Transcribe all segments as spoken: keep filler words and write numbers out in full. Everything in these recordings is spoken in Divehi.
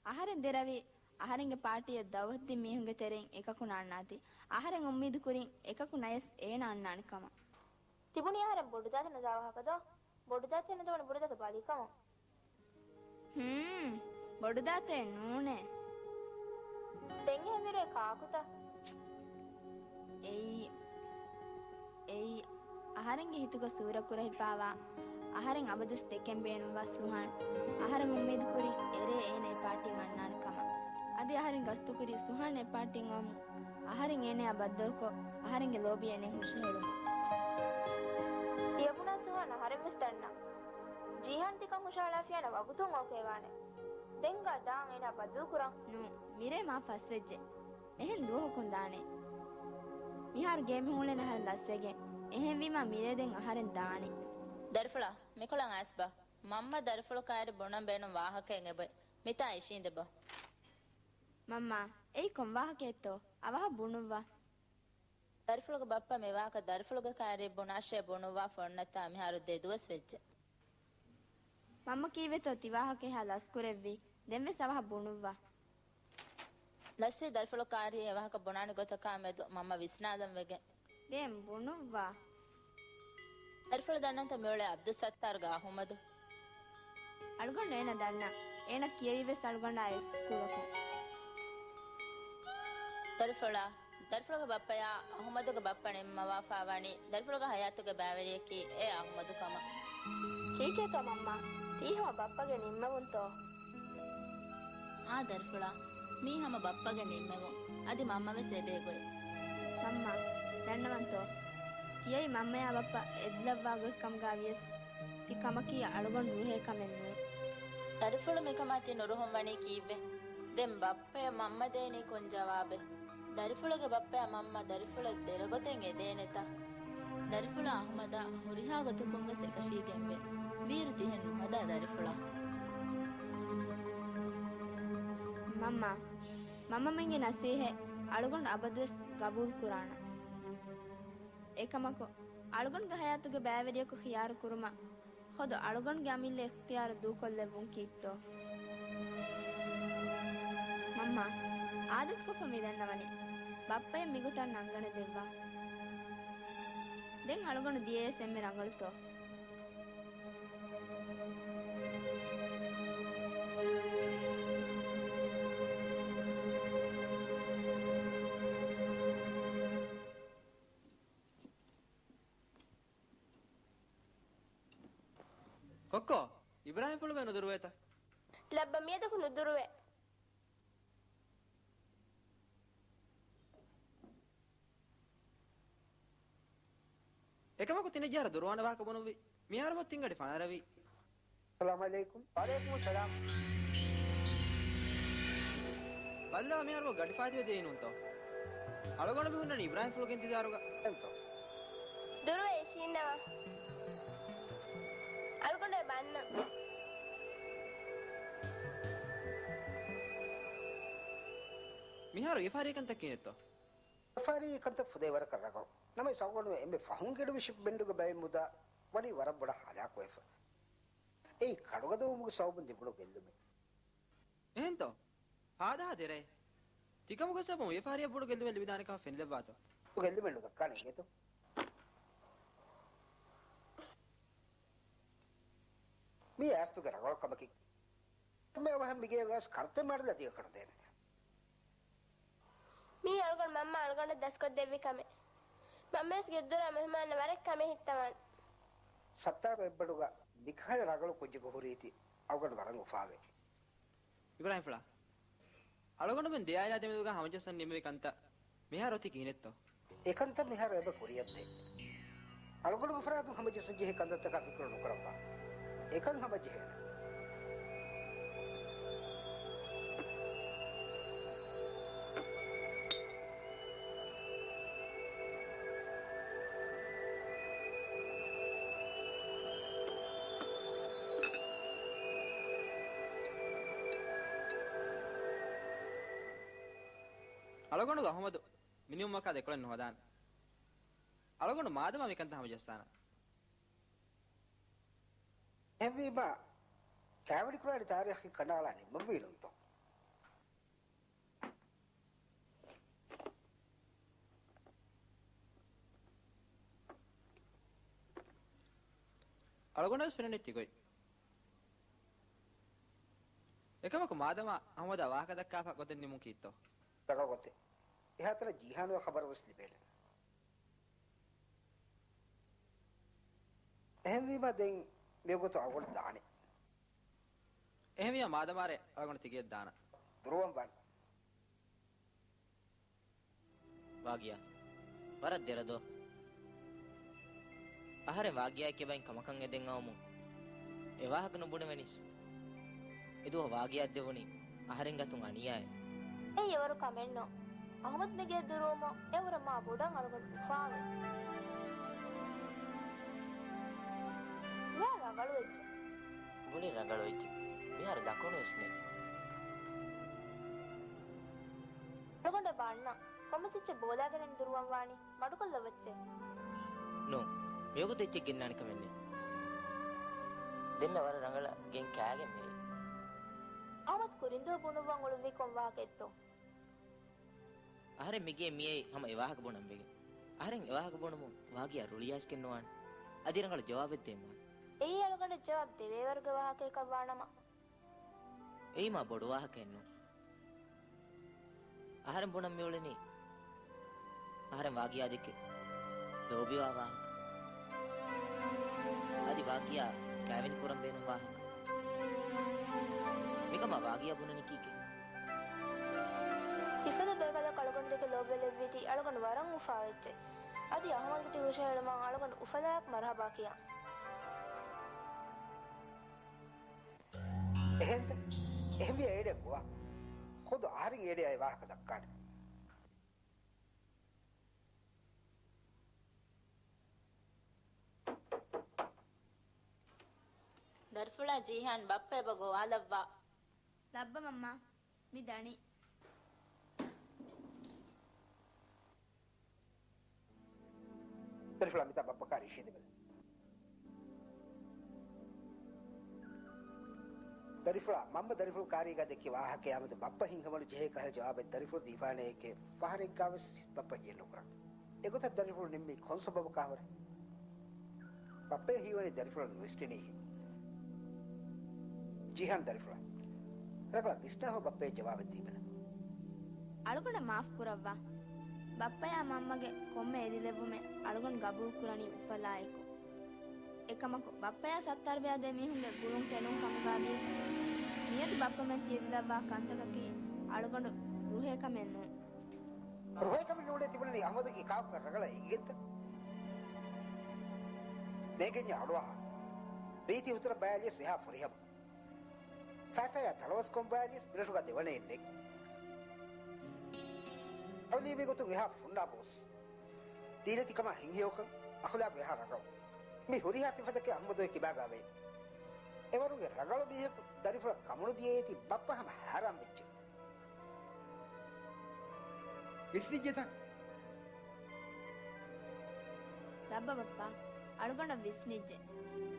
އަހަރެން ދެރަވީ އަހަރެންގެ ޕާޓީއަށް ދައުވަތުދިން މީހުންގެ ތެރެއިން އެކަކު ނާންނާތީ. އަހަރެން އުއްމީދު ކުރިން އެކަކު ނަޔަސް އޭނަ އަންނާނެ ކަމަށް. ތިބުނީ އަހަރެން ބޮޑުދާތަ ނުދާ ވާހަކަ ދޯ؟ ބޮޑުދާތަ ނުދަވަނީ ބޮޑުދާތަ ބަލި ކަމަށް. ހޫން، ބޮޑުދާތައެއް ނޫނޭ. ދެން އެހެންވީރު އެ ކާކުތަ؟ އެއީ، އެއީ، އަހަރެންގެ ހިތުގަ ސޫރަ ކުރެހިފާވާ، އަހަރެން އަބަދުސް ދެކެން ބޭނުންވާ ސުހާން. އަހަރެން އުއްމީދު ކުރިން އެރޭ އޭނަ އެ ޕާޓީން އަންނާނެ ކަމަށް. އަދި އަހަރެން ގަސްތުކުރީ ސުހާން އެ ޕާޓީން އައުމުން. އަހަރެން އޭނަޔާ ބައްދަލުކޮށް، އަހަރެންގެ ލޯބި އޭނައަށް ހުށަހެޅުމަށް. ތިޔަބުނާ ސުހާން އަހަރެން ވެސް ދަންނަ. ޖީހާން ތިކަން ހުށަހަޅާފިޔާނެ ވަގުތުން އޯކޭވާނެ. ދެންގާ ދާން އޭނަ ބައްދަލުކުރަން. ނޫ، މިރޭ މާ ފަސްވެއްޖެ. އެހެން ދުވަހަކުން ދާނެ. މިހާރު ގޭ މި ހޫޅެން އަހަރެން ލަސްވެގެން. އެހެންވީމާ މިރޭ ދެން އަހަރެން ދާނެ. ދަރިފުޅާ، މިކޮޅަށް އައިސްބާ. މަންމަ ދަރިފުޅު ކާރި ބުނަން ބޭނުން ވާހަކައެއް އެބައޮތް. މިތާ އިށީނދެބަ. މަންމާ، އެއީ ކޮން ވާހަކައެއްތޯ؟ އަވަހަށް ބުނުއްވާ. ދަރިފުޅުގެ ބައްޕަ މިވާހަކަ ދަރިފުޅުގެ ކާރި ބުނާށޭ ބުނުއްވާފަ އޮންނަތާ މިހާރު ދެ ދުވަސް ވެއްޖެ. މަންމަ ކީއްވެތޯ ތިވާހަކަ އެހާ ލަސްކުރެއްވީ؟ ދެންވެސް އަވަހަށް ބުނުއްވާ. ލަސްވީ ދަރިފުޅު ކާރި އެވާހަކަ ބުނާނެ ގޮތަކާމެދު މަންމަ ވިސްނާލަން ވެގެން. ދޭން ބުނުއްވާ. ދަރިފުޅު ދަންނަންތަ މިއުޅޭ އަބްދުއްސައްތާރުގެ އަހުމަދު؟ އަޅުގަނޑު އޭނަ ދަންނަ. އޭނަ ކިޔަވީވެސް އަޅުގަނޑާ އެއް ސްކޫލަކުން. ދަރިފުޅާ، ދަރިފުޅުގެ ބައްޕަޔާ އަހުމަދުގެ ބައްޕަ ނިންމަވާފާވަނީ ދަރިފުޅުގެ ހަޔާތުގެ ބައިވެރިޔަކީ އެ އަހުމަދު ކަމަށް. ކީކޭތޯ މަންމާ؟ ތީ ހަމަ ބައްޕަގެ ނިންމެވުންތޯ؟ އާ ދަރިފުޅާ، މީ ހަމަ ބައްޕަގެ ނިންމެވުން. އަދި މަންމަވެސް އެދޭ ގޮތް. މަންމާ، ދަންނަވަންތޯ؟ ތިޔައީ މަންމަޔާ ބައްޕަ އެދިލައްވާ ގޮތް ކަމުގަ ވިޔަސް، ތި ކަމަކީ އަޅުގަނޑު ރުހޭ ކަމެއް ނޫން. ދަރިފުޅު މިކަމާ ތި ނުރުހުން ވަނީ ކީއްވެ؟ ދެން ބައްޕަޔަށް މަންމަ ދޭނީ ކޮން ޖަވާބެއް؟ ދަރިފުޅުގެ ބައްޕަޔަށް މަންމަ ދަރިފުޅަށް ދެރަގޮތެއް އެދޭނެތަ؟ ދަރިފުޅާ އަހުމަދާ ހުރިހާ ގޮތަކުން ވެސް އެކަށީގެންވޭ. ވީއިރު ތިހެން ނުހަދާ ދަރިފުޅާ. މަންމާ، މަންމަމެންގެ ނަސޭހަތް އަޅުގަނޑު އަބަދުވެސް ގަބޫލު ކުރާނަން. އެކަމަކު، އަޅުގަނޑުގެ ހަޔާތުގެ ބައިވެރިޔަކު ޚިޔާރު ކުރުމަށް ޚުދު އަޅުގަނޑުގެ އަމިއްލަ އިޚްތިޔާރު ދޫކޮށްލެއްވުން ކީއްތޯ؟ މަންމާ، އާދޭސްކޮށްފަ މި ދަންނަވަނީ. ބައްޕަޔަށް މިގޮތަށް ނަންގަނެ ދެއްވާ. ދެން އަޅުގަނޑު ދިޔަޔަސް އެންމެ ރަނގަޅުތޯ؟ ކޮއްކޮ، އިބްރާހިމްފުޅު މެ ނުދުރުވޭތަ؟ ލައްބަ މިއަދަކު ނުދުރުވޭ. އެކަމަކު ތިނެއްޖާރަ ދުރުވާނެ ވާހަކަ ބުނުއްވި. މިހާރު ތިން ގަޑި ފަނަރަވީ. އައްސަލާމު ޢަލައިކުމް. ވަޢަލައިކުމުއްސަލާމް. ބައްލަވާ މިހާރު ގަޑި ފާތިވެ ދިޔައީ ނޫންތޯ؟ އަޅުގަނޑު މި ހުންނަނީ އިބްރާހިމްފުޅުގެ އިންތިޒާރުގަ. އެންތޯ؟ ދުރުވެ އިށީންނަވާ. އަޅުގަނޑު އެބަ އަންނަން. މިހާރު ވިޔަފާރީ ކަންތައް ކިހިނެއްތޯ؟ ވިޔަފާރީ ކަންތައް ފުދޭ ވަރަކަށް ރަނގަޅު. ނަމަވެސް އަޅުގަނޑުމެން އެންމެ ފަހުން ގެނުމި ޝިޕްމެންޓުގެ ބައެއް މުދާ ވަނީ ވަރަށް ބޮޑަށް ހަލާކުވެފަ. އެއީ ކަނުގަދަވުމުގެ ސަބަބުން ލިބުނު ގެއްލުމެއް. އެހެންތޯ؟ ހާދަހާ ދެރައޭ. ތިކަމުގެ ސަބަބުން ވިޔަފާރިއަށް ބޮޑު ގެއްލުމެއް ލިބިދާނެ ކަމަށް ފެނިލައްވާތޯ؟ ގެއްލުމެއް ނުދައްކާނެ އިނގޭތޯ؟ މީ އައިސްތުގެ ރަނގަޅު ކަމަކީ. އެންމެ އަވަހަށް މިގޭގަ އައިސް ކަންތައް މާޑަލަށް ދިގަ ކަނުދޭނެ. މީ އަޅުގަނޑު މަންމަ އަޅުގަނޑަށް ދަސްކޮށްދެއްވި ކަމެއް. މަންމަވެސް ގެއްދުރާ މެހުމާނަށް ވަރަށް ކަމެއް ހިއްތަވާނެ. ސައްތާރު އެއްބަނޑުގަ މިކަހަލަ ރަނގަޅު ކުއްޖަކު ހުރީތީ އަޅުގަނޑު ވަރަށް އުފާވޭ. އިބްރާހިމްފުޅާ، އަޅުގަނޑުމެން ދެ އާއިލާ ދެމެދުގަ ހަމަޖައްސަން ނިންމެވި ކަންތައް މިހާރު އޮތީ ކިހިނެއްތޯ؟ އެކަންތައް މިހާރު އެބަ ކުރިއަށްދޭ. އަޅުގަނޑުގެ ފަރާތުން ހަމަޖެއްސަން ޖެހޭ ކަންތައްތަކާ ފިކުރު ނުކުރައްވާ. އެކަން ހަމަޖެހޭނެ. އަޅުގަނޑުގެ އަހުމަދު މިނިވުމަކާ ދެކޮޅެއް ނުހަދާނެ. އަޅުގަނޑު މާދަމާ މިކަންތައް ހަމަޖައްސާނަން. އެހެންވީމާ، ކާވެނިކުރާނެ ތާރީޚެއް ކަނޑައަޅާ ނިންމަންވީ ނޫންތޯ؟ އަޅުގަނޑަށް ވެސް ފެނުނީ ތިގޮތް. އެކަމަކު މާދަމާ އަހުމަދާ ވާހަކަ ދައްކާފަ ގޮތެއް ނިމުން ކީއްތޯ؟ ރަނގަޅު ގޮތެއް. އެހާތަނަށް ޖީހާނުގެ ޚަބަރު ވެސް ލިބޭނެ. އެހެންވީމާ ދެން މިވަގުތު އަޅުގަނޑު ދާނެ. އެހެންވިޔާ މާދަމާރޭ އަޅުގަނޑު ތިގެޔަށް ދާނަން. ދުރުވަން ވާން. ވާގިޔާ. ވަރަށް ދެރަ ދޯ. އަހަރެން ވާގިޔާއެކޭ ބައިން ކަމަކަށް އެދެން އައުމުން އެ ވާހަކަ ނުބުނެވެނީސް. އެދުވަހު ވާގިޔާއަށް ދެވުނީ އަހަރެން ގަތުން އަނިޔާއެއް. އެއީ އެވަރު ކަމެއްނު. އަހުމަދު މިގެއަށް ދުރުވުމުން އެވަރު މާ ބޮޑަށް އަޅުގަނޑު އުފާވޭ. ވަރަށް ރަނގަޅުވެއްޖެ. ބުނިން ރަނގަޅުވެއްޖެ. މިހާރު ދަކުނުވެސް ނެތް. އަޅުގަނޑަށް ވާންނަ. ކޮންމެސް އެއްޗެއް ބޯލާގެނެއް ދުރުވަން ވާނީ. މަޑުކޮށްލައްވައްޗޭ. ނޫން. މިވަގުތު އެއްޗެއް ގެންނާނެ ކަމެއް ނެތް. ދެންމެ ވަރަށް ރަނގަޅަށް ގެން ކާގެން މިއީ. އަހުމަދު ކުރިންދޫ ބުނުއްވަން އުޅުއްވީ ކޮން ވާހަކައެއްތޯ؟ އަހަރެން މިގޭ މިއައީ ހަމަ އެ ވާހަކަ ބުނަން ވެގެން. އަހަރެން އެ ވާހަކަ ބުނުމުން ވާގިޔާ ރުޅިއައިސްގެން ނުވާނެ. އަދި ރަނގަޅު ޖަވާބެއް ދޭން ވާނެ. އެއީ އަޅުގަނޑަށް ޖަވާބު ދެވޭވަރުގެ ވާހަކައަކަށް ވާނަމަ. އެއީ މާ ބޮޑު ވާހަކައެއް ނޫން. އަހަރެން ބުނަން މިއުޅެނީ އަހަރެން ވާގިޔާ ދެކެ ލޯބިވާ ވާހަކަ. އަދި ވާގިޔާ ކާވެނި ކުރަން ބޭނުން ވާހަކަ. މިކަމާ ވާގިޔާ ބުނަނީ ކީކޭ؟ ތިފަދަ ބޭކަލަކު އަޅުގަނޑު ދެކެ ލޯބިވެލެއްވީތީ އަޅުގަނޑު ވަރަށް އުފާވެއްޖެ. އަދި އަހުމަދުގެ ތި ހުށަހެޅުމަށް އަޅުގަނޑު އުފަލާއެކު މަރުޙަބާ ކިޔަން. އެހެންތަ؟ އެހެންވިޔާ އޭޑިއަށް ގޮވާ. ޚުދު އަހަރެން އޭޑިއަށް އެ ވާހަކަ ދައްކާނެ. ދަރިފުޅާ ޖީހާން ބައްޕަ އެބަ ގޮވާލައްވާ. ލައްބަ މަންމާ، މި ދަނީ. ދަރިފުޅާ މިތާ ބައްޕަ ކާރި އިށީނދެބަލަ. ދަރިފުޅާ، މަންމަ ދަރިފުޅު ކާރީގާ ދެއްކި ވާހަކަޔާމެދު ބައްޕަ ހިތްހަމަނު ޖެހޭ ކަހަލަ ޖަވާބެއް ދަރިފުޅު ދީފާނެއެކޭ ފަހަރެއްގާވެސް ބައްޕަ ހިޔެއް ނުކުރާ. އެގޮތަށް ދަރިފުޅު ނިންމީ ކޮން ސަބަބަކާ ހުރެ؟ ބައްޕަ ހީވަނީ ދަރިފުޅަށް ނުވިސްނިނީހޭ. ޖީހާން ދަރިފުޅާ. ރަނގަޅަށް ވިސްނާފަ ބައްޕަ ޖަވާބެއް ދީބަލަ. އަޅުގަނޑަށް މާފް ކުރައްވާ. ބައްޕަޔާ މަންމަގެ ކޮންމެ އެދިލެއްވުމެއް އަޅުގަނޑު ގަބޫލު ކުރަނީ އުފަލާއެކު. އެކަމަކު، ބައްޕަޔާ ސައްތަރުބެޔާ ދެމީހުންގެ ގުޅުން ކެނޑުން ކަމުގާވިޔަސް، މިއަދު ބައްޕަމެން ތިޔަދިލައްވާ ކަންތަކަކީ އަޅުގަނޑު ރުހޭ ކަމެއް ނޫން. ރުހޭ ކަމެއް ނޫނޭ ތިބުނަނީ އަހުމަދަކީ ކާކުގެ ރަނގަޅަށް އެނގިގެންތަ؟ ނޭގެންޏާ އަޑުއަހާ. ރީތި ހުތުރަށް ބަޔާލިޔަސް އެހާ ފުރިހަމަ. ފައިސާޔާ ތަޅުވަސްކޮން ބަޔާލިޔަސް މިރަށުގަ ދެވަނައެއް ނެތް. އަޅުލީ މިގޮތުން އެހާ ފުންނާބޯސް. ދީނަތިކަމާ ހިތްހެޔޮކަން، އަޚުލާގު އެހާ ރަނގަޅު. މި ހުރިހާ ސިފަތަކެއް އަހުމަދުގެ ކިބާގާވޭ. އެވަރުގެ ރަނގަޅު މީހަކު ދަރިފުޅަށް ކަމުނުދިޔައޭތީ ބައްޕަ ހަމަ ހައިރާން ވެއްޖެ. ވިސްނިއްޖެތަ؟ ލައްބަ ބައްޕާ، އަޅުގަނޑަށް ވިސްނިއްޖެ.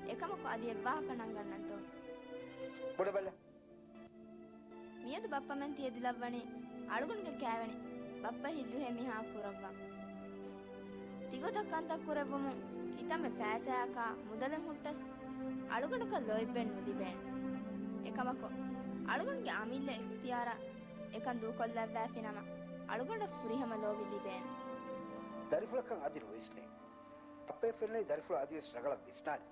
އެކަމަކު އަދި އެއްވާހަކަ ނަންގަންނަންތޯ؟ ބުނެބަލަ. މިއަދު ބައްޕަމެން ތިޔަދިލައްވަނީ އަޅުގަނޑުގެ ކާވެނި ބައްޕަ ހިތްރުހޭ މީހާ ކުރައްވާ. ތިގޮތަށް ކަންތައް ކުރެއްވުމުން ކިތަންމެ ފައިސާއަކާ މުދަލެއް ހުއްޓަސް އަޅުގަނޑަކަށް ލޯތްބެއް ނުލިބޭނެ. އެކަމަކު، އަޅުގަނޑުގެ އަމިއްލަ އިޚްތިޔާރަށް އެކަން ދޫކޮށްލައްވާފިނަމަ، އަޅުގަނޑަށް ފުރިހަމަ ލޯބި ލިބޭނެ. ދަރިފުޅަކަށް އަދި ނުވިސްނޭ. ބައްޕައަށް ފެންނަނީ ދަރިފުޅު އަދިވެސް ރަނގަޅަށް ވިސްނާނެ.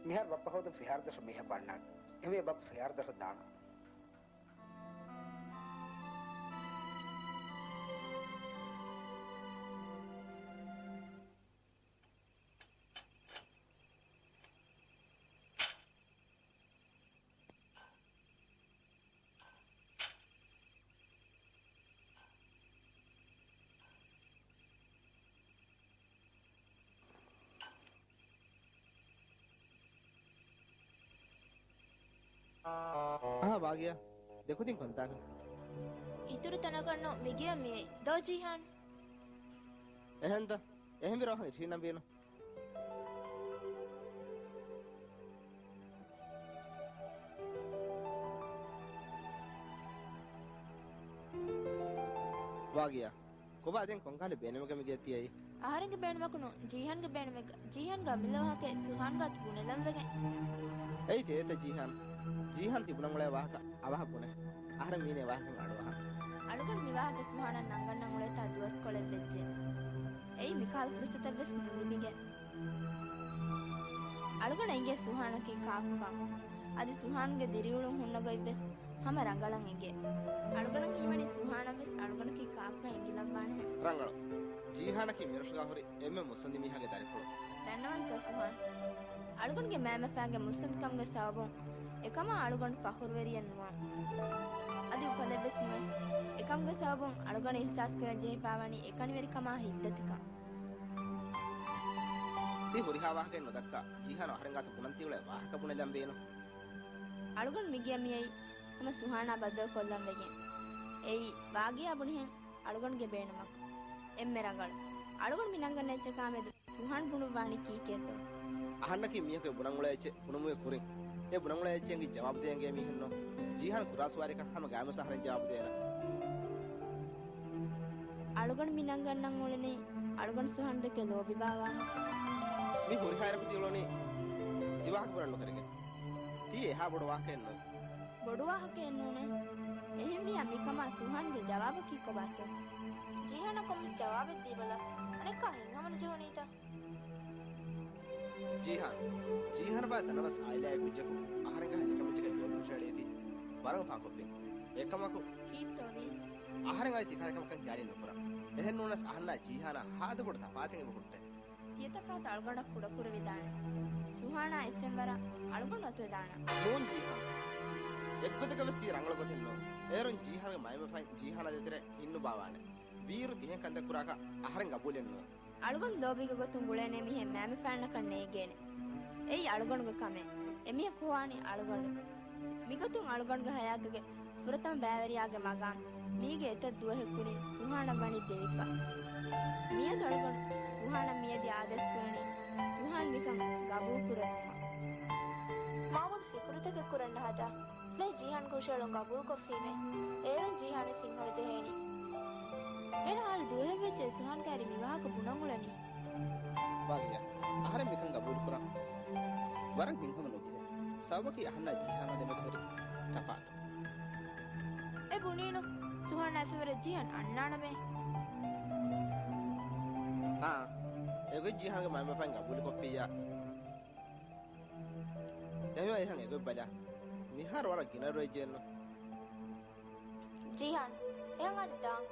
މިހާރު ބައްޕަ ހޯދަން ފިހާރަދޮށަށް މީހަކު އަންނާނެ. އެހެންވެ ބައްޕަ ފިހާރަދޮށަށް ދާނަން. އާ، ވާގިޔާ، ދެކުދިން ކޮންތާކަށް؟ އިތުރު ތަނަކަށްނު މިގެޔަށް މިއައީ. ދޯ ޖީހާން؟ އެހެންތަ؟ އެހެންވީ ރޯހަން އިށީންނަންވީނު. ވާގިޔާ، ކޮބާ ދެން ކޮންކަހަލަ ބޭނުމެއްގަ މިގެ ތިއައީ؟ އަހަރެންގެ ބޭނުމަކު ނޫން، ޖީހާންގެ ބޭނުމެއްގަ. ޖީހާންގެ އަމިއްލަ ވާހަކައެއް ސުހާން ގާތު ބުނެލަން ވެގެން. އެއީ ތޭތަ ޖީހާން. ޖީހާން ތި ބުނަން އުޅޭ ވާހަކަ އަވަހަށް ބުނެ. އަހަރެން މީނޭ ވާހަކައިން އަޑުއަހާ. އަޅުގަނޑު މި ވާހަކަ ސުހާނަށް ނަންގަންނަން އުޅޭތާ ދުވަސްކޮޅެއް ވެއްޖެ. އެއީ މިކަހަލަ ފުރުސަތެއް ވެސް ނުލިބިގެން. އަޅުގަނޑަށް އެނގޭ ސުހާނަކީ ކާކުކަން. އަދި ސުހާންގެ ދިރިއުޅުން ހުންނަ ގޮތް ވެސް ހަމަ ރަނގަޅަށް އެނގޭ. އަޅުގަނޑަށް ކީމަނީ ސުހާނަށް ވެސް އަޅުގަނޑަކީ ކާކުކަން އެނގިލައްވާނެހެން. ރަނގަޅު. ޖީހާނަކީ މިރަށުގާ ހުރި އެންމެ މުއްސަނދި މީހާގެ ދަރިފުޅު. ދަންނަވަންތޯ ސުހާން؟ އަޅުގަނޑުގެ މައިމަފައިންގެ މުއްސަނދިކަމުގެ ސަބަބުން އެކަމާ އަޅުގަނޑު ފަޚުރުވެރިއެއް ނުވާން. އަދި އުފަލެއްވެސް ނުވޭ. އެކަމުގެ ސަބަބުން އަޅުގަނޑު އިހުސާސް ކުރަން ޖެހިފައިވަނީ އެކަނިވެރިކަމާ ހިތްދަތިކަން. ތި ހުރިހާ ވާހަކައެއް ނުދައްކާ، ޖީހާން އަހަރެން ގާތު ބުނަން ތިއުޅޭ ވާހަކަ ބުނެލަން ބޭނު. އަޅުގަނޑު މިގެއަށް މިއައީ ހަމަ ސުހާނާ ބައްދަލުކޮށްލަން ވެގެން. އެއީ ވާގިޔާ ބުނިހެން އަޅުގަނޑުގެ ބޭނުމަކު. އެންމެ ރަނގަޅު. އަޅުގަނޑު މި ނަންގަންނަ އެއްޗަކާމެދު ސުހާން ބުނުއްވާނީ ކީކޭތޯ؟ އަހަންނަކީ މީހަކު ބުނަން އުޅޭ އެއްޗެއް ބުނުމުގެ ކުރިން، އެ ބުނަން އުޅޭ އެއްޗެއް އެނގި ޖަވާބު ދޭން އެނގޭ މީހެއްނު. ޖީހާން ކުރާ ސުވާލަކަށް ހަމަ ގައިމުވެސް އަހަރެން ޖަވާބު ދޭނަން. އަޅުގަނޑު މި ނަންގަންނަން އުޅެނީ އަޅުގަނޑު ސުހާންދެކެ ލޯބިވާ ވާހަކަ. މި ހުރިހާ އިރަކު ތި އުޅުނީ ތި ވާހަކަ ބުނަން ނުކެރިގެން. ތީ އެހާ ބޮޑު ވާހަކައެއް ނޫން. ބޮޑު ވާހަކައެއް ނޫނޭ. އެހެންވިއްޔާ މިކަމާ ސުހާންގެ ޖަވާބަކީ ކޮބާތޯ؟ ޖީހާނަށް ކޮންމެސް ޖަވާބެއް ދީބަލަ. އަނެއްކާ ހިތްހަމަނުޖެހުނީތަ؟ ޖީހާން. ޖީހާނަށް ބާ ދަންނަވަސް އާއިލާއެއް ކުއްޖަކު އަހަރެންގެ ނިކަމެއްޗަކަށް ލޯބި ހުށައެޅިއެވި ވަރަށް އުފާކޮށްފިން. އެކަމަކު ކީއްތޯވީ؟ އަހަރެން އަދި ތިކަހަލަ ކަމަކަށް ޚިޔާލެއް ނުކުރާ. އެހެން ނޫނަސް އަހަންނާ ޖީހާނާ ހާދަ ބޮޑު ތަފާތެއް އެބަ ހުއްޓޭ. ތިޔަ ތަފާތު އަޅުގަނޑަށް ކުޑަކުރެވިދާނެ. ސުހާނާ އެއްފެންވަރަށް އަޅުގަނޑު އަތުވެދާނަން. ނޫން ޖީހާން. އެއްގޮތަކަށް ވެސް ތީ ރަނގަޅު ގޮތެއް ނޫން. އޭރުން ޖީހާންގެ މައިމަފައިން ޖީހާނާ ދޭތެރޭ ހިންނުބާވާނެ. ވީއިރު ތިހެން ކަންތައް ކުރާކަށް އަހަރެން ގަބޫލެއް ނޫން. އަޅުގަނޑު ލޯބީގެ ގޮތުން ގުޅޭނޭ މީހެއް މައިމަފައިންނަކަށް ނޭގޭނެ. އެއީ އަޅުގަނޑުގެ ކަމެއް. އެމީހަކު ހޮވާނީ އަޅުގަނޑު. މިގޮތުން އަޅުގަނޑުގެ ހަޔާތުގެ ފުރަތަމަ ބައިވެރިޔާގެ މަގާމް މީގެ އެތައް ދުވަހެއް ކުރިން ސުހާނަށް ވަނީ ދެވިފަ. މިއަދު އަޅުގަނޑު ސުހާނަށް މިއަދި އާދޭސް ކުރަނީ ސުހާން މިކަން ގަބޫލު ކުރެއްވުމަށް. މާބޮޑު ފިކުރުތަކެއް ކުރަން ނަހަތާ. ނެ ޖީހާން ކުށެއް ގަބޫލުކޮށްފީމޭ. އޭރުން ޖީހާން ސިންހަވެ ޖެހޭނީ. އޭނަ ހާދަ ދުވަހެއް ވެއްޖެ ސުހާން ކައިރި މި ވާހަކަ ބުނަން އުޅެނީ. ވާގިޔާ، އަހަރެން މިކަން ގަބޫލުކުރަން ވަރަށް ހިތްހަމަ ނުޖެހޭ. ސަބަބަކީ އަހަންނާ ޖީހާނާ ދެމެދު ހުރި ތަފާތު. އެ ބުނީނު، ސުހާނާ އެފެވަރަށް ޖީހާން އަންނާނަމޭ. އާ، އެގޮތް ޖީހާންގެ މައިމަފައިން ގަބޫލުކޮށްފިއްޔާ. އެހެންވެ އެހަން އެގޮތް ބަލާ. މިހާރު ވަރަށް ގިނަ ރުއެއްޖެއެއްނު. ޖީހާން، އެހަން އަދި ދާން.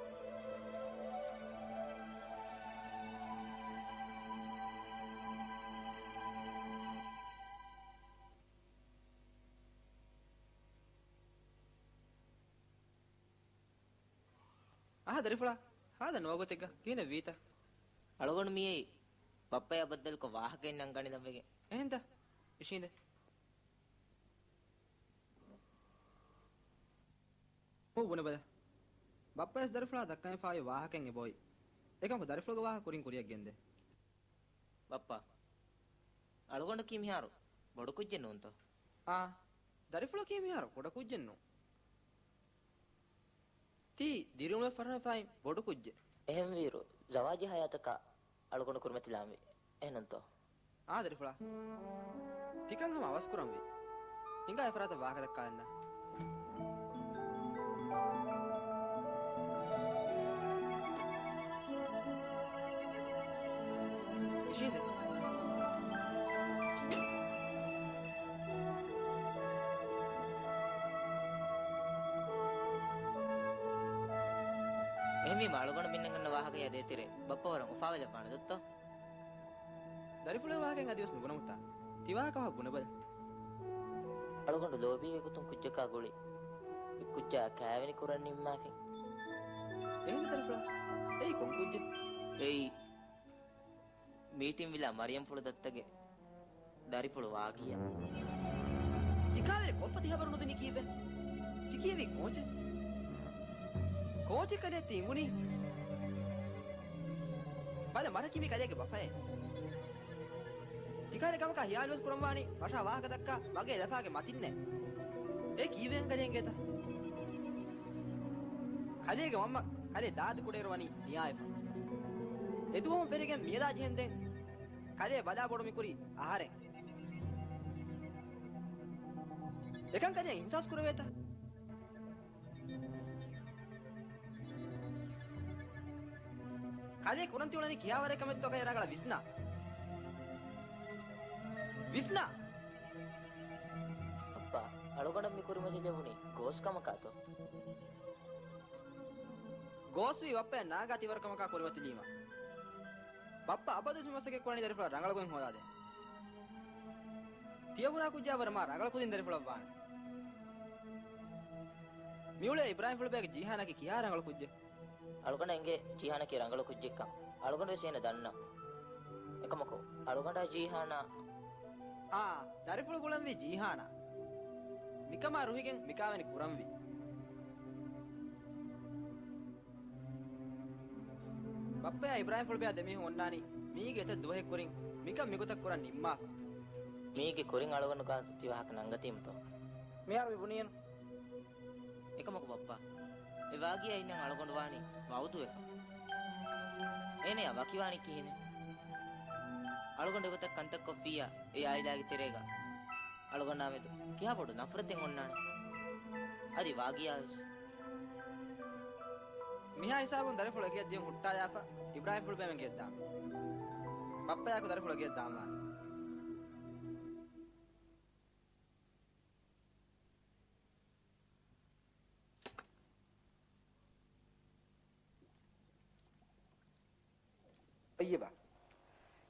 އަހަ ދަރިފުޅާ، ހާދަ ނުވަގޮތެއްގަ ކިހިނެއް ވީތަ؟ އަޅުގަނޑު މިއީ ބައްޕަޔާ ބައްދަލުކޮށް ވާހަކައެއް ނަންގަނިލަން ވެގެން. އެހެންތަ؟ އިށީނދެ. އޮ ބުނެބަލަ. ބައްޕަޔަސް ދަރިފުޅާ ދައްކަން އެފާއި ވާހަކައެއް އެބައޮތް. އެކަމަކު ދަރިފުޅުގެ ވާހަކަ ކުރިން ކުރިއަށް ގެންދޭ. ބައްޕަ، އަޅުގަނޑަކީ މިހާރު ބޮޑު ކުއްޖެއް ނޫންތޯ؟ އާ، ދަރިފުޅަކީ މިހާރު ކުޑަ ކުއްޖެއް ނޫން. ތީ ދިރިއުޅުމެއް ފަށަން ފައި ބޮޑު ކުއްޖެއް. އެހެންވީއިރު، ޒަވާޖީ ހަޔާތަކާ އަޅުގަނޑު ކުރިމަތިލާންވީ. އެހެންތޯ؟ އާ ދަރިފުޅާ. ތިކަން ހަމަ އަވަސްކުރަންވީ. ހިނގާ އެފަރާތަށް ވާހަކަ ދައްކާލަންނަ. އިށީނދެ. އެހެންވީމަ އަޅުގަނޑު މިންނަންގަންނަ ވާހަކަޔާ ދޭތެރޭ ބައްޕަ ވަރަށް އުފާވެލައްވާނެ ދޮއްތޯ؟ ދަރިފުޅުގެ ވާހަކައެއް އަދިވެސް ނުބުނަމުތާ. ތި ވާހަކަ ވަހަށް ބުނެބަލަ. އަޅުގަނޑު ލޯބީގެ ގޮތުން ކުއްޖަކާ ގުޅި. މި ކުއްޖާ ކާވެނި ކުރަން ނިންމާފިން. އެހެން ދަރިފުޅާ. އެއީ ކޮން ކުއްޖެއް؟ އެއީ މީޓިން ވިލާ މަރިޔަމްފުޅު ދައްތަގެ ދަރިފުޅު ވާގިޔަ. ތިކާވެރި ކޮށްފަ ތި ހަބަރު ނުދެނީ ކީއްވެ؟ ތި ކިޔެވީ ކޯޗެއް؟ ކޯޗެއް ކަލޭ ތި އިނގުނީ؟ ބަލަ މަރަކީ މީ ކަލޭގެ ބަފައޭ. ތިކާރެ ކަމަކާ ހިޔާލުވެސް ކުރަންވާނީ ފަށާ ވާހަކަ ދައްކާ މަގޭ ލަފާގެ މަތިންނޭ. އޭ ކީއްވެގެން ކަލޭ އިނގޭތަ؟ ކަލޭގެ މަންމަ ކަލޭ ދާދި ކުޑައިރު ވަނީ ނިޔާވެފަ. އެދުވަހުން ފެށިގެން މިއަދާ ޖެހެންދެން ކަލޭ ބަލާ ބޮޑު މިކުރީ އަހަރެން. އެކަން ކަލޭ އިހްސާސް ކުރެވޭތަ؟ ކަލޭ ކުރަން ތިއުޅެނީ ކިހާވަރެއް ކަމެއްތޯ ކަލޭ ރަނގަޅަށް ވިސްނާ. ވިސްނާ! ބައްޕާ، އަޅުގަނޑަށް މި ކުރިމަތިލެވުނީ ގޯސް ކަމަކާތޯ؟ ގޯސްވީ ބައްޕަޔަށް ނާގާ ތިވަރު ކަމަކާ ކުރިމަތިލީމަ. ބައްޕަ އަބަދުވެސް މި މަސައްކަތް ކުރަނީ ދަރިފުޅަށް ރަނގަޅު ގޮތް ހޯދާދޭން. ތިޔަބުރާ ކުއްޖާވަރަށް މާ ރަނގަޅު ކުދިން ދަރިފުޅަށް ވާނެ. މިއުޅޭ އިބްރާހިމްފުޅުބޭގެ ޖީހާނަކީ ކިހާ ރަނގަޅު ކުއްޖެއް؟ އަޅުގަނޑަށް އެނގޭ ޖީހާނަކީ ރަނގަޅު ކުއްޖެއްކަން. އަޅުގަނޑުވެސް އޭނަ ދަންނަ. އެކަމަކު، އަޅުގަނޑާ ޖީހާނާ. އާ، ދަރިފުޅު ގުޅަންވީ ޖީހާނާ. މިކަމާ ރުހިގެން މިކާވެނި ކުރަންވީ. ބައްޕަޔާ އިބްރާހިމްފުޅުބެޔާ ދެމީހުން އޮންނާނީ މީގެ އެތައް ދުވަހެއް ކުރިން މިކަން މިގޮތަށް ކުރަން ނިންމާފަ. މީގެ ކުރިން އަޅުގަނޑު ގާތު ތި ވާހަކަ ނަންގަތީމަތޯ؟ މިހާރު މި ބުނީނު. އެކަމަކު ބައްޕާ، އެ ވާގިޔާ އިންނަން އަޅުގަނޑު ވާނީ ވައުދުވެފަ. އޭނަޔާ ވަކިވާނީ ކިހިނެއް؟ އަޅުގަނޑު އެގޮތަށް ކަންތައް ކޮށްފިއްޔާ އެ އާއިލާގެ ތެރޭގަ އަޅުގަނޑާމެދު ކިހާ ބޮޑު ނަފްރަތެއް އޮންނާނެ؟ އަދި ވާގިޔާވެސް. މިހާ ހިސާބުން ދަރިފުޅު އެގެއަށް ދިޔުން ހުއްޓާލާފަ، އިބްރާހިމްފުޅުބެމެން ގެއަށް ދާން. ބައްޕަޔާއެކު ދަރިފުޅު އެގެއަށް ދާންވާނެ. ތައްޔިބާ،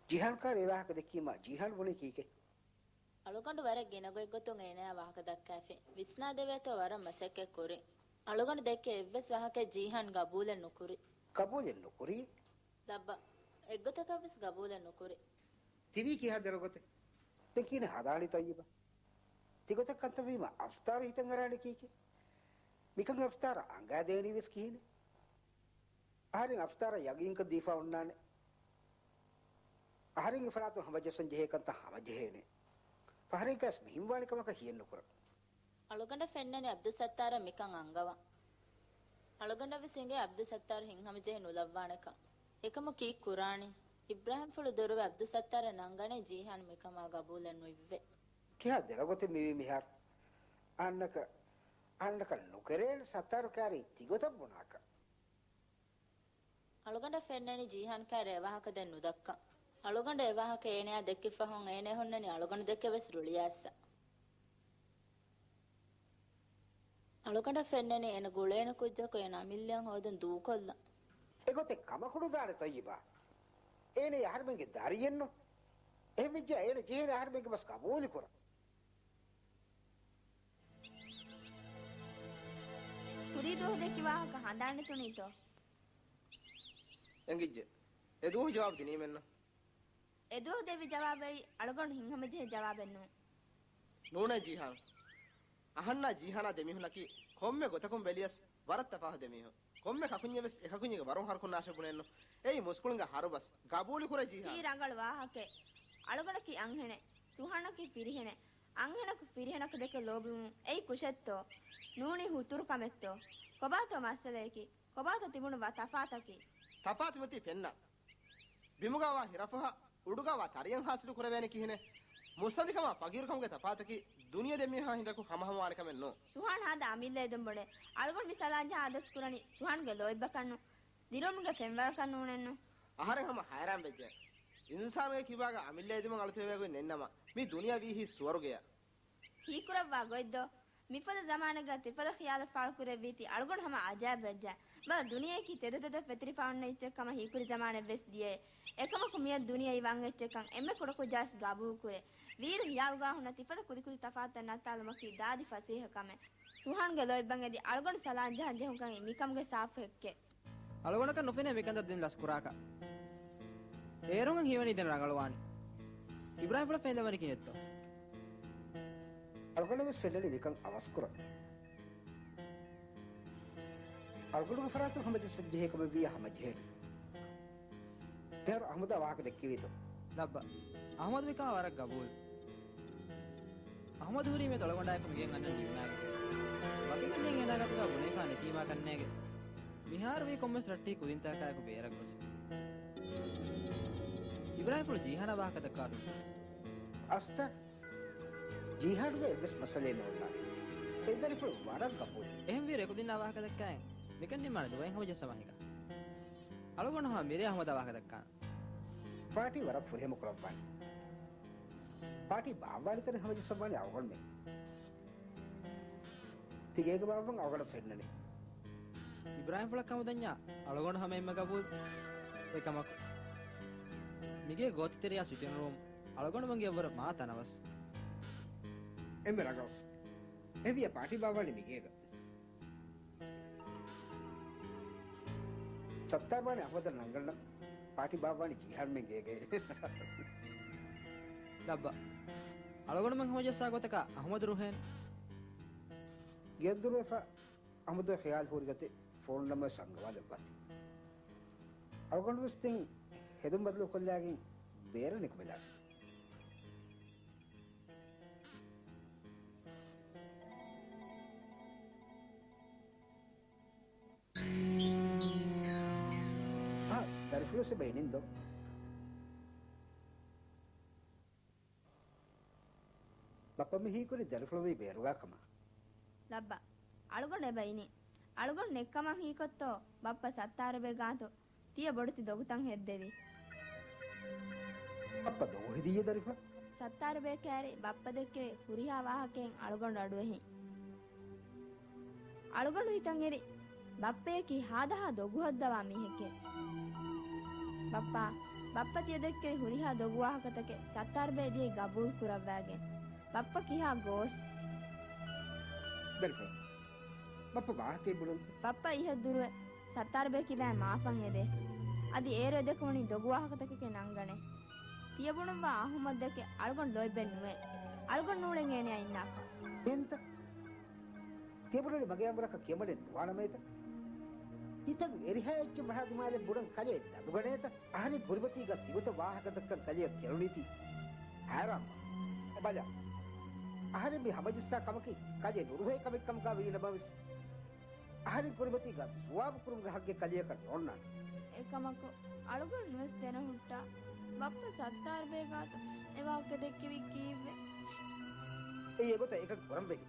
ޖީހާން ކާރި އެ ވާހަކަ ދެއްކީމާ ޖީހާން ބުނީ ކީކޭ؟ އަޅުގަނޑު ވަރަށް ގިނަ ގޮތްގޮތުން އޭނަޔާ ވާހަކަ ދައްކާފި. ވިސްނާދެވޭތޯ ވަރަށް މަސައްކަތް ކުރިން. އަޅުގަނޑު ދެއްކޭ އެއްވެސް ވާހަކައެއް ޖީހާން ގަބޫލެއް ނުކުރި. ގަބޫލެއް ނުކުރީ؟ ލައްބަ، އެއްގޮތަކަށްވެސް ގަބޫލެއް ނުކުރި. ތިވީ ކިހާ ދެރަ ގޮތެއް؟ ދެން ކިހިނެއް ހަދާނީ ތައްޔިބާ؟ ތިގޮތަށް ކަންތައް ވީމަ އަފްތާރު ހިތަށް އަރާނެ ކީކޭ؟ މިކަން އަފްތާރަށް އަނގާދޭނީވެސް ކިހިނެއް؟ އަހަރެން އަފްތާރަށް ޔަގީންކޮށް ދީފަ އޮންނާނެ. އަހަރެން އެފަރާތުން ހަމަޖައްސަން ޖެހޭ ކަންތައް ހަމަޖެހޭނެ. ފަހަރެން ކަސް މިހެން ވާނެ ކަމަކަށް ހިޔެއްނުކުރަން. އަޅުގަނޑަށް ފެންނަނީ އަބްދުއްސައްތާރަށް މިކަން އަންގަވަން. އަޅުގަނޑަށްވެސް އެނގޭ އަބްދުއްސައްތާރު ހިތްހަމަޖެހި ނުލައްވާނެކަން. އެކަމަކު ކީއްކުރާނީ؟ އިބްރާހިމްފުޅު ދުރުވެ އަބްދުއްސައްތާރަށް ނަންގަނީ ޖީހާން މިކަމާ ގަބޫލެއް ނުއިއްވެ. ކިހާ ދެރަ ގޮތެއް މިވީ މިހާރު؟ އަންނަކަ، އަންނަކަ ނުކެރޭނެ ސައްތާރު ކާރީ ތިގޮތަށް ބުނާކަށް. އަޅުގަނޑަށް ފެންނަނީ ޖީހާން ކާރި އެވާހަކަ ދެން ނުދައްކަން. އަޅުގަނޑު އެވާހަކަ އޭނަޔާ ދެއްކި ފަހުން އޭނަ ހުންނަނީ އަޅުގަނޑު ދެކެ ވެސް ރުޅިއައިސްސަ. އަޅުގަނޑަށް ފެންނަނީ އޭނަ ގުޅޭނެ ކުއްޖަކު އޭނަ އަމިއްލައަށް ހޯދަން ދޫކޮށްލަން. އެގޮތެއް ކަމަކު ނުދާނެ ތައްޔިބާ. އޭނަ އަހަރުމެންގެ ދަރިއެއްނު. އެހެންވެއްޖެ އޭނަ ޖެހޭނެ އަހަރުމެންގެ ބަސް ގަބޫލުކުރަން. ކުރީ ދުވަހު ދެއްކި ވާހަކަ ހަނދާން ނެތުނީތޯ؟ އެނގިއްޖެ. އެ ދުވަހު ޖަވާބު ދިނީމެއްނު. އެ ދުވަހު ދެއްވި ޖަވާބެއް އަޅުގަނޑު ހިތްހަމަޖެހޭ ޖަވާބެއް ނޫން. ނޫނޭ ޖީހާން. އަހަންނާ ޖީހާނާ ދެމީހުންނަކީ ކޮންމެ ގޮތަކުން ބެލިޔަސް ވަރަށް ތަފާތު ދެމީހުން. ކޮންމެ ކަކުންޏެއް ވެސް އެކަކުންޏެއްގެ ވަރުން ހަރުކުންނާށޭ ބުނެއެއްނު. އެއީ މުސްކުޅިންގެ ހަރުބަސް. ގަބޫލުކުރޭ ޖީހާން. ތީ ރަނގަޅު ވާހަކައެއް. އަޅުގަނޑަކީ އަންހެނެއް. ސުހާނަކީ ފިރިހެނެއް. އަންހެނަކު ފިރިހެނަކު ދެކެ ލޯބިވުން އެއީ ކުށެއްތޯ؟ ނޫނީ ހުތުރު ކަމެއްތޯ؟ ކޮބާތޯ މައްސަލަޔަކީ؟ ކޮބާތޯ ތިބުނު ވާ ތަފާތަކީ؟ ތަފާތު މިއޮތީ ފެންނަން. ބިމުގަ ވާ ހިރަފަހަށް، އުޑުގަ ވާ ތަރިއަށް ހާސިލު ކުރެވޭނެ ކިހިނެއް؟ މުއްސަނދިކަމާ ފަގީރުކަމުގެ ތަފާތަކީ ދުނިޔެ ދެމީހާ ހިނދަކު ހަމަހަމަވާނެ ކަމެއް ނޫން. ސުހާން ހާދަ އަމިއްލަ އެދުން ބޮޑޭ. އަޅުގަނޑު މި ސަލާން ޖަހާ އަދަސް ކުރަނީ ސުހާންގެ ލޯތްބަކަށްނު. ދިރިއުޅުމުގެ ފެންވަރަކަށް ނޫނެއްނު. އަހަރެން ހަމަ ހައިރާން ވެއްޖެ. އިންސާނުގެ ކިބާގަ އަމިއްލަ އެދުމަށް އަޅުތެރިވެގޮތް ނެތްނަމަ، މި ދުނިޔެ ވީހީ ސުވަރުގެއަށް. ހީކުރައްވާ ގޮތްދޯ؟ މިފަދަ ޒަމާނެއްގަ ތިފަދަ ޚިޔާލެއް ފާޅުކުރެއްވީތީ އަޅުގަނޑު ހަމަ އަޖައިބް ވެއްޖެ. ބަލަ، ދުނިޔެއަކީ ތެދު ތެދަށް ފެތުރިފަ އޮންނަ އެއްޗެއް ކަމަށް ހީކުރި ޒަމާނެއް ވެސް ދިޔައޭ. އެކަމަކު މިއަދު ދުނިޔެ އިވަން އެއްޗެއްކަން އެންމެ ކުޑަކުއްޖާވެސް ގަބޫލުކުރޭ. ވީއިރު ހިޔާލުގާ ހުންނަ ތިފަދަ ކުދިކުދި ތަފާތުތައް ނައްތާލުމަކީ ދާދި ފަސޭހަ ކަމެއް. ސުހާންގެ ލޯތްބަށް އެދި އަޅުގަނޑު ސަލާން ޖަހަން ޖެހުންކަން މިކަމުގެ ސާފު ހެއްކެއް. އަޅުގަނޑަކަށް ނުފެނޭ މިކަންތައް ދެން ލަސްކުރާކަށް. އޭރުން ހީވަނީ ދެން ރަނގަޅުވާނެ. އިބްރާހިމްފުޅަށް ފެނިލަވަނީ ކިހިނެއްތޯ؟ އަޅުގަނޑަށް ވެސް ފެންނަނީ މިކަން އަވަސްކުރަން. އަޅުގަނޑުގެ ފަރާތުން ހަމަޖައްސަން ޖެހޭ ކަމެއް ވިއްޔާ ހަމަޖެހޭނެ. ދެހަރު އަހުމަދާ ވާހަކަ ދެއްކެވީތޯ؟ ލައްބަ. އަހުމަދު މިކަމާ ވަރަށް ގަބޫލު. އަހުމަދު ހުރީ މިއަދު އަޅުގަނޑާއެކު މިގެއިން އަންނަން ނިންމާގެން. ވަކި ކުއްޖެއް އޭނާ ގާތުގަ ބުނެފާ ނެތީމާ ކަންނޭގެ. މިހާރު ވީ ކޮންމެސް ރައްޓެހި ކުދިންތަކާއެކު ބޭރަށް ގޮސް. އިބްރާހިމްފުޅު ޖީހާނާ ވާހަކަ ދައްކާ އަޑު. އަސްތަ، ޖީހާންގެ އެއްވެސް މައްސަލައެއް ނޯންނާނެ. އެ ދަރިފުޅު ވަރަށް ގަބޫލު. އެހެންވީރު އެކުދިންނާ ވާހަކަ ދައްކާއިން މިކަން ނިންމާނެ ދުވަހެއް ހަމަޖައްސަމާ ހިނގާ. އަޅުގަނޑު ހަމަ މިރޭ އަހުމަދާ ވާހަކަ ދައްކާނަން. ޕާޓީ ވަރަށް ފުރިހަމަ ކުރައްވާނެ. ޕާޓީ ބާއްވާނެ ތަނެއް ހަމަޖައްސައްވާނެ އަޅުގަނޑުމެން. ތި ގޭގަ ބާއްވަން އަޅުގަނޑަށް ފެންނަނީ. އިބްރާހިމްފުޅަށް ކަމުދަންޏާ އަޅުގަނޑު ހަމަ އެންމެ ގަބޫލު. އެކަމަކު، މިގޭ ގޯތިތެރެޔާ ސިޓިންރޫމް އަޅުގަނޑުމެންގެ އެއްވަރު މާ ތަނަވަސް. އެންމެ ރަނގަޅު. އެހެންވިއްޔާ ޕާޓީ ބާއްވާނީ މިގޭގަ. ސައްތާރު ވާނީ އަހުމަދަށް ނަންގަންނަން. ޕާޓީ ބާއްވާނީ ޖީހާންމެން ގޭގަ. ލައްބަ. އަޅުގަނޑުމެން ހަމަޖައްސާ ގޮތަކަށް އަހުމަދު ރުހޭން. ގެއަށް ދުރުވެފަ އަހުމަދު ޚިޔާލު ހޫރިގަތެ ފޯނު ނަމަވެސް އަންގަވާލައްވާތީ. އަޅުގަނޑުވެސް ދެން ހެދުން ބަދަލުކޮށްލާގެން ބޭރަށް ނިކުމެލާނެ. އާ، ދަރިފުޅު ސެބަ އިނިން ދޯ. ބައްޕަ މި ހީކުރީ ދަރިފުޅުވީ ބޭރުގާ ކަމަށް. ލައްބަ، އަޅުގަނޑު އެބަ އިނީ. އަޅުގަނޑު ނެއްކަމަށް ހީކޮށްތޯ ބައްޕަ ސައްތާރުބޭ ގާތު ތިޔަ ބޮޑެތި ދޮގުތައް ހެއްދެވީ. ބައްޕަ ދޮގު ހެދިއްޔޭ ދަރިފުޅަށް. ސައްތާރުބޭ ކައިރި ބައްޕަ ދެއްކެވި ހުރިހާ ވާހަކައިން އަޅުގަނޑު އަޑުއެހިން. އަޅުގަނޑު ހިތަށް އެރި ބައްޕަޔަކީ ހާދަހާ ދޮގު ހައްދަވާ މީހެކޭ. ބައްޕާ، ބައްޕަ ތިޔަ ދެއްކެވި ހުރިހާ ދޮގު ވާހަކަތަކެއް ސައްތާރުބޭ ދިޔައީ ގަބޫލު ކުރައްވާގެން. ބައްޕަ ކިހާ ގޯސް؟ ދަރިފުޅު. ބައްޕަ ވާހަކައެއް ބުނަންތަ؟ ބައްޕަ އިހަށް ދުރުވެ ސައްތާރުބޭ ކިބައިން މާފަށް އެދޭ. އަދި އޭރު އެދެކުވަނީ ދޮގު ވާހަކަތަކެކޭ ނަންގަނޭ. ތިޔަ ބުނުއްވާ އަހުމަދު ދެކެ އަޅުގަނޑު ލޯތްބެއް ނުވޭ. އަޅުގަނޑު ނޫޅެން އޭނަޔާ އިންނާކަށް. އެންތަ؟ ތިޔަބުނަނީ މަގޭ އަނބުރަކަށް ކިޔަމަޑެއް ނުވާނަމޭތަ؟ ހިތަށް އެރިހާ އެއްޗެއް މަހާ ދިމާލެއް ބުނަން ކަލޭ ލަދުގަނޭތަ؟ އަހަރެން ކުރިމަތީގަ ތިގޮތަށް ވާހަކަ ދައްކަން ކަލެއަށް ކެރުނީތީ. ހައިރާންވާ. ބަލަ. އަހަރެން މި ހަމަޖައްސާ ކަމަކީ ކަލޭ ނުރުހޭ ކަމެއްކަމުގަ ވީނަމަވެސް، އަހަރެން ކުރިމަތީގަ ޒުވާބު ކުރުމުގެ ހައްގެއް ކަލެއަކަށް ނޯންނާނެ. އެކަމަކު، އަޅުގަނޑު ނުވެސް ދެނެހުއްޓާ، ބައްޕަ ސައްތާރުބޭ ގާތު އެ ވާހަކަ ދެއްކެވީ ކީއްވެ؟ އެއީ އެގޮތަށް އެކަން ކުރަން ބެހޭ.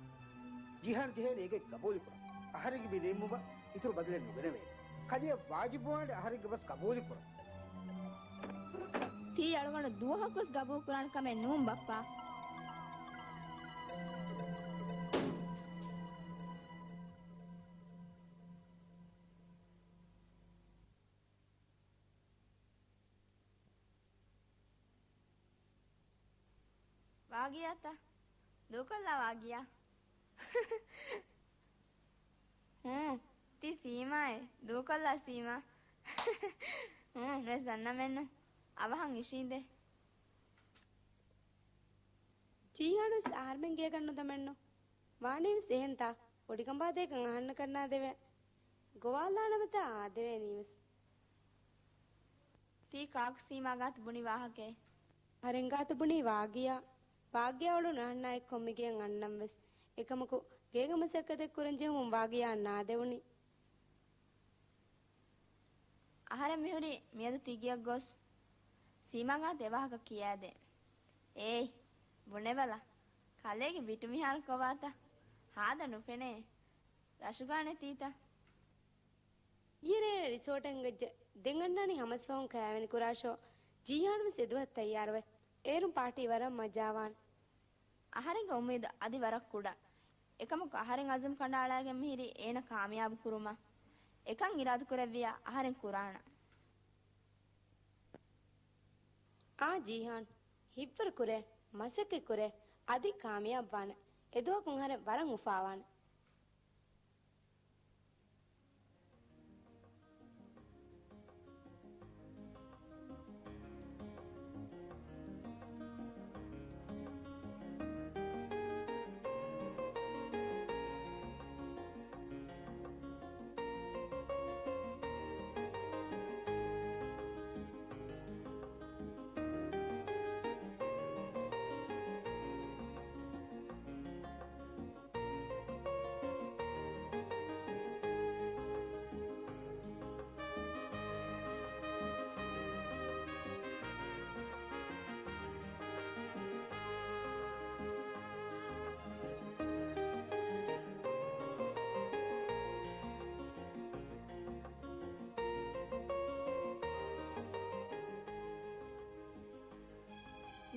ޖީހާން ޖެހޭނެ އޭގެ ގަބޫލުކުރަން. އަހަރެންގެ މި ނިންމުމަށް އިތުރު ބަދަލެއް ނުގެނެވޭނެ. ކަލެއަށް ވާޖިބުވާނެ އަހަރެންގެ ބަސް ގަބޫލުކުރަން. ތީ އަޅުގަނޑަށް ދުވަހަކުވެސް ގަބޫލުކުރާނެ ކަމެއް ނޫން ބައްޕާ. ވާގިޔާތަ؟ ދޫކޮށްލާ ވާގިޔާ. ހޫނ، ތީ ސީމާއޭ. ދޫކޮށްލާ ސީމާ. ހޫނ، ނުވެސް އަންނަމެއްނު. އަވަހަށް އިށީނދެ. ޖީހާންވެސް އަހަރުމެން ގޭގަ ނުދަމެއްނު. ވާނީވެސް އެހެންތާ؟ ބޮޑިގަނބާ ދޭކަން އަހަންނަކަށް ނާދެވޭ. ގޮވާލާނަމަތާ އާދެވޭނީވެސް. ތީ ކާކު ސީމާ ގާތު ބުނި ވާހަކައެއް؟ އަހަރެން ގާތު ބުނީ ވާގިޔާ. ވާގިޔާ އުޅުނު އަހަންނާ އެއްކޮށް މިގެއަށް އަންނަންވެސް. އެކަމަކު، ގޭގެ މަސައްކަތެއް ކުރަން ޖެހުމުން ވާގިޔާ ނާދެވުނީ. އަހަރެން މިހުރީ މިއަދު ތިގެއަށް ގޮސް، ސީމާ ގާތު އެވާހަކަ ކިޔާދޭ. އޭ، ބުނެބަލަ. ކަލޭގެ ބިޓު މިހާރު ކޮބާތަ؟ ހާދަ ނުފެނޭ. ރަށުގާ ނެތީތަ؟ އިރޭ ރިސޯޓަށް ހިނގައްޖެ. ދެން އަންނާނީ ހަމަސް ފަހުން ކަޔާވެނި ކުރާށޯ. ޖީހާންވެސް އެދުވަހަށް ތައްޔާރުވޭ. އޭރުން ޕާޓީ ވަރަށް މަޖާވާން. އަހަރެންގެ އުއްމީދު އަދި ވަރަށް ކުޑަ. އެކަމަކު އަހަރެން އަޒުމް ކަނޑައަޅާގެން މިހިރީ އޭނަ ކާމިޔާބު ކުރުމަށް. އެކަން އިރާދަކުރެއްވިޔާ އަހަރެން ކުރާނަން. އާ ޖީހާން، ހިތްވަރު ކުރޭ، މަސައްކަތް ކުރޭ، އަދި ކާމިޔާބު ވާނެ. އެދުވަހަކުން އަހަރެން ވަރަށް އުފާވާނެ.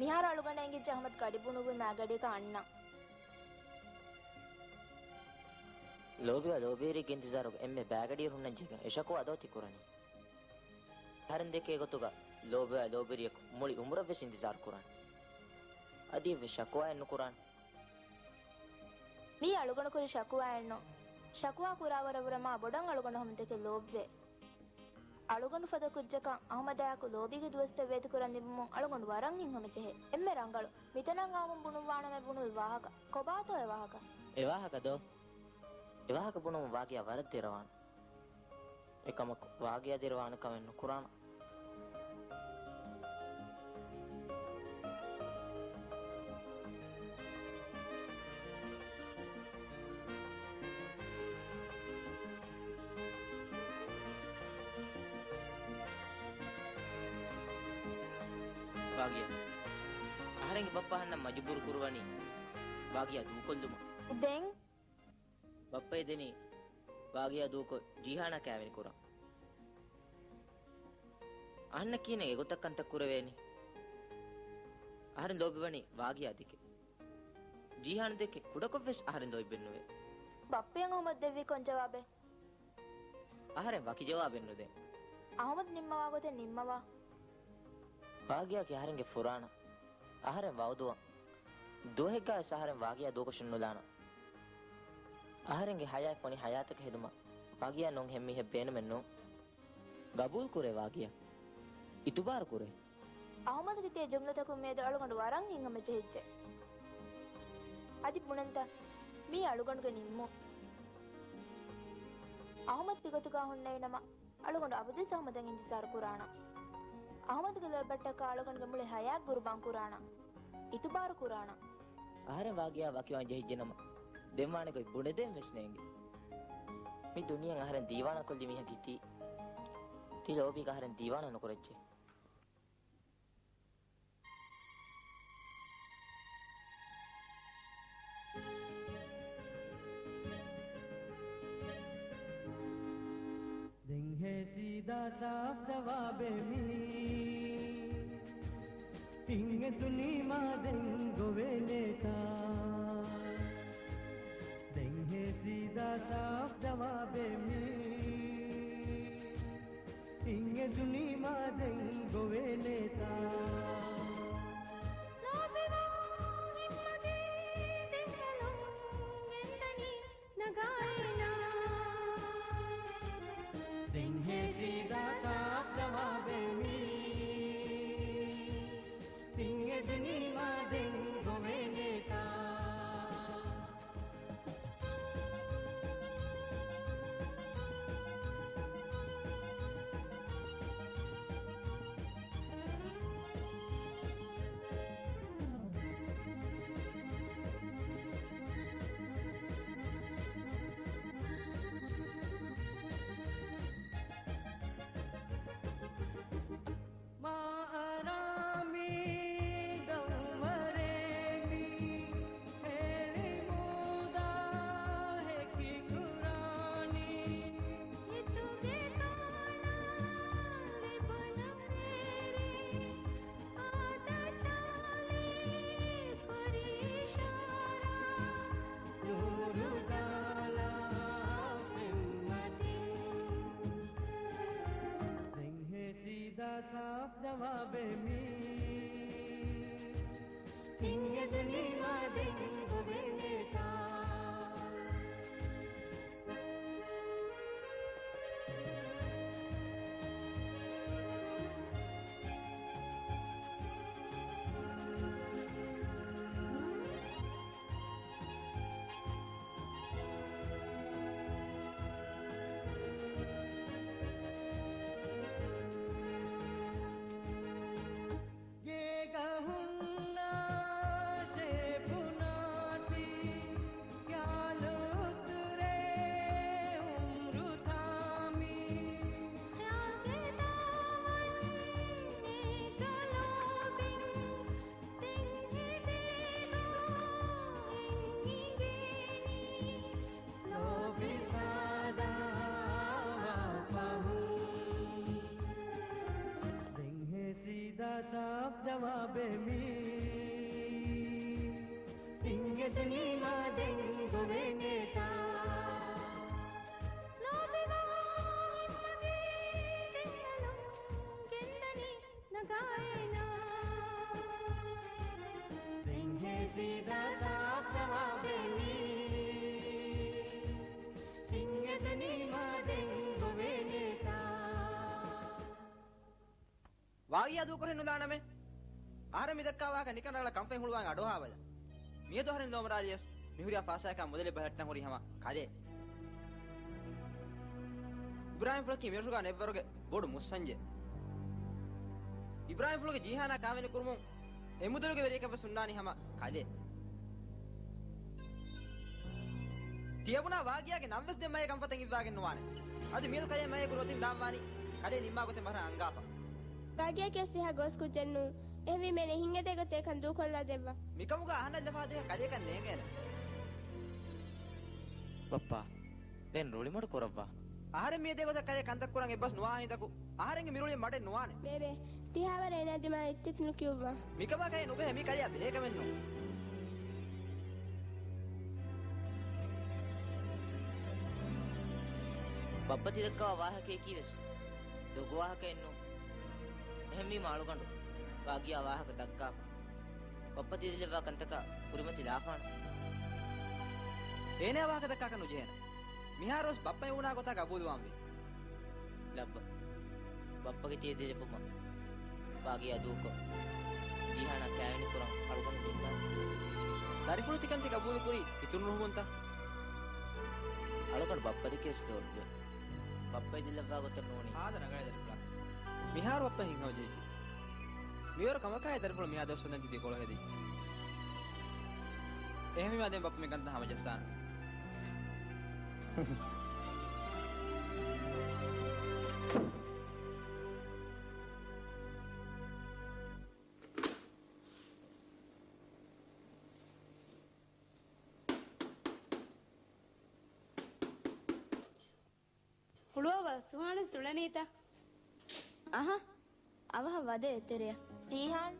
މިހާރު އަޅުގަނޑަށް އެނގިއްޖެ އަހުމަދު ގަޑި ބުނުއްވި މާގަޑިއަކަށް އަންނަން. ލޯބިވާ ލޯބިވެރިއެއްގެ އިންތިޒާރުގަ އެންމެ ބައިގަޑިއިރު ހުންނަން ޖެހިގެން އެ ޝަކުވާ އަދޯ ތި ކުރަނީ. އަހަރެން ދެކޭ ގޮތުގަ ލޯބިވާ ލޯބިވެރިޔަކު މުޅި އުމުރަށްވެސް އިންތިޒާރު ކުރާނެ. އަދި އެއްވެސް ޝަކުވާއެއް ނުކުރާނެ. މީ އަޅުގަނޑު ކުރި ޝަކުވާއެއްނޫން. ޝަކުވާ ކުރާވަރަށްވުރެ މާ ބޮޑަށް އަޅުގަނޑު އަހުމަދު ދެކެ ލޯބިވޭ. އަޅުގަނޑު ފަދަ ކުއްޖަކަށް އަހުމަދާއެކު ލޯބީގެ ދުވަސްތައް ވޭތުކުރަން ލިބުމުން އަޅުގަނޑު ވަރަށް ހިތްހަމަޖެހޭ. އެންމެ ރަނގަޅު. މިތަނަށް އައުމުން ބުނުއްވާނަމޭ ބުނުއްވި ވާހަކަ. ކޮބާތޯ އެ ވާހަކަ؟ އެ ވާހަކަ ދޯ؟ އެ ވާހަކަ ބުނުމުން ވާގިޔާ ވަރަށް ދެރަވާނެ. އެކަމަކު، ވާގިޔާ ދެރަވާނެ ކަމެއް ނުކުރާނަން. ވާގިޔާ. އަހަރެންގެ ބައްޕަ އަހަންނަށް މަޖުބޫރު ކުރުވަނީ ވާގިޔާ ދޫކޮށްލުމަށް. ދެން؟ ބައްޕައޭ ދެނީ ވާގިޔާ ދޫކޮށް ޖީހާނާ ކައިވެނި ކުރަން. އަހަންނަށް ކިހިނެއް އެގޮތަށް ކަންތައް ކުރެވޭނީ؟ އަހަރެން ލޯބިވަނީ ވާގިޔާ ދެކެ. ޖީހާން ދެކެ ކުޑަކޮށްވެސް އަހަރެން ލޯތްބެއް ނުވޭ. ބައްޕައަށް އަހުމަދު ދެއްވީ ކޮން ޖަވާބެއް؟ އަހަރެން ވަކި ޖަވާބެއް ނުދޭ. އަހުމަދު ނިންމަވާ ގޮތެއް ނިންމަވާ. ވާގިޔާގެ އަހަރެންގެ ފުރާނަ. އަހަރެން ވައުދުވާ. ދުވަހެއްގަވެސް އަހަރެން ވާގިޔާ ދޫކޮށެއް ނުލާނަން. އަހަރެންގެ ހަޔާތް ފޮނި ހަޔާތަކަށް ހެދުމަށް ވާގިޔާ ނޫން އެހެން މީހެއް ބޭނުމެއް ނޫން. ގަބޫލު ކުރޭ ވާގިޔާ. އިތުބާރު ކުރޭ. އަހުމަދުގެ ތިޔަ ޖުމްލަތަކުން މިއަދު އަޅުގަނޑު ވަރަށް ހިތްހަމަޖެހިއްޖެ. އަދި ބުނަންތަ؟ މީ އަޅުގަނޑުގެ ނިންމުން. އަހުމަދު ތިގޮތުގަ ހުންނެވިނަމަ، އަޅުގަނޑު އަބަދުވެސް އަހުމަދަށް އިންތިޒާރު ކުރާނަން. އަހުމަދުގެ ލޯތްބަށްޓަކާ އަޅުގަނޑުގެ މުޅި ހަޔާތް ގުރުބާން ކުރާނަން. އިތުބާރު ކުރާނަން. އަހަރެން ވާގިޔާ ވަކިވާން ޖެހިއްޖެނަމަ، ދެން ވާނެ ގޮތް ބުނެދޭން ވެސް ނޭނގެ. މި ދުނިޔެއިން އަހަރެން ދީވާނާކޮށްލި މީހަކީ ތީ. ތި ލޯބީގަ އަހަރެން ދީވާނާ ނުކުރައްޖެ. ދެން ހޭ ސީދާ ސާފް ޖަވާބެއް މީ. ހިތްހެދުނީ މާ ދެން ގޮވޭނޭތާ. ދެން ހޭ ސީދާ ސާފް ޖަވާބެއް މީ. ހިތްހެދުނީ މާ ދެން ގޮވޭނޭތާ. ލޯބިވާ ހިތްމަގޭ ދެން ބަލުން ގެންދަނީ ނަގާއޭނާ. ދެން ހޭ ސީދާ ސާފް ޖަވާބެއް މީ. ހިތްހެދުނީ މާ ދެން ގޮވޭނޭތާ. މާ އަރާ މި ދައުވަރޭ މި ހެޅި މޫދާ ހެކި ކުރާނީ. ހިތުގެ ތާނަ ލިބުނު މޭރޭ އާދަ ޗާލީ ކުރި އިޝާރާ ނޫރު ދާލާ ފެންމަތިން. ދެން ހޭ ސީދާ ސާފް ޖަވާބެއް މީ. ހިތްހެދުނީ މާ ދެން ގޮވޭނޭތާ. ގޭގަ ހުންނަ ޝޭޕުނާތި ޚިޔާލު އުތުރޭ އުމްރު ތާމީ. ޚިޔާލުގެ ދާވަން ނޭގަ ލޯބިން ދެން ހެދޭގަ އިނގޭނީ. ލޯބި ސާދާވާ ފަހުން. ދެން ހޭ ސީދާ ސާފް ޖަވާބެއް މީ. ދުނީމާ ދެން ގޮވޭނޭތާ. ލޯބިވާ ހިތްމަތީ ދެން އަލުން ގެންދަނީ ނަގާއޭނާ. ދެން ހޭ ސީދާ ސާފް ޖަވާބޭ މީ. ހިތް އެ ދުނީމާ ދެން ގޮވޭނޭތާ. ވާގިޔާ ދޫކޮށެއް ނުލާނަމޭ. އަހަރެން މި ދައްކާ ވާހަކަ ނިކަން ރަނގަޅަށް ކަންފަތް ހުޅުވާން އަޑުއަހާބަލަ. މިއަދު އަހަރެން ލޯމަރާލިޔަސް މިހުރިހާ ފައިސާއަކާ މުދަލެއް ބަލަހައްޓަން ހުރީ ހަމަ ކަލޭ. އިބްރާހިމްފުޅަކީ މިރަށުގާ ނެތްވަރުގެ ބޮޑު މުއްސަންޖެއް. އިބްރާހިމްފުޅުގެ ޖީހާނާ ކާވެނި ކުރުމުން އެ މުދަލުގެ ވެރިޔަކަށްވެސް ހުންނާނީ ހަމަ ކަލޭ. ތިޔަބުނާ ވާގިޔާގެ ނަންވެސް ދެން މަޔަށް ކަންފަތަށް އިއްވާގެން ނުވާނެ. އަދި މިއަދު ކަލޭ މަޔަށް އެކު ނުއޮތީ ދާންވާނީ ކަލޭ ނިންމާ ގޮތެއް މަށަށް އަންގާފަ. ވާގިޔާ ކިޔަސް އެހާ ގޯސް ކުއްޖެއް ނޫން. އެހެންވީމަ އޭނަ ހިތް އެދޭ ގޮތަށް އެކަން ދޫކޮށްލާ ދެއްވާ. މިކަމުގަ އަހަންނަށް ލަފާ ދޭހަ ކަލޭކަން ނޭނގޭނެ. ބައްޕާ، ދެން ރުޅިމަޑު ކުރައްވާ. އަހަރެން މިއެދޭ ގޮތަށް ކަލޭ ކަންތައް ކުރަން އެއްބަސް ނުވާ ހިނދަކު، އަހަރެންގެ މިރުޅި މަޑެއް ނުވާނެ. ބޭބެ، ތިހާވަރަށް އޭނާ ދިމާ އެއްޗެއް ނުކިޔުއްވާ. މިކަމާ ކަލޭ ނުބެހޭ، މީ ކަލެއަށް ބެހޭ ކަމެއް ނޫން. ބައްޕަ ތި ދައްކާ ވާހަކައަކީ ވެސް ދޮގު ވާހަކައެއް ނޫން. އެހެންވީމަ އަޅުގަނޑު ވާގިޔާ ވާހަކަ ދައްކާފަ. ބައްޕަ ތި ދިލައްވާ ކަންތަކާ ކުރިމަތި ލާފާނެ. އޭނާ ވާހަކަ ދައްކާކަށް ނުޖެހޭނެ. މިހާރުވެސް ބައްޕަ އެ ބުނާ ގޮތާ ގަބޫލުވާންވީ. ލައްބަ. ބައްޕަގެ ތިޔަ ދިލައްވުމަށް ވާގިޔާ ދޫކޮށް، ޖީހާނާ ކާވެނި ކުރަން އަޅުގަނޑު ނިންމާނެ. ދަރިފުޅު ތިކަން ތި ގަބޫލުކުރީ ހިތުނުރުހުމުންތަ؟ އަޅުގަނޑު ބައްޕަ ދެކެ ވެސް ލޯބިވޭ. ބައްޕަ އެ ދިލައްވާ ގޮތަށް ނޫނީ. ހާދަ ރަނގަޅޭ ދަރިފުޅާ. މިހާރު ބައްޕަ ހިތްހަމަޖެހިއްޖެ. މިވަރު ކަމަކާއި ދަރިފުޅު މިއާ ދުވަސް ވަންދެން ތި ދެކޮޅު ހެދި. އެހެންވީމާ ދެން ބައްޕަ މި ކަންތައް ހަމަޖައްސާނެ. ހުޅުވާ ސުހާނަ ސުޅެނީތަ؟ އަހަ، އަވަހަށް ވަދޭ އެތެރެއަށް. ޖީހާން.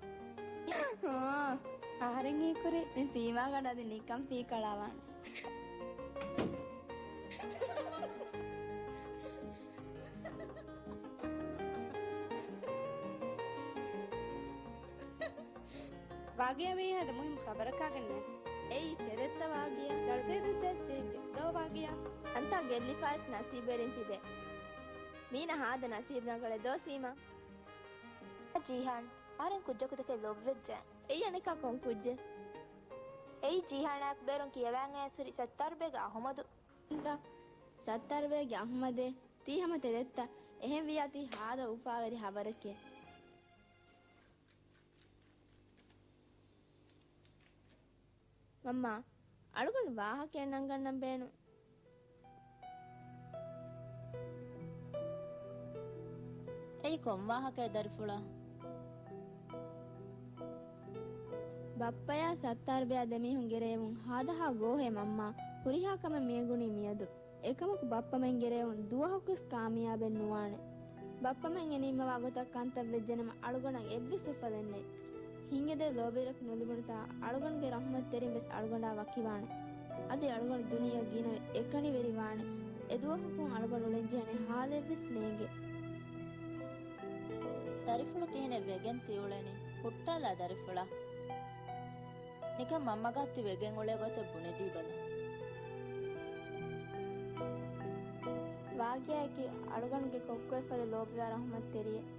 އާ. އަހަރެން ހީކުރީ. މި ސީމާގަނޑު އަދި ނިކަން ފީކަޅާވާނެ. ވާގިޔާ މީހާ ދެ މުހިއްމު ޚަބަރަކާގެންނޭ. އެއީ ތެދެއްތަ ވާގިޔާ؟ ދަޅުތެރެދުން ސޭސް ޖެހިއްޖެ. ދޯ ވާގިޔާ. އަންތާ ގެއްލިފައިސް ނަސީބުވެރިން ތިބޭ. މީނަ ހާދަ ނަސީބު ރަނގަޅެއް ދޯ ސީމާ. ޖީހާން، އަހަރެން ކުއްޖަކުދެކެ ލޯބިވެއްޖެ. އެއީ އަނެއްކާ ކޮން ކުއްޖެއް؟ އެއީ ޖީހާނާއެކު ބޭރުން ކިޔަވާން އައިސް ހުރި ސައްތާރުބޭގެ އަހުމަދު. އަންތާ، ސައްތާރުބޭގެ އަހުމަދޭ؟ ތީ ހަމަ ތެދެއްތަ؟ އެހެންވިއްޔާ ތީ ހާދަ އުފާވެރި ޚަބަރެކޭ. މަންމާ، އަޅުގަނޑު ވާހަކައެއް ނަންގަންނަން ބޭނުން. އެއީ ކޮން ވާހަކައެއް ދަރިފުޅާ؟ ބައްޕަޔާ ސައްތާރުބެޔާ ދެމީހުން ގެރެވުން ހާދަހާ ގޯހޭ މަންމާ، ހުރިހާ ކަމެއް މިއެނގުނީ މިއަދު. އެކަމަކު ބައްޕަމެން ގެރެވުން ދުވަހަކުވެސް ކާމިޔާބެއް ނުވާނެ. ބައްޕަމެން އެ ނިންމަވާ ގޮތަށް ކަންތައް ވެއްޖެނަމަ އަޅުގަނޑަށް އެއްވެސް އުފަލެއް ނެތް. ހިނގެދޭ ލޯބިވެރިޔަކު ނުލިބުނުތާ އަޅުގަނޑުގެ ރަޙްމަތްތެރިން ވެސް އަޅުގަނޑާ ވަކިވާނެ. އަދި އަޅުގަނޑު ދުނިޔެއަށް ގިނަ އެކަނިވެރިވާނެ. އެދުވަހަކުން އަޅުގަނޑު އުޅެންޖެހޭނެ ހާލެއްވެސް ނޭނގެ. ދަރިފުޅު ކިހިނެއް ވެގެން ތި އުޅެނީ؟ ހުއްޓާލާ ދަރިފުޅާ. ނިކަން މަންމަގަ ތި ވެގެން އުޅޭ ގޮތެއް ބުނެދީބަލަ. ވާގިޔާއަކީ އަޅުގަނޑުގެ ކޮއްކޮއެއް ފަދަ ލޯބިވާ ރަޙްމަތްތެރިއެއް.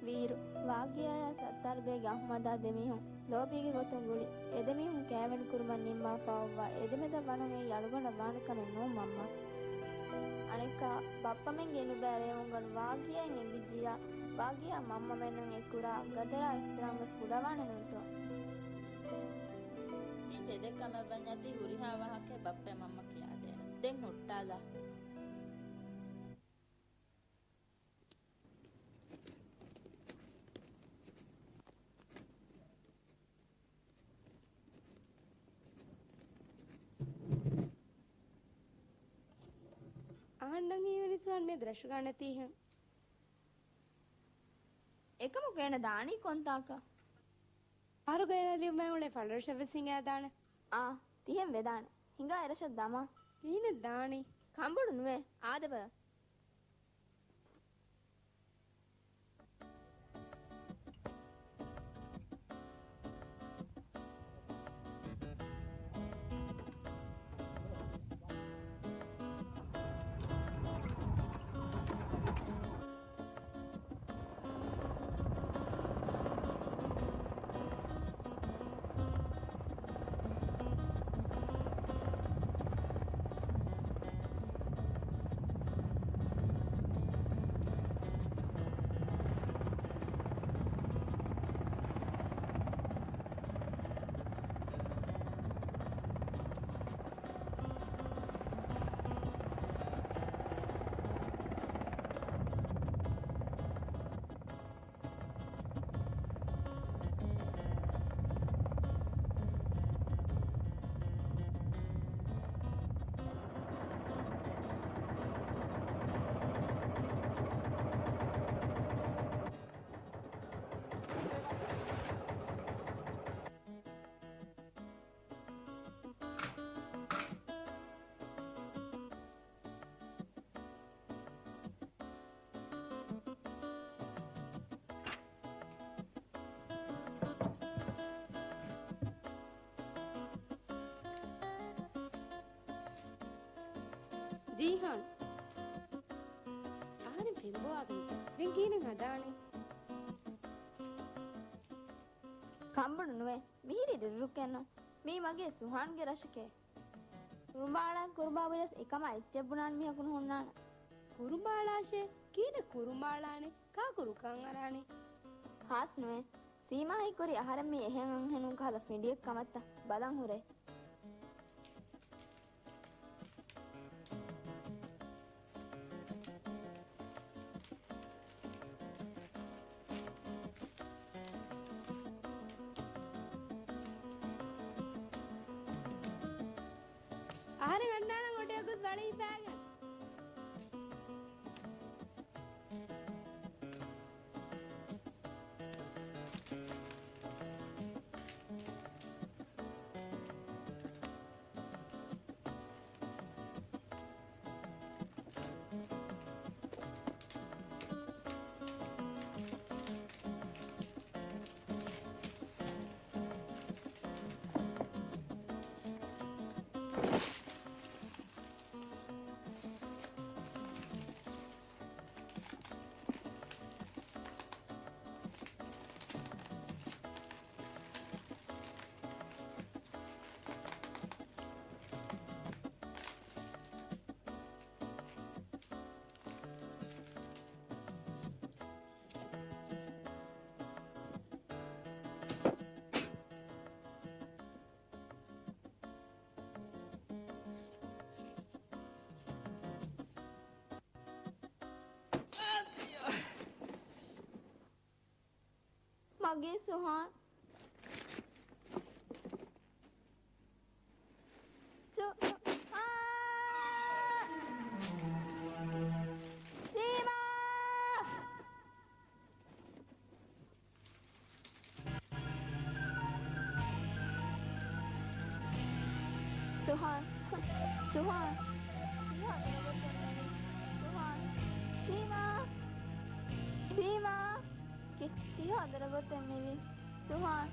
ވީއިރު، ވާގިޔާޔާ ސައްތާރުބޭގެ އަޙްމަދާ ދެމީހުން ލޯބީގެ ގޮތުން ގުޅި. އެދެމީހުން ކައިވެނި ކުރުމަށް ނިންމާފަ އޮއްވާ އެދެމެދަށް ވަނުން އެއީ އަޅުގަނޑަށް ވާނެ ކަމެއް ނޫން މަންމާ. އަނެއްކާ، ބައްޕަމެންގެ އިނުބައި ރޭވުންގަނޑު ވާގިޔާއިން އެނގިއްޖިއްޔާ، ވާގިޔާ މަންމަމެންނަށް އެ ކުރާ ގަދަރާ އިޙްތިރާމް ވެސް ކުޑަވާނެ ނޫންތޯ؟ ތީ ތެދެއް ކަމަށް ވަންޏާ ތީ ހުރިހާ ވާހަކައެއް ބައްޕަ މަންމަ ކިޔާދޭނެ. ދެން ހުއްޓާލާ. އަހަންނަށް ހީވަނީ ސުވާން މިއަދު ރަށުގަ ނެތީހެން. އެކަމަކު އޭނަ ދާނީ ކޮންތާކަށް؟ އަހަރުގަ އޭނަ ލިޔުމަށް އުޅޭ ފަޅުރަށަށްވެސް ހިނގާދާނެ. އާ، ތިހެން ވެދާނެ. ހިނގާ އެރަށަށް ދަމާ. ކިހިނެއް ދާނީ؟ ކަނބޮޑު ނުވޭ. އާދެބަލަ. ޖީހާން. އަހަރެން ފެންބޮވާގެން. ދެން ކިހިނެއް ހަދާނީ؟ ކަނބޮޑު ނުވޭ. މިހިރީ ރުއްރުއްކެއްނު. މީ މަގޭ ސުހާންގެ ރަށެކޭ. ކުރުމާޅާ ކުރުބާ ބުޔަސް އެކަމާ އެއްޗެއް ބުނާން މީހަކު ނުހުންނާނެ. ކުރުމާޅާށޭ؟ ކިހިނެއް ކުރުމާޅާނެ؟ ކާކު ރުކާން އަރާނީ؟ ހާސް ނުވޭ. ސީމާ ހީކުރީ އަހަރެން މީ އެހެން އަންހެނުން ކަހަލަ ފިނޑިއެއް ކަމަށްތަ؟ ބަލަން ހުރޭ. އަހަރެން އަންނާނަން އޮޑިއަށް ގޮސް ވަޅި ހިފާގެން. މަގޭ ސުހާން. ސު-، ސު-، އާ! ސީމާ! ސުހާން. ސުހާން. ކިހާ ދުރަގޮތެއް މެވީ؟ ސުހާން. ސީމާ! ސީމާ! ކި-، ކިހާ ދުރަގޮތެއް މެވީ؟ ސުހާން.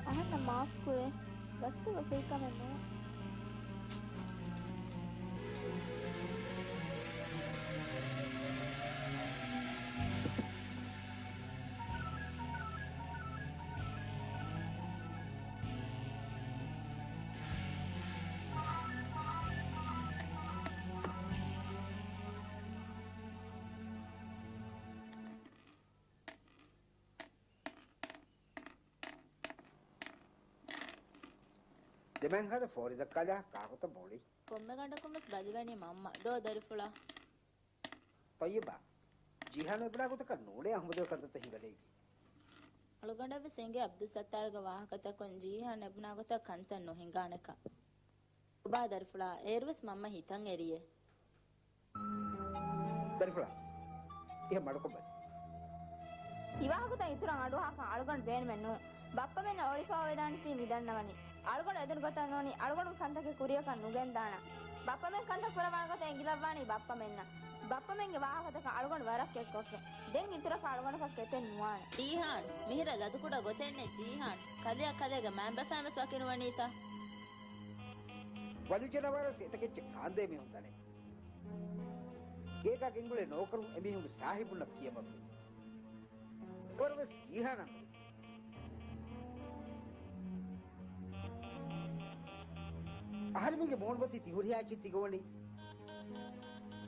އަހަންނަށް މާފް ކުރޭ. ގަސްތުގަ ކުރި ކަމެއް ނޫން. ދެމެންހަދަ ފޯރި ދައްކާލާ ކާކުތަ މޯޅި؟ ކޮންމެ ގަނޑަކުން ވެސް ބަލިވަނީ މަންމަ. ދޯ ދަރިފުޅާ. ތައްޔިބާ، ޖީހާން އެބުނާ ގޮތަކަށް ނޫޅޭ އަހުމަދުގެ ކަންތައްތައް ހިނގަނީގެ. އަޅުގަނޑަށް ވެސް އެނގޭ އަބްދުއްސައްތާރުގެ ވާހަކަތަކުން ޖީހާން އެބުނާ ގޮތަށް ކަންތައް ނުހިނގާނެކަން. ބާ ދަރިފުޅާ، އޭރު ވެސް މަންމަ ހިތަށް އެރިއޭ. ދަރިފުޅާ، އިހަށް މަޑުކޮށް ބަލަ. ތިވާހަކަތައް އިތުރަށް އަޑުއަހާކަށް އަޅުގަނޑު ބޭނުމެއް ނޫން. ބައްޕަމެންނަށް އޮޅިފަ އޮވެދާނެތީ މިދަންނަވަނީ. އަޅުގަނޑު އެދުނު ގޮތަށް ނޫނީ އަޅުގަނޑުގެ ކަންތަކެއް ކުރިޔަކަށް ނުގެންދާނަން. ބައްޕަމެން ކަންތައް ކުރައްވާނެ ގޮތަށް އެނގިލައްވާނީ ބައްޕަމެންނަށް. ބައްޕަމެންގެ ވާހަކަތަކަށް އަޅުގަނޑު ވަރަށް ކެތްކޮށްފިން. ދެން އިތުރަކަށް އަޅުގަނޑަކަށް ކެތެއް ނުވާނެ. ޖީހާން، މިހިރަ ލަދުކުޑަ ގޮތެއްނެތް ޖީހާން. ކަލެއަށް ކަލޭގެ މައިންބަފައިން ވެސް ވަކިނުވަނީތަ؟ ވަލު ޖަނަވާރަށް އެތަކެއްޗެއް ކާންދޭ މީހުން ދަނެ. ގޭގާ ގެންގުޅޭ ނޯކަރުން އެމީހުންގެ ސާހިބުންނަށް ކިޔަމަށްވި. ވަރަށް ވެސް ޖީހާނަށް ނުވި. އަހަރެމެންގެ މޫނުމަތީ ތިހުރިހާ އެއްޗެއް ތިގޮވަނީ.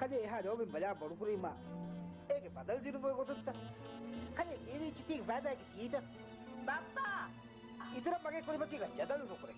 ކަލޭ އެހާ ލޯބިން ބަލާ ބޮޑުކުރީމާ އޭގެ ބަދަލު ދިނުމުގެ ގޮތުންތަ؟ ކަލޭ ލިޔެވި އެއްޗިތީގެ ފައިދާއަކީ ތީތަ؟ ބައްޕާ! އިތުރަށް މަގޭ ކުރިމަތީގަ ޖަދަލު ނުކުރޭ.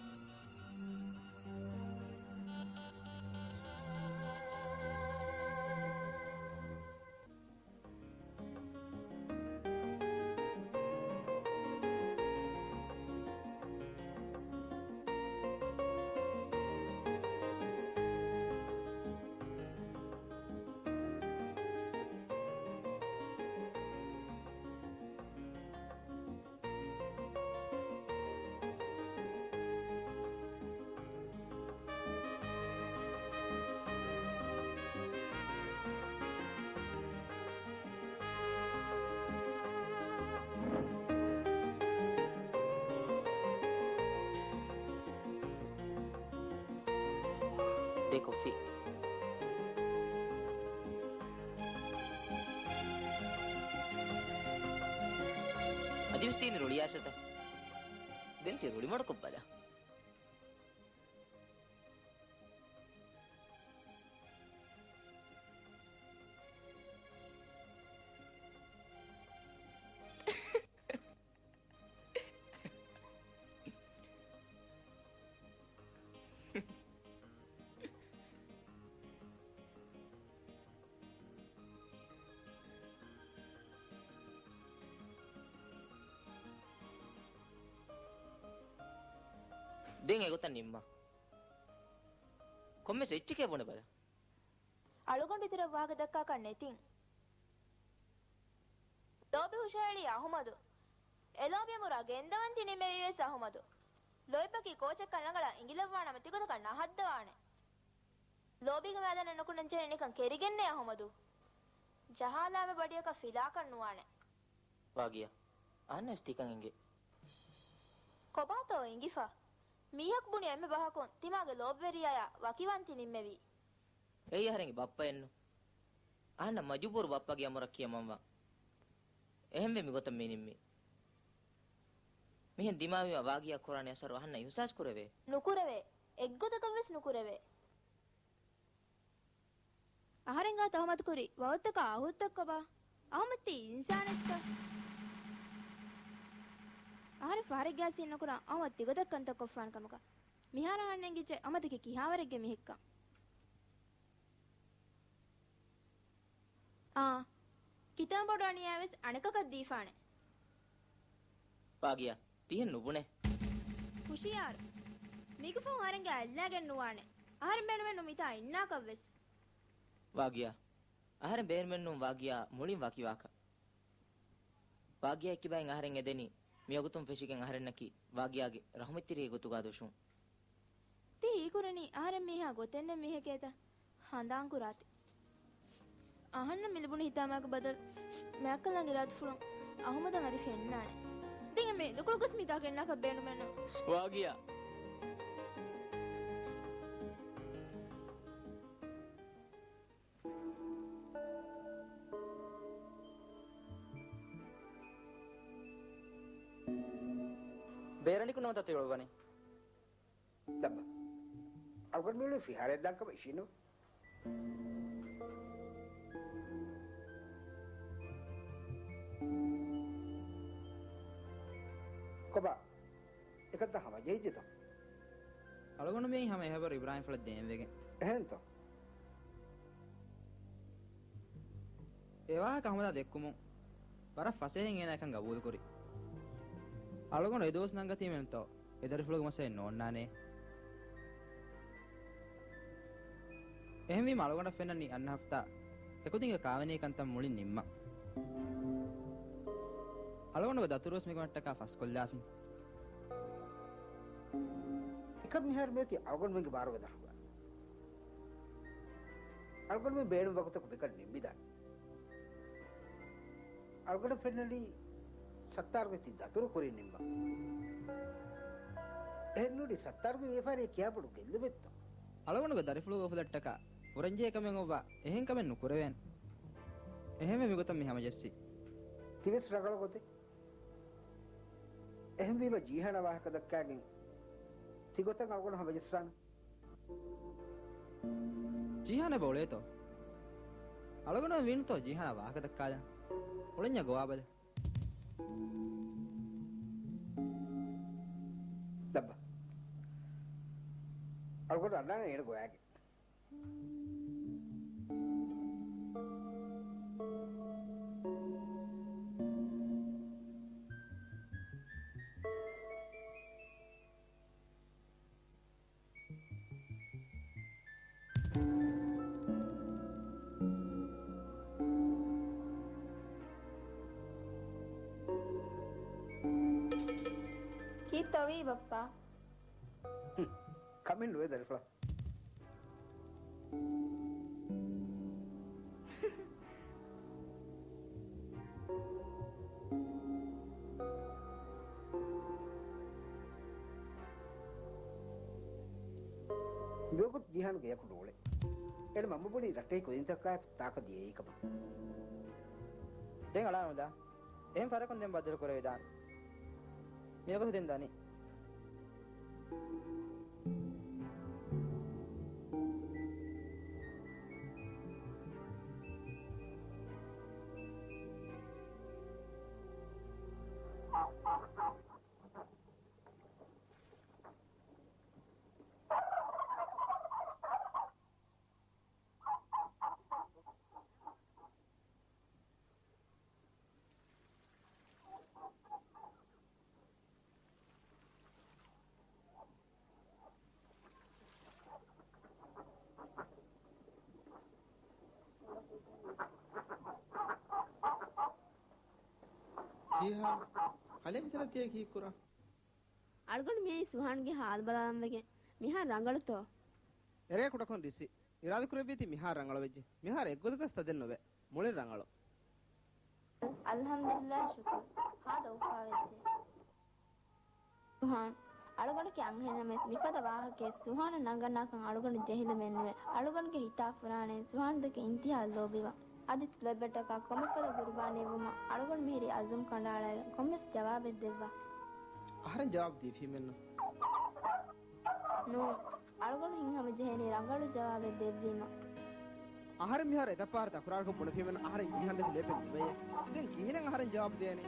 ދޭ ކޮފީ. އަދިވެސް ތީނި ރުޅިއާށެތަ؟ ދެން ތި ރުޅިމަޑުކޮށްބަލަ. ދެން އެގޮތަށް ނިންމާ. ކޮންމެސް އެއްޗެކޭ ބުނެބަލަ. އަޅުގަނޑު އިތުރަށް ވާހަކަ ދައްކާކަށް ނެތިން. ލޯބި ހުށަހެޅީ އަހުމަދު. އެ ލޯބިއަށް މުރާ ގެންދަވަން ތި ނިމެވީވެސް އަހުމަދު. ލޯތްބަކީ ކޯޗެއްކަން ރަނގަޅަށް އިނގިލައްވާނަމަ ތިގޮތަކަށް ނަހައްދަވާނެ. ލޯބީގެ މައިދާނަށް ނުކުންނަން ޖެހޭ ނިކަން ކެރިގެންނޭ އަހުމަދު. ޖަހާލާމެ ބަޑިއަކަށް ފިލާކަށް ނުވާނެ. ވާގިޔާ، އަހަންނަށް ތިކަން އެނގޭ. ކޮބާތޯ އެނގިފަ؟ މީހަކު ބުނި އެންމެ ބަހަކުން ތިމާގެ ލޯބިވެރިޔާޔާ ވަކިވާން ތި ނިންމެވީ. އެއީ އަހަރެންގެ ބައްޕައެއްނު. އަހަންނަށް މަޖުބޫރު ބައްޕަގެ އަމުރަށް ކިޔަމަންވާ. އެހެންވެ މިގޮތަށް މި ނިންމީ. މިހެން ދިމާވީމަ ވާގިޔާ ކުރާނެ އަސަރު އަހަންނަށް އިހުސާސް ކުރެވޭ. ނުކުރެވޭ. އެއްގޮތަކަށްވެސް ނުކުރެވޭ. އަހަރެންގާ ތަހުމަތުކުރި ވަގުތަކާ އަހުދުތައް ކޮބާ؟ އަހުމަދު ތީ އިންސާނެއްތަ؟ އަހަރެން ފަހަރެއްގާ ސީން ނުކުރާ އަހުމަދު ތިގޮތަށް ކަންތައް ކޮށްފާނެ ކަމަކަށް. މިހާރު އަހަންނަށް އެނގިއްޖެ އަހުމަދަކީ ކިހާވަރެއްގެ މީހެއްކަން. އާ، ކިތަން ބޮޑު އަނިޔާވެސް އަނެކަކަށް ދީފާނެ. ވާގިޔާ، ތިހެން ނުބުނޭ. ހުޝިޔާރު. މީގެފަހު އަހަރެންގެ އަތްލާގެން ނުވާނެ. އަހަރެން ބޭނުމެއް ނޫން މިތާ އިންނާކަށްވެސް. ވާގިޔާ. އަހަރެން ބޭނުމެއް ނޫން ވާގިޔާ މުޅިން ވަކިވާކަށް. ވާގިޔާ އެއްކިބައިން އަހަރެން އެދެނީ މިވަގުތުން ފެށިގެން އަހަރެންނަކީ ވާގިޔާގެ ރަހުމަތްތެރިއެއް ގޮތުގާ ދޮށުން. ތި ހީކުރަނީ އަހަރެން މީހާ ގޮތެއްނެތް މީހެކޭތަ؟ ހަނދާން ކުރާތި. އަހަންނަށް މި ލިބުނު ހިތާމައިގެ ބަދަލު މާތްކަލާނގެ އިރާދަފުޅުން އަހުމަދަށް އަދި ފެންނާނެ. ދެން އެންމެ ދުކުޅު ގޮސް މިތާ ގެންނާކަށް ބޭނުމެއްނު. ވާގިޔާ. ބޭރަނިކު ނުވަތަ ތިއުޅުއްވަނީ. ލައްބަ. އަޅުގަނޑު މިއުޅެނީ ފިހާރައަށް ދާން ކަމަށް އިށީނު. ކޮބާ؟ އެކަންތައް ހަމަޖެހިއްޖެތަ؟ އަޅުގަނޑު މިއައީ ހަމަ އެހަބަރު އިބްރާހިމްފުޅަށް ދޭންވެގެން. އެހެންތަ؟ އެ ވާހަކަ އަހުމަދާ ދެއްކުމުން ވަރަށް ފަސޭހައިން އޭނާ އެކަން ގަބޫލުކުރި. އަޅުގަނޑު އެ ދުވަސް ނަންގަތީމެންތޯ އެ ދަރިފުޅުގެ މައްސަލައެއް ނޯންނާނޭ. އެހެންވީމަ އަޅުގަނޑަށް ފެންނަނީ އަންނަ ހަފްތާ އެކުދިންގެ ކާވެނީ ކަންތައް މުޅިން ނިންމަން. އަޅުގަނޑުގެ ދަތުރުވެސް މިކަމަށްޓަކާ ފަސްކޮށްލާފިން. އެކަމް މިހާރު މިއޮތީ އަޅުގަނޑުމެންގެ ބާރުގަދަ އަޅުގަނޑު. އަޅުގަނޑުމެން ބޭނުން ވަގުތަކު މިކަން ނިންމިދާނެ. އަޅުގަނޑަށް ފެންނަނީ ސައްތާރުގެ ތި ދަތުރު ކުރިން ނިންމަން. އެހެންނޫނީ ސައްތާރުގެ ވިޔަފާރިއަށް ކިޔާ ބޮޑު ގެއްލުމެއްތޯ؟ އަޅުގަނޑުގެ ދަރިފުޅުގެ އުފުލަށްޓަކާ ފުރަންޖެހޭ ކަމެއް އޮއްވާ އެހެން ކަމެއް ނުކުރެވޭނެ. އެހެންވެ މިގޮތަށް މި ހަމަޖެއްސީ. ތިވެސް ރަނގަޅު ގޮތެއް. އެހެންވީމަ ޖީހާނަށް ވާހަކަ ދައްކާގެން ތިގޮތަށް އަޅުގަނޑު ހަމަޖައްސާނަން. ޖީހާން އެބަ އުޅޭތޯ؟ އަޅުގަނޑުމެން ވީނުތޯ ޖީހާނަށް ވާހަކަ ދައްކާލަން؟ އުޅެންޏާ ގޮވާބަލަ. ލައްބަ. އަޅުގަނޑު އަންނާނެ އޭނަ ގޮވާގެން. ކީއްތޯ ވީ ބައްޕާ؟ ކަމެއް ނުވޭ ދަރިފުޅާ. މިވަގުތު ޖީހާން ގެޔަކު ނޫޅޭ. އޭނަ މަންމަ ބުނީ ރައްޓެހި ކުދިންތަކާއެކު ތާކަށް ދިޔައީ ކަމަށް. ދެން އަޅާ ނުދާ. އެހެން ފަރަކުން ދެން ބައްދަލު ކުރެވިދާނެ. މިވަގުތު ދެން ދަނީ. ޖީހާން، ކަލޭ މިތަނަށް ތިޔަ ކީއްކުރާ؟ އަޅުގަނޑު މިއައީ ސުހާންގެ ހާލު ބަލާލަން ވެގެން. މިހާރު ރަނގަޅުތޯ؟ އެރޭ ކުޑަކޮށް ރިއްސި. އިރާދަކުރެއްވީތީ މިހާރު ރަނގަޅުވެއްޖެ. މިހާރު އެއްގޮތަކަސް ތަދެއް ނުވޭ. މުޅިން ރަނގަޅު. އަލްޙަމްދުލިއްލާހް ޝުކުރު. ހާދަ އުފާވެއްޖެ. ސުހާން. އަޅުގަނޑަކީ އަންހެނަމެސް މިފަދަ ވާހަކައެއް ސުހާނަށް ނަންގަންނާކަން އަޅުގަނޑު ޖެހިލުމެއްނުވޭ. އަޅުގަނޑުގެ ހިތާ ފުރާނައިން ސުހާންދެކެ އިންތިހާއަށް ލޯބިވާ. އަދި ތިލޯތްބެއްޓަކާ ކޮންމެފަދަ ގުރުބާނެއްވުމަށް އަޅުގަނޑު މިހިރީ އަޒުމް ކަނޑައަޅައިގެން ކޮންމެސް ޖަވާބެއް ދެއްވާ. އަހަރެން ޖަވާބު ދީފީމެއްނު. ނޫން. އަޅުގަނޑު ހިތްހަމަޖެހޭނީ ރަނގަޅު ޖަވާބެއް ދެއްވީމަ. އަހަރެން މިހާރު އެތައް ފަހަރު ތަކުރާރުކޮށް ބުނެފީމެއްނު އަހަރެން ޖީހާންދެކެ ލޭބެއް ނުވެޔޭ. ދެން ކިހިނެއް އަހަރެން ޖަވާބު ދޭނީ؟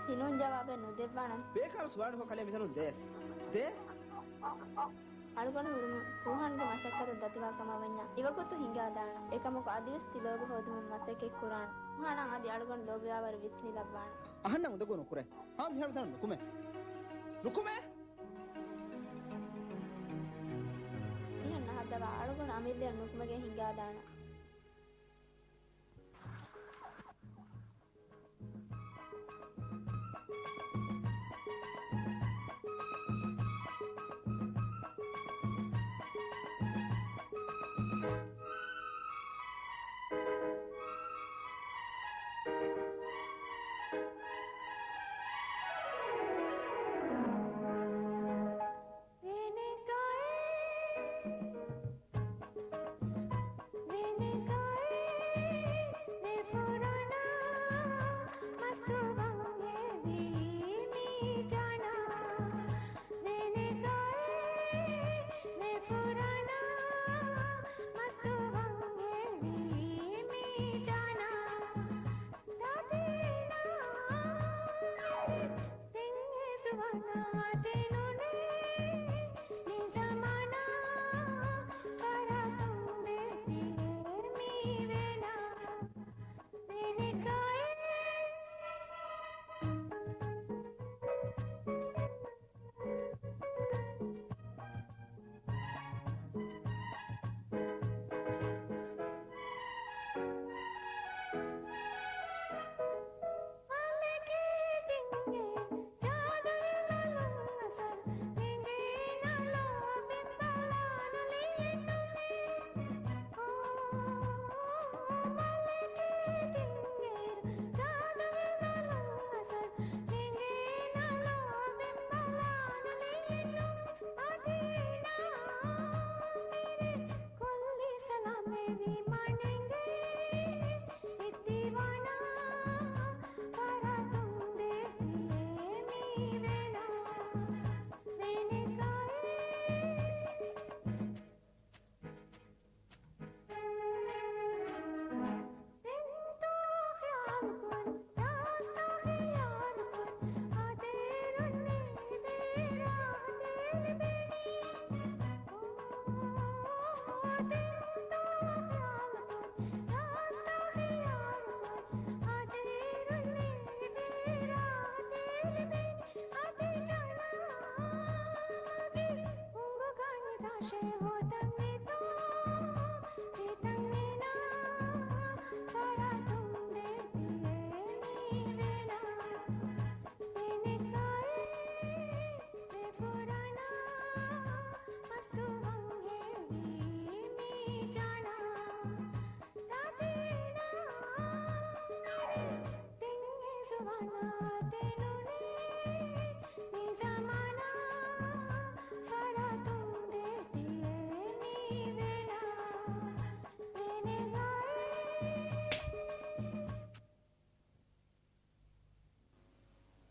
ތިނޫން ޖަވާބެއް ނުދެއްވާނަން. ބޭކާރު ސުވާލުކޮށް ކަލޭ މިތަނުން ދޭ. ދޭ. އަޅުގަނޑު ހުރުމުން ސުހާންގެ މަސައްކަތަށް ދަތިވާ ކަމަށް ވަންޏާ އިވަގުތު ހިނގާދާނަން. އެކަމަކު އަދިވެސް ތި ލޯބި ހޯދުމަށް މަސައްކަތް ކުރާނަން. ސުހާނަށް އަދި އަޅުގަނޑު ލޯބިވާވަރު ވިސްނިލައްވާނަން. އަހަންނަށް އުނދަގޫ ނުކުމޭ. ހާ، މިހާރު މިތަނުން ނުކުމޭ. ނުކުމޭ. މިހެން ނަހައްދަވާ އަޅުގަނޑު އަމިއްލައަށް ނުކުމެގެން ހިނގާދާނަން.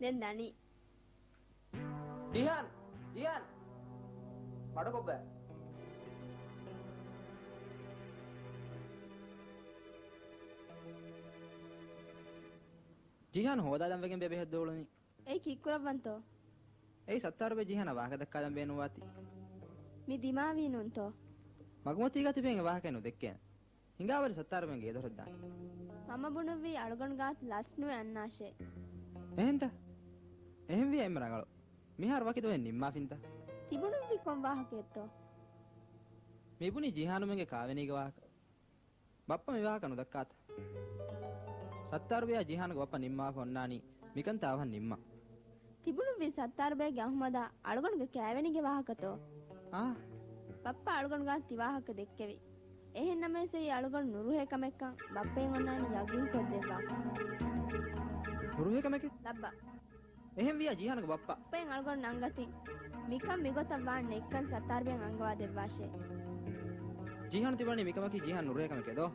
ދެން ދަނީ. ޖީހާން! ޖީހާން! މަޑުކޮށްބަ. ޖީހާން ހޯދާލަން ވެގެން ބޭބެ ހެއްދޫޅުނީ. އެއީ ކީއްކުރައްވަންތޯ؟ އެއީ ސައްތާރުބެ ޖީހާނަށް ވާހަކަ ދައްކާލަން ބޭނުންވާތީ. މި ދިމާވީ ނޫންތޯ؟ މަގުމަތީގަ ތިބެން އެ ވާހަކައެއް ނުދެއްކޭނެ. ހިނގާވަރި ސައްތާރުބެން ގޭދޮރަށް ދާން. މަންމަ ބުނުއްވީ އަޅުގަނޑު ގާތު ލަސް ނުވެ އަންނާށޭ. އެހެންތަ؟ އެހެންވިޔަ އެންމެ ރަނގަޅު. މިހާރު ވަކި ދުވަހެއް ނިންމާފިންތަ؟ ތިބުނުއްވީ ކޮން ވާހަކައެއްތޯ؟ މިބުނީ ޖީހާނުމެންގެ ކާވެނީގެ ވާހަކަ. ބައްޕަ މި ވާހަކަ ނުދައްކާތަ؟ ސައްތާރުބެޔާ ޖީހާނުގެ ބައްޕަ ނިންމާފަ އޮންނާނީ މިކަންތާ އަވަހަށް ނިންމަން. ތިބުނުއްވީ ސައްތާރުބެއްގެ އަހުމަދާ އަޅުގަނޑުގެ ކާވެނީގެ ވާހަކަތޯ؟ އާ. ބައްޕަ އަޅުގަނޑު ގާތު ތި ވާހަކަ ދެއްކެވި. އެހެން ނަމަވެސް އެއީ އަޅުގަނޑު ނުރުހޭ ކަމެއްކަން ބައްޕައިން އޮންނާނީ ޔަގީންކޮށްދެއްވާކަން. ނުރުހޭ ކަމެކޭ؟ ލައްބަ. އެހެންވިޔާ ޖީހާނުގެ ބައްޕަ. ބައްޕައިން އަޅުގަނޑު ނަންގަތީ. މިކަން މިގޮތަށް ވާން ނެތްކަން ސައްތާރުބެއަށް އަންގަވާ ދެއްވާށޭ. ޖީހާނު ތިބުނީ މިކަމަކީ ޖީހާން ނުރުހޭ ކަމެކޭ ދޯ؟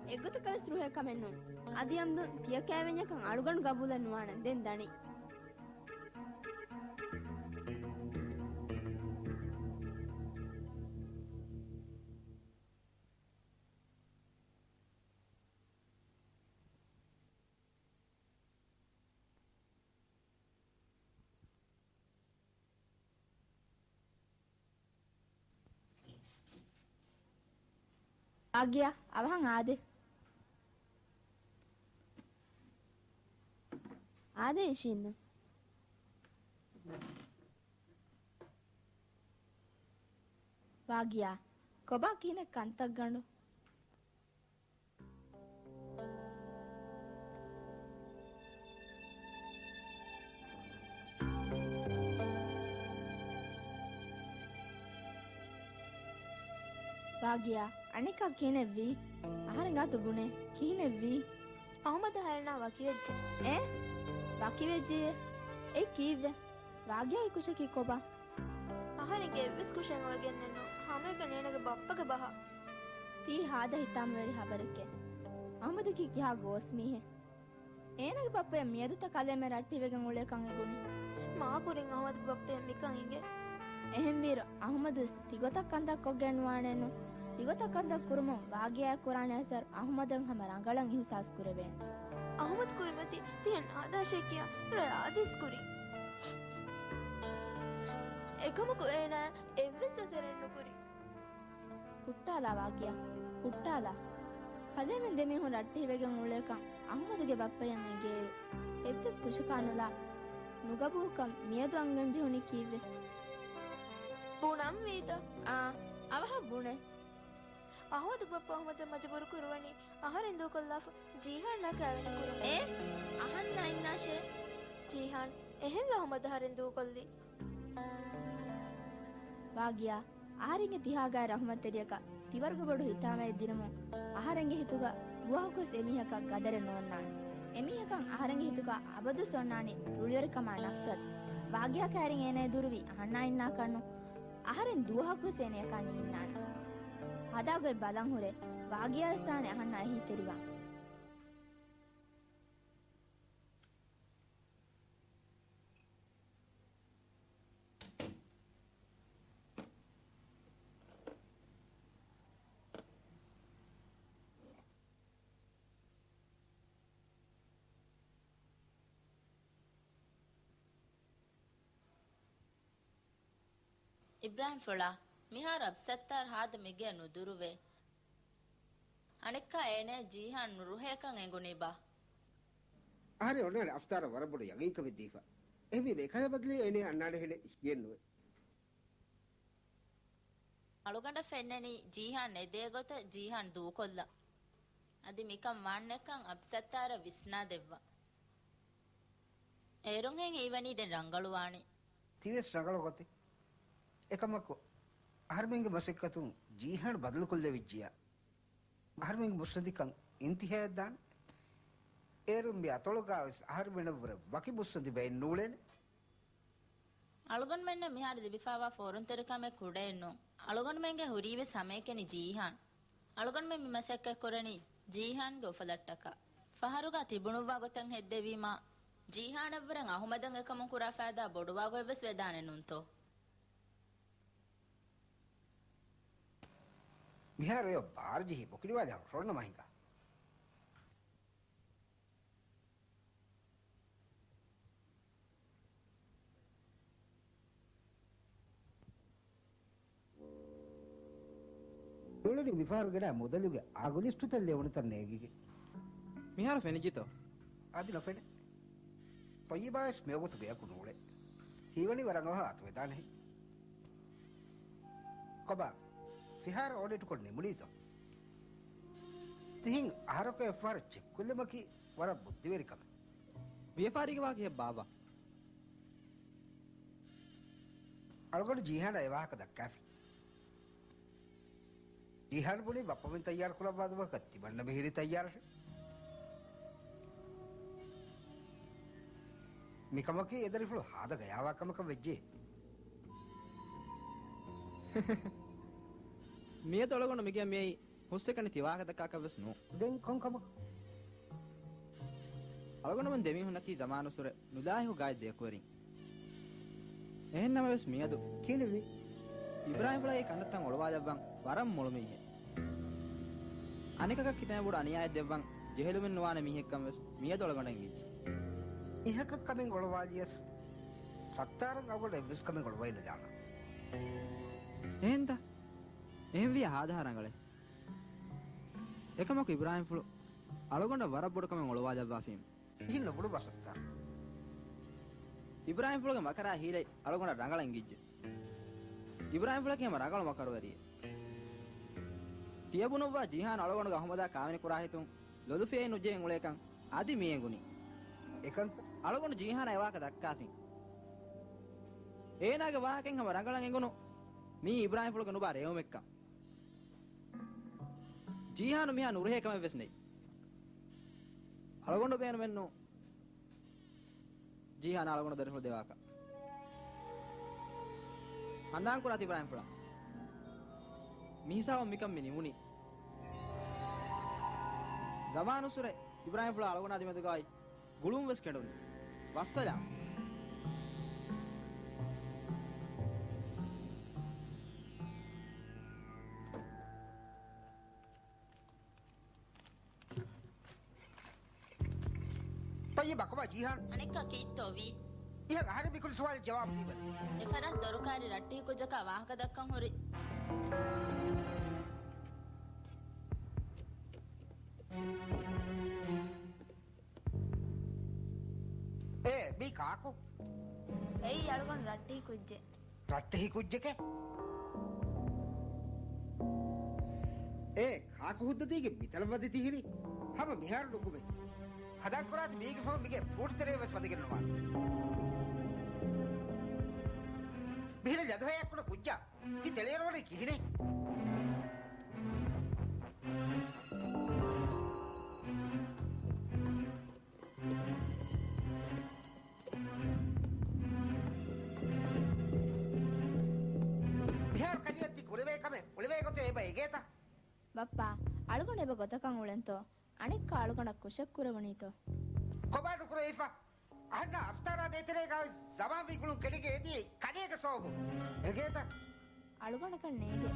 އެއްގޮތަކަށްވެސް ރުހޭ ކަމެއް ނޫން. އަދި އަމްދު ތިޔަ ކައިވެންޏަކަށް އަޅުގަނޑު ގަބޫލެއް ނުވާނެ. ދެން ދަނީ. އާގިޔާ، އަވަހަށް އާދޭ. އާދޭ އިށީންނަ. ވާގިޔާ، ކޮބާ ކިހިނެއް ކަންތައްގަނޑު؟ ވާގިޔާ، އަނެއްކާ ކިހިނެއްވީ؟ އަހަރެން ގާތު ބުނޭ، ކިހިނެއްވީ؟ އަހުމަދު އަހަރެންނާ ވަކިވެއްޖެ. އޭ؟ ވަކިވެއްޖެޔޭ؟ އެ ކީއްވެ؟ ވާގިޔާގެ ކުށަކީ ކޮބާ؟ އަހަރެންގެ އެއްވެސް ކުށެއް އޮވެގެންނެއްނު. ހަމައެކަނި އޭނަގެ ބައްޕަގެ ބަހަށް. ތީ ހާދަ ހިތާމަވެރި ހަބަރެކޭ. އަހުމަދަކީ ކިހާ ގޯސް މީހެއް. އޭނަގެ ބައްޕަޔަށް މިއަދުތަ ކަލޭމެ ރައްޓެހިވެގެން އުޅޭކަން އެނގުނީ. މާކުރިން އަހުމަދުގެ ބައްޕަޔަށް މިކަން އެނގޭ. އެހެންވީއިރު އަހުމަދުވެސް ތިގޮތަށް ކަންތައް ކޮށްގެން ނުވާނެއެއްނު. ތިގޮތަށް ކަންތައް ކުރުމުން ވާގިޔާއަށް ކުރާނެ އަސަރު އަހުމަދަށް ހަމަ ރަނގަޅަށް އިހުސާސް ކުރެވޭނެ. އަހުމަދު ކުރިމަތީ ތިހެން އާދާށޭ ކިޔާ ރައާދީސް ކުރީ. އެކަމަކު އޭނާ އެއްވެސް އަސަރެއް ނުކުރީ. ހުއްޓާލާ ވާގިޔާ، ހުއްޓާލާ. ކަލޭމެން ދެމީހުން ރައްޓެހިވެގެން އުޅޭކަން އަހުމަދުގެ ބައްޕަޔަށް އެނގޭއިރު، އެއްވެސް ކުށަކާ ނުލާ. ނުގަބޫލުކަން މިއަދު އަންގަން ޖެހުނީ ކީއްވެ؟ ބުނަންވީތަ؟ އާ، އަވަހަށް ބުނޭ. އަހުމަދު ބައްޕަ އަހުމަދަށް މަޖުބޫރު ކުރުވަނީ އަހަރެން ދޫކޮށްލާފަ ޖީހާންއާ ކާވެނި ކުރުމަށް. އޭ؟ އަހަންނާ އިންނާށޭ. ޖީހާން، އެހެންވެ އަހުމަދު އަހަރެން ދޫކޮށްލީ. ވާގިޔާ، އަހަރެންގެ ތިހާގާތް ރަހުމަތްތެރިޔަކަށް ތިވަރުގެ ބޮޑު ހިތާމައެއް ދިނުމުން އަހަރެންގެ ހިތުގަ ދުވަހަކުވެސް އެމީހަކަށް ގަދަރެއް ނޯންނާނެ. އެމީހަކަށް އަހަރެންގެ ހިތުގަ އަބަދުވެސް އޮންނާނީ ރުޅިވެރިކަމާ ނަފްރަތު. ވާގިޔާ ކައިރިން އޭނަޔަށް ދުރުވީ އަހަންނާ އިންނާކަށްނު. އަހަރެން ދުވަހަކުވެސް އޭނަޔަކާ ނީންނާނެ. ހަދާ ގޮތް ބަލަން ހުރެ، ވާގިޔާވެސް ވާނެ އަހަންނާ އެހީތެރިވާން. އިބްރާހިމްފުޅާ، މިހާރު އަބްސައްތާރު ހާދަ މިގެއަށް ނުދުރުވޭ. އަނެއްކާ އޭނަޔަށް ޖީހާން ނުރުހޭކަން އެނގުނީބާ؟ އަހަރެން އޮންނާނެ އަފްތާރަށް ވަރަށް ބޮޑު ޔަގީންކަމެއް ދީފަ. އެހެންވީމަ އެކަހަލަ ބަދަލެއް އޭނަ އަންނާނެ ހެނެއް ހިއެއްނުވޭ. އަޅުގަނޑަށް ފެންނަނީ ޖީހާން ނެދޭ ގޮތަށް ޖީހާން ދޫކޮށްލަން. އަދި މިކަން ވާންނެކަން އަބްސައްތާރަށް ވިސްނާދެއްވާ. އޭރުންހެން ހީވަނީ ދެން ރަނގަޅުވާނީ. ތިވެސް ރަނގަޅު ގޮތެއް. އެކަމަކު، އަހަރުމެންގެ މަސައްކަތުން ޖީހާން ބަދަލުކޮށްލެވިއްޖިޔާ، އަހަރުމެންގެ މުއްސަނދިކަން އިންތިހާއަށް ދާނެ. އޭރުން މި އަތޮޅުގާވެސް އަހަރުމެނަށްވުރެ ވަކި މުއްސަނދި ބައެއް ނޫޅޭނެ. އަޅުގަނޑުމެންނަށް މިހާރު ލިބިފާވާ ފޯރުންތެރިކަމެއް ކުޑައެއް ނޫން. އަޅުގަނޑުމެންގެ ހުރީވެސް ހަމައެކަނި ޖީހާން. އަޅުގަނޑުމެން މި މަސައްކަތް ކުރަނީ ޖީހާންގެ އުފަލަށްޓަކާ. ފަހަރުގާ ތިބުނުއްވާ ގޮތަށް ހެއްދެވީމާ، ޖީހާނަށްވުރެން އަހުމަދަށް އެކަމުން ކުރާ ފައިދާ ބޮޑުވާ ގޮތްވެސް ވެދާނެ ނޫންތޯ؟ މިހާރު އެއޮ ބާރަ ޖެހި ބޮކި ނިވާލި ހަމަ ފޮންނަ މަހިނގާ. އުޅެނީ މިފަހަރު ގެނައި މުދަލުގެ އަގު ލިސްޓުތައް ލެވުނުތަން ނޭގިގެން. މިހާރު ފެނިއްޖެތޯ؟ އަދި ނުފެނޭ. ތޮއްޔިބާވެސް މިވަގުތު ގެޔަކު ނޫޅޭ. ހީވަނީ ވަރަށް އަވަހަށް އަތުވެދާނެހެން. ކޮބާ، ފިހާރަ އޯޑިޓްކޮށް ނިމުނީތޯ؟ ތިހެން އަހަރަކު އެއްފަހަރު ޗެކްކޮށްލުމަކީ ވަރަށް ބުއްދިވެރި ކަމެއް. ވިޔަފާރީގެ ވާހަކަ އެބައާ؟ އަޅުގަނޑު ޖީހާނަށް އެ ވާހަކަ ދައްކާފި. ޖީހާން ބުނީ ބައްޕަމެން ތައްޔާރު ކުރައްވާ ދުވަހަކަށް ތިމަންނަ މިހިރީ ތައްޔާރަށެވެ. މިކަމަކީ އެދަރިފުޅު ހާދަ ގަޔާވާ ކަމަކަށް ވެއްޖެ. މިއަދު އަޅުގަނޑު މިގެއަށް މިއައީ ހުސްއެކަނި ތިވާހަކަ ދައްކާކަށްވެސް ނޫން. ދެން ކޮން ކަމަކަށް؟ އަޅުގަނޑުމެން ދެމީހުންނަކީ ޒަމާނުއްސުރެ ނުލާހިކު ގާތް ދެޔަކުވެރިން. އެހެންނަމަވެސް މިއަދު ކިނިވި އިބްރާހިމްފުޅަށް ކަންތައްތައް އޮޅުވާލައްވަން ވަރަށް މޮޅު މީހެއް. އަނެކަކަށް ކިތަންމެ ބޮޑު އަނިޔާއެއް ދެއްވަން ޖެހިލުމެއް ނުވާނެ މީހެއްކަންވެސް މިއަދު އަޅުގަނޑަށް އެނގިއްޖެ. މީހަކަށް ކަމެއް އޮޅުވާލިޔަސް ސައްތާރަށް އަޅުގަނޑަށް އެއްވެސް ކަމެއް އޮޅުވައި ނުދާނަން. އެހެންތަ؟ އެހެންވިޔަ ހާދަހާ ރަނގަޅޭ. އެކަމަކު އިބްރާހިމްފުޅު އަޅުގަނޑަށް ވަރަށް ބޮޑު ކަމެއް އޮޅުވާލައްވާފީމު. ކިހިނެއް ނުބުނު ބަސައްތާ؟ އިބްރާހިމްފުޅުގެ މަކަރާ ހީލަތް އަޅުގަނޑަށް ރަނގަޅަށް އެނގިއްޖެ. އިބްރާހިމްފުޅަކީ ހަމަ ރަނގަޅު މަކަރުވެރިއެއް. ތިޔަބުނުއްވާ ޖީހާން އަޅުގަނޑުގެ އަހުމަދާ ކާވެނި ކުރާ ހިތުން ލޮލުފިޔައެއް ނުޖެހެން އުޅޭކަން އަދި މި އެނގުނީ. އެކަންތަ؟ އަޅުގަނޑު ޖީހާނަށް އެވާހަކަ ދައްކާފިން. އޭނާގެ ވާހަކައިން ހަމަ ރަނގަޅަށް އެނގުނު މީ އިބްރާހިމްފުޅުގެ ނުބާ ރޭވުމެއްކަން. ޖީހާނު މިހާ ނުރުހޭ ކަމެއް ވެސް ނެތް. އަޅުގަނޑު ބޭނުމެއްނު ޖީހާނާ އަޅުގަނޑު ދަރިފުޅު ދެވާކަށް. ހަނދާންކުރާތި އިބްރާހިމްފުޅާ. މިހިސާބުން މިކަން މި ނިމުނީ. ޒަމާނުއްސުރެ އިބްރާހިމްފުޅާ އަޅުގަނޑާ ދެމެދުގައި ގުޅުން ވެސް ކެނޑުނީ. ވައްސަލާމް. ތައްޔިބާ ކޮބާ ޖީހާން؟ އަނެއްކާ ކީއްތޯ ވީ؟ އިހަށް އަހަރެން މިކުރި ސުވާލަށް ޖަވާބު ދީބަލަ. އެފަރާތް ދޮރުކާރި ރައްޓެހި ކުއްޖަކާ ވާހަކަ ދައްކަން ހުރި. އޭ، މީ ކާކު؟ އެއީ އަޅުގަނޑު ރައްޓެހި ކުއްޖެއް. ރައްޓެހި ކުއްޖެކޭ؟ އޭ، ކާކު ހުއްދަދީގެ މިތަނަށް ވަދެ ތިހިރީ؟ ހަމަ މިހާރު ނުކުމެ. ހަދާން ކުރާތި މީގެ ފަހުން މީގެ ފޫޓް ތެރެއަށް ވެސް ވަދެގެން ނުވާނެ. މިހިރަ ލަދުހަޔާ ކުޑަ ކުއްޖާ. ތި ތެޅޭ ރޯނީ ކިހިނެއް؟ މިހާރު ކަލިއަށް ތި ކުރެވޭ ކަމެއް އުޅެވޭ ގޮތެއް އެބަ އެނގޭތަ؟ ބައްޕާ، އަޅުގަނޑު އެބަ ގޮތަކަށް އުޅެންތޯ؟ އަނެއްކާ އަޅުގަނޑަށް ކުށެއް ކުރެވުނީތޯ؟ ކޮބާ ނުކުރެވިފަ؟ އަހަންނާ އަފްތާރާ ދޭތެރޭގަ ޒަމާންވީ ގުޅުން ކެނޑިގެން އެދިޔައީ ކަލޭގެ ސަބަބުން. އެނގޭތަ؟ އަޅުގަނޑަކަށް ނޭނގެ.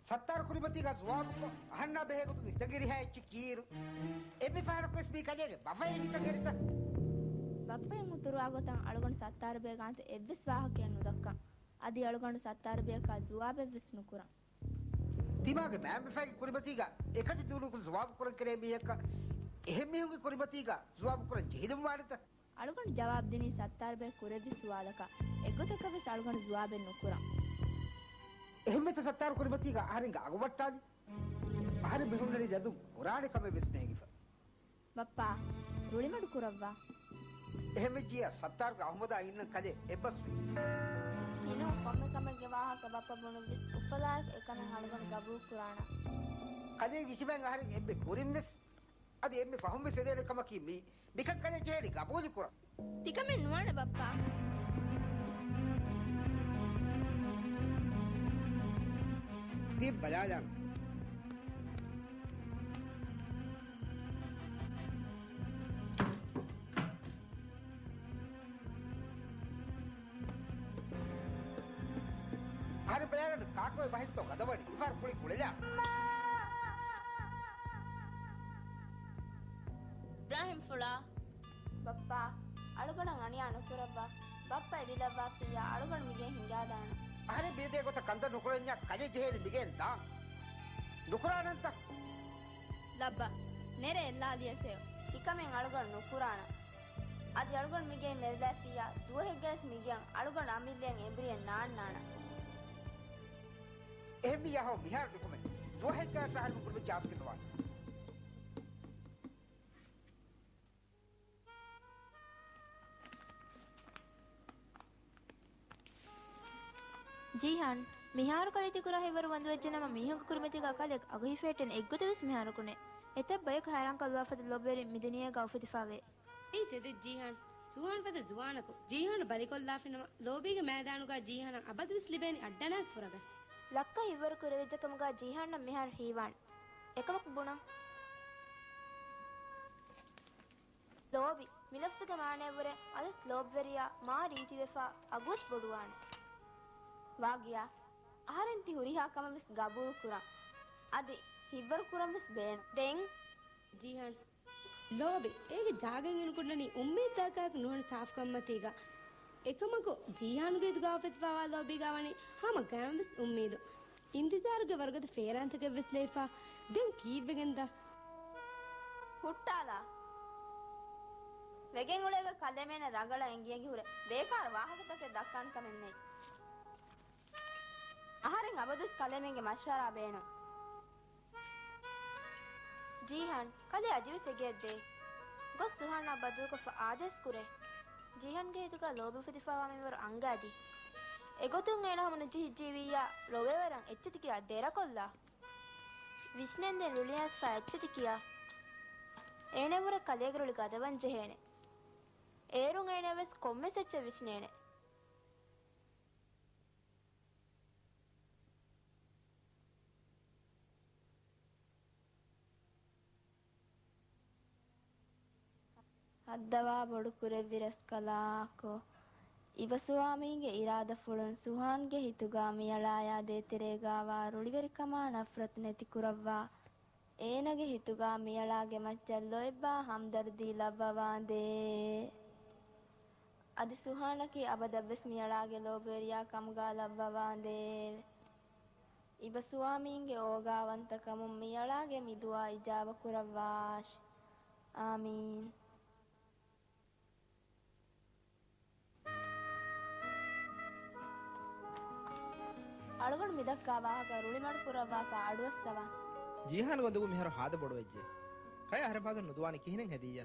ސައްތާރު ކުރިމަތީގަ ޒުވާބުކޮށް، އަހަންނާ ބެހޭ ގޮތުން ހިތަށް އެރިހާ އެއްޗެއް ކީއިރު، އެންމެ ފަހަރަކުވެސް މީ ކަލޭގެ ބަފައެއް ހިތަށް އެރިތަ؟ ބައްޕައިން އުތުރުވާ ގޮތަށް އަޅުގަނޑު ސައްތާރުބެއާ ގާތު އެއްވެސް ވާހަކައެއް ނުދައްކަން. އަދި އަޅުގަނޑު ސައްތާރުބެއަކާ ޒުވާބެއްވެސް ނުކުރަން. ތިމާގެ މައިންބަފައިގެ ކުރިމަތީގަ އެކަތި ދޫނުކު ޒުވާބު ކުރަން ކެރޭ މީހަކަށް އެހެން މީހުންގެ ކުރިމަތީގަ ޒުވާބު ކުރަން ޖެހިލުން ވާނެތަ؟ އަޅުގަނޑު ޖަވާބު ދިނީ ސައްތާރުބެ ކުރެއްވި ސުވާލަކަށް. އެއްގޮތަކަށްވެސް އަޅުގަނޑު ޒުވާބެއް ނުކުރަން. އެހެންވެތަ ސައްތާރު ކުރިމަތީގަ އަހަރެންގެ އަގު ވައްޓާލީ؟ އަހަރެން މި ހުންނަނީ ލެދުން ހުރާނެ ކަމެއް ވެސް ނޭނގިފަ. ބައްޕާ، ރުޅިމަޑު ކުރައްވާ. އެހެންވެއްޖިއްޔާ ސައްތާރުގެ އަހުމަދާ އިންނަން ކަލޭ އެއްބަސްވީ. ކިނު، ކޮންމެ ކަމެއްގެ ވާހަކަ ބައްޕަ ބުނުއްވިސް އުފަލާއެކު އެކަމެއް އަޅުގަނޑު ގަބޫލު ކުރާނަން. ކަލޭގެ ކިބައިން އަހަރެން އެންމެ ކުރިންވެސް އަދި އެންމެ ފަހުންވެސް އެދޭނެ ކަމަކީ މީ. މިކަން ކަލޭ ޖެހޭނީ ގަބޫލު ކުރަން. ތިކަމެއް ނުވާނެ ބައްޕާ. ތި ބަލާލާން. އަހަރެން ބަލާލަން ކާކު އެބަހެއްތޯ ގަދަވަނީ މިފަހަރު ކުޅި ކުޅެލާ. އިބްރާހިމްފުޅާ. ބައްޕާ، އަޅުގަނޑަށް އަނިޔާ ނުކުރައްވާ. ބައްޕަ އެދިލައްވާފިއްޔާ އަޅުގަނޑު މިގޭން ހިނގާދާނަން. އަހަރެން ބިނދޭ ގޮތަށް ކަންތައް ނުކުރަންޏާ ކަލޭ ޖެހޭނީ މިގޭން ދާން. ނުކުރާނަންތަ؟ ލައްބަ، ނެރެ އެއްލާލިޔަސެއް. ތިކަމެއް އަޅުގަނޑު ނުކުރާނަން. އަދި އަޅުގަނޑު މިގެއިން ނެރެލާފިއްޔާ ދުވަހެއްގަވެސް މިގެއަށް އަޅުގަނޑު އަމިއްލައަށް އެނބުރިއެއް ނާންނާނަން. އެހެންވިއްޔާ ހޯ މިހާރު ނުކުމެ. ދުވަހެއްގަވެސް އަހަރެން ކުރިމައްޗަށް އައިސްގެން ނުވާނެ. ޖީހާން، މިހާރު ކަލޭ ތިކުރާ ހިތްވަރު ބަންދުވެއްޖެނަމަ މީހުންގެ ކުރިމަތީގަ ކަލޭގެ އަގު ހިފެހެއްޓޭނެ އެއްގޮތަށްވެސް މިހާރަކު ނެތް. އެތައް ބަޔަކު ހައިރާންކޮށްލަވާފަދަ ލޯބިވެރިން މިދުނިޔޭގަ އުފެދިފަވޭ. އެއީ ތެދެއް ޖީހާން. ސުހާން ފަދަ ޒުވާނަކު. ޖީހާން ބަލިކޮށްލާފިނަމަ ލޯބީގެ މައިދާނުގަ ޖީހާނަށް އަބަދުވެސް ލިބޭނީ އައްޑަނާގެ ފުރަގަސް. ލައްކަ ހިތްވަރު ކުރެވިއްޖެކަމުގަ ޖީހާންއަށް މިހާރު ހީވާން. އެކަމަކު ބުނަން. ލޯބި މި ލަފްޒުގެ މާނައަށްވުރެ އަދި ލޯބިވެރިޔާ މާ ރީތިވެފަ އަގުވެސް ބޮޑުވާނެ. ވާގިޔާ، އަހަރެން ތި ހުރިހާ ކަމެއްވެސް ގަބޫލުކުރަން. އަދި ހިތްވަރު ކުރަންވެސް ބޭނުން. ދެން ޖީހާން، ލޯބި އޭގެ ޖާގައިން އިނުކުންނަނީ އުއްމީދުތަކާއެކު ނުހަނު ސާފުކަންމަތީގަ. އެކަމަކު ޖީހާނުގެ ހިތުގަ އުފެދިފައިވާ ލޯބީގަ ވަނީ ހަމަ ގައިމުވެސް އުއްމީދު. އިންތިޒާރުގެ ވަރުގަދަ ފޭރާންތަކެއްވެސް ލެވިފަ. ދެން ކީއްވެގެންދާ؟ ހުއްޓާލާ. ވެގެން އުޅޭގޮތް ކަލޭމެންނަށް ރަނގަޅަށް އެނގި އެނގި ހުރެ ބޭކާރު ވާހަކަތަކެއް ދައްކާނެ ކަމެއް ނެތް. އަހަރެން އަބަދުވެސް ކަލޭމެންގެ މަޝްވަރާ ބޭނުން. ޖީހާން، ކަލޭ އަދިވެސް އެގެއަށް ދޭ. ގޮސް ސުހާނާ ބައްދަލުކޮށްފަ އާދޭސް ކުރޭ. ޖީހާންގެ ހިތުގަ ލޯބި އުފެދިފައިވާ މިންވަރު އަންގާދީ. އެގޮތުން އޭނަ ހަމަ ނުޖެހިއްޖެއްޔާ ލޯބިވެރިން އެއްޗެތި ކިޔާ ދެރަކޮށްލާ. ވިސްނެންދެން ރުޅިއައިސްފަ އެއްޗެތި ކިޔާ. އޭނައަށްވުރެ ކަލޭގެ ރުޅި ގަދަވަން ޖެހޭނެ. އޭރުން އޭނައަށްވެސް ކޮންމެސް އެއްޗެއް ވިސްނޭނެ. ހައްދަވާ ބޮޑުކުރެއްވި ރަސްކަލާކޮ، އިބަ ސުވާމީގެ އިރާދަފުޅުން ސުހާންގެ ހިތުގަ މިއަޅާޔާ ދޭތެރޭގަވާ ރުޅިވެރިކަމާ ނަފްރަތު ނެތިކުރައްވާ. އޭނަގެ ހިތުގަ މިއަޅާގެ މައްޗަށް ލޯތްބާ ހަމްދަރްދީ ލައްވަވާނދޭ. އަދި ސުހާނަކީ އަބަދަށްވެސް މިއަޅާގެ ލޯބިވެރިޔާ ކަމުގަ ލައްވަވާނދޭ. އިބަ ސުވާމީންގެ އޯގާވަންތަކަމުން މިއަޅާގެ މިދުޢާ އިޖާބަ ކުރައްވާށި. އާމީން. އަޅުގަނޑު މިދައްކާ ވާހަކަ ރުޅިމަޑު ކުރައްވާފަ އަޑުއައްސަވާ. ޖީހާންގެ އުނދަގޫ މިހާރު ހާދަ ބޮޑުވެއްޖެ. ކަލޭ އަހަރެން ފަހަތުން ނުދުވާނީ ކިހިނެއް ހެދިއްޔާ؟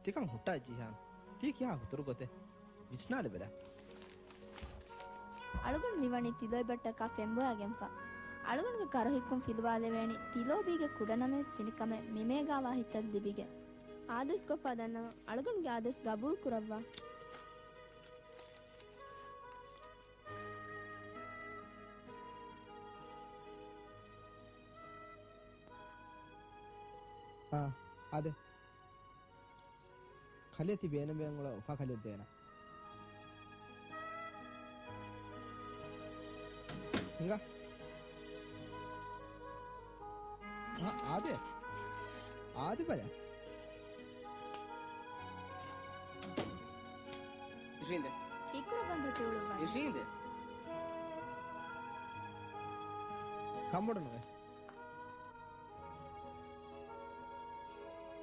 ތިކަން ހުއްޓާ ޖީހާން. ތީ ކިހާ ހުތުރު ގޮތެއް؟ ވިސްނާލެބަލަ. އަޅުގަނޑު މިވަނީ ތިލޯތްބަށްޓަކާ ފެންބޮއާގެންފަ. އަޅުގަނޑުގެ ކަރުހިއްކުން ފިލުވާލެވޭނީ ތިލޯބީގެ ކުޑަނަމަވެސް ފިނިކަމެއް މިމޭގާވާ ހިތަށް ލިބިގެން. އާދޭސްކޮށްފަ ދަންނަވަން. އަޅުގަނޑުގެ އާދޭސް ގަބޫލު ކުރައްވާ. އާ، އާދެ. ކަލޭ ތި ބޭނުން ބޭނުން އުޅޭ އުފާ ކަލެއް ދޭނަ. ހިނގާ. އާ، އާދެ. އާދެ ބަލަ. އިށީނދެ. ހިތްކުރައްވަން ދޮތި އުޅުއްވާ. އިށީނދެ. ކަނބޮޑުނުވެ.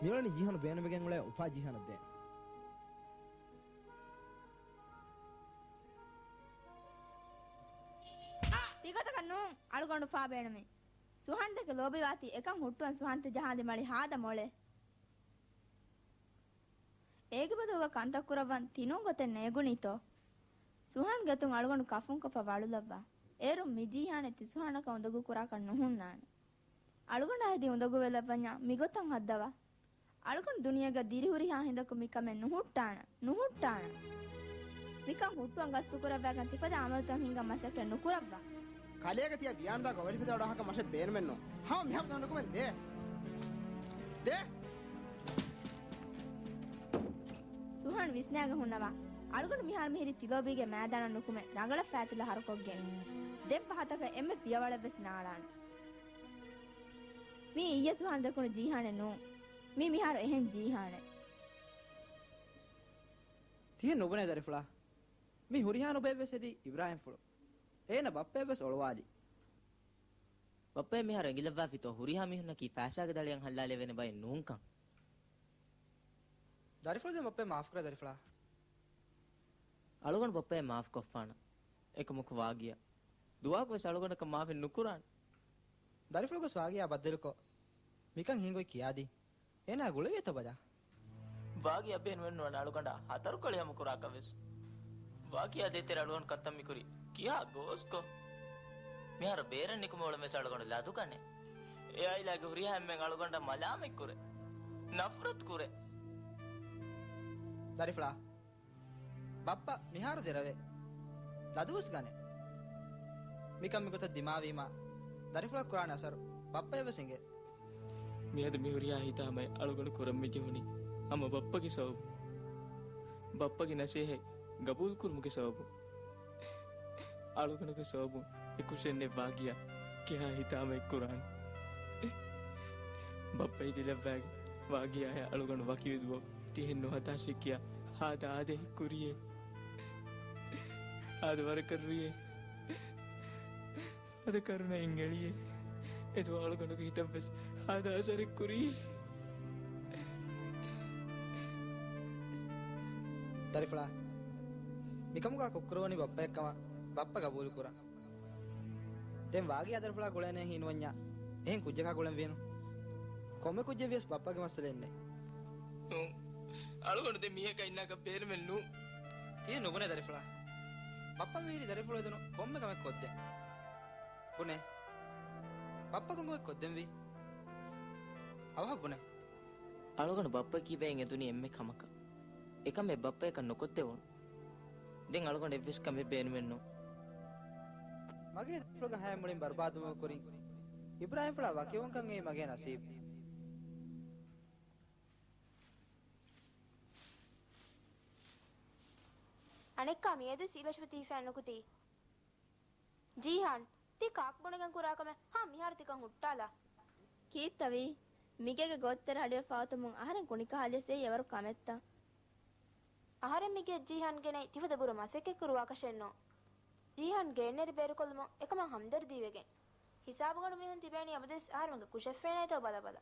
މިއުޅެނީ ޖީހާނު ބޭނުމެގެން އުޅޭ އުފާ ޖީހާނަށް ދޭން. ތިގޮތަކަށް ނޫން އަޅުގަނޑު އުފާ ބޭނުމީ. ސުހާންދެކެ ލޯބިވާތީ އެކަން ހުއްޓުވަން ސުހާންތެ ޖަހާލި މަޅި ހާދަ މޮޅެ. އޭގެ ބަދަލުގަ ކަންތައް ކުރައްވަން ތިނޫން ގޮތެއް ނޭގުނީތޯ؟ ސުހާން ގެތުން އަޅުގަނޑު ކަފުންކޮށްފަ ވަޅުލައްވާ. އޭރުން މި ޖީހާނެއް ތި ސުހާނަކަށް އުނދަގޫ ކުރާކަށް ނުހުންނާނެ. އަޅުގަނޑާ ހެދި އުނދަގޫވެލައްވަންޏާ މިގޮތަށް ހައްދަވާ. އަޅުގަނޑު ދުނިޔޭގަ ދިރިހުރިހާ ހިނދަކު މިކަމެއް ނުހުއްޓާނަން، ނުހުއްޓާނަން. މިކަން ހުއްޓުވަން ގަސްތުކުރައްވާގެން ތިފަދަ އަމަލުތައް ހިންގަން މަސައްކަތް ނުކުރައްވާ. ކަލޭގެ ތިޔަ ވިޔާނުދާ ގޮވަލިފިތަޅަ އަޑުއަހަކަށް މަށެއް ބޭނުމެއްނު. ހަމަ މިހާ ދަނޑުކުމެން ދޭ. ދޭ. ސުހާން ވިސްނާގެ ހުންނަވާ. އަޅުގަނޑު މިހާރު މިހިރީ ތިލޯބީގެ މައިދާނަށް ނުކުމެ ރަނގަޅަށް ފައިތިލަ ހަރުކޮށްގެން. ދެއްވަ ހަތަކަށް އެންމެ ފިޔަވަޅެއްވެސް ނާޅާނެ. މީ އިއްޔެ ސުހާން ދެކުނު ޖީހާނެއް ނޫން. މީ މިހާރު އެހެން ޖީހާނެއް. ތިހެން ނުބުނޭ ދަރިފުޅާ. މި ހުރިހާ ނުބައެއްވެސް ހެދީ އިބްރާހިމްފުޅު. އޭނަ ބައްޕައެއްވެސް އޮޅުވާލި. ބައްޕައެއް މިހާރު އެނގިލައްވާފިތޯ ހުރިހާ މީހުންނަކީ ފައިސާގެ ދަޅިއަށް ހައްލާލެވޭނެ ބައެއް ނޫންކަން. ދަރިފުޅު ދެން ބައްޕައެއް މާފުކުރޭ ދަރިފުޅާ. އަޅުގަނޑު ބައްޕައެއް މާފުކޮށްފާނަން. އެކަމަކު ވާގިޔާ. ދުވާކުވެސް އަޅުގަނޑަކަށް މާފެއް ނުކުރާނެ. ދަރިފުޅު ގޮސް ވާގިޔާ ބައްދަލުކޮށް، މިކަން ހިނގޮތް ކިޔާދީ. އޭނާ ގުޅެވޭތޯ ބަލާ. ވާގިޔާ ބޭނުމެއްނުވާނެ އަޅުގަނޑާ ހަތަރުކޮޅި ހަމަ ކުރާކަށްވެސް. ވާގިޔާ ދޭތެރޭ އަޅުގަނޑު ކަންތައް މިކުރީ ކިހާ ގޯސްކޮށް؟ މިހާރު ބޭރަށް ނިކުމެވުނު ވެސް އަޅުގަނޑު ލަދުގަނޭ. އެ އާއިލާގެ ހުރިހާ އެންމެން އަޅުގަނޑަށް މަލާމަތްކުރޭ. ނަފްރަތު ކުރޭ. ދަރިފުޅާ. ބައްޕަ މިހާރު ދެރަވޭ. ލަދުވެސް ގަނޭ. މިކަން މިގޮތަށް ދިމާވީމާ، ދަރިފުޅަށް ކުރާނެ އަސަރު ބައްޕަޔަށް ވެސް އެނގޭ. މިއަދު މިހުރިހާ ހިތާމައެއް އަޅުގަނޑު ކުރަން މިޖެހުނީ ހަމަ ބައްޕަގެ ސަބަބުން. ބައްޕަގެ ނަސޭހަތް ގަބޫލުކުރުމުގެ ސަބަބުން. އަޅުގަނޑުގެ ސަބަބުން އެކުށެއްނެތް ވާގިޔާ ކިހާ ހިތާމައެއް ކުރާނެ. ބައްޕަ އިދިލައްވާގެން ވާގިޔާއާ އަޅުގަނޑު ވަކިވެ ދުވަހު ތިހެން ނުހަދާށޭ ކިޔާ ހާދަ އާދައެއް ކުރިޔޭ. ހާދަ ވަރަކަށް ރުއިޔޭ. ހާދަ ކަރުނައެއް އެޅިޔޭ. އެދުވަހު އަޅުގަނޑުގެ ހިތަށްވެސް ހާދަ އަސަރެއް ކުރީ. ދަރިފުޅާ، މިކަމުގަ ކުށްކުރެވުނީ ބައްޕައެއްކަމަށް ބައްޕަ ގަބޫލުކުރަން. ދެން ވާގިޔާ ދަރިފުޅާ ގުޅޭނެ ހީނުވަންޏާ އެހެން ކުއްޖަކާ ގުޅެން ވީނު. ކޮންމެ ކުއްޖެއް ވިޔަސް ބައްޕަގެ މައްސަލައެއް ނެތް. ނޫން. އަޅުގަނޑު ދެން މީހަކަށް އިންނާކަށް ބޭނުމެއް ނޫން. ތިހެން ނުބުނޭ ދަރިފުޅާ. ބައްޕަ މިހިރީ ދަރިފުޅު ހެދުނު ކޮންމެ ކަމެއް ކޮށްދޭން. ބުނޭ. ބައްޕަ ކޮން ކަމެއް ކޮށްދެންވީ؟ އަވަހަށް ބުނޭ. އަޅުގަނޑު ބައްޕަ ކީބައިން އެދުނީ އެންމެ ކަމަކަށް. އެކަމެއް ބައްޕަޔަކަށް ނުކޮށްދެވުނު. ދެން އަޅުގަނޑު އެއްވެސް ކަމެއް ބޭނުމެއްނު. މަގޭ ދަރިފުޅުގެ ހަޔާތް މުޅިން ބަރުބާދުވުމުގެ ކުރިން އިބްރާހިމްފުޅާ ވަކިވުންކަން އެއީ މަގޭ ނަސީބު. އަނެއްކާ މިއަދު ސީލަށް ޝުފަތީ ފެން ނުކުތީ. ޖީހާން، ތި ކާކު ބުނެގެން ކުރާ ކަމެއް ހާ މިހާރު ތިކަން ހުއްޓާލާ. ކީއްތަވީ؟ މިގޭގެ ގޮށްތެރެ ހަޑިވެފަ އޮތުމުން އަހަރެން ކުނިކަހަލިޔަސް އެއީ އެވަރު ކަމެއްތަ؟ އަހަރެން މިގޭ ޖީހާން ގެނައި ތިފަދަ ބުރަ މަސައްކަތް ކުރުވާކަށެއްނު. ޖީހާން ގެއިންނެރި ބޭރުކޮށްލުމުން އެކަމަށް ހަމްދަރްދީވެގެން. ހިސާބުގަނޑު މީހުން ތިބޭނީ އަބަދުވެސް އަހަރުމެންގެ ކުށެއް ފެނޭތޯ ބަލަބަލަ.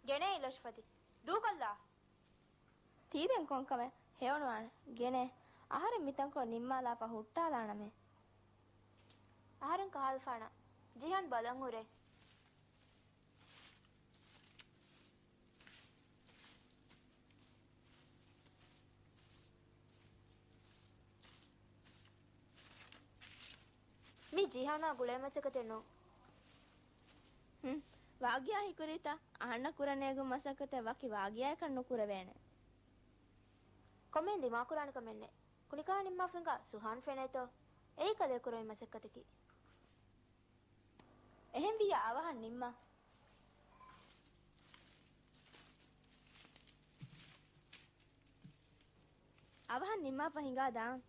ގެނޭ ލަޝްފަތި. ދޫކޮށްލާ. ތީދެން ކޮންކަމެއް ހެޔޮނުވާނެ. ގެނޭ. އަހަރެން މިތަންކޮޅު ނިންމާލާފަ ހުއްޓާލާނަމޭ. އަހަރެން ކަހާލަފާނަ. ޖިހާން ބަލަން ހުރޭ. މީ ޖީހާނާ ގުޅޭ މަސައްކަތެއް ނޫން. ހުން. ވާގިޔާ ހީކުރީތަ؟ އަހަންނަށް ކުރަން ނޭނގުނު މަސައްކަތެއް ވަކި ވާގިޔާޔަކަށް ނުކުރެވޭނެ. ކޮންމެހެން ދިމާކުރާނެ ކަމެއް ނެތް. ކުނިކާ ނިންމާފަ ހިނގާ ސުހާން ފެނޭތޯ؟ އެއީ ކަލޭ ކުރެވޭ މަސައްކަތަކީ. އެހެންވިއްޔާ އަވަހަށް ނިންމާ. އަވަހަށް ނިންމާފަ ހިނގާ ދާން.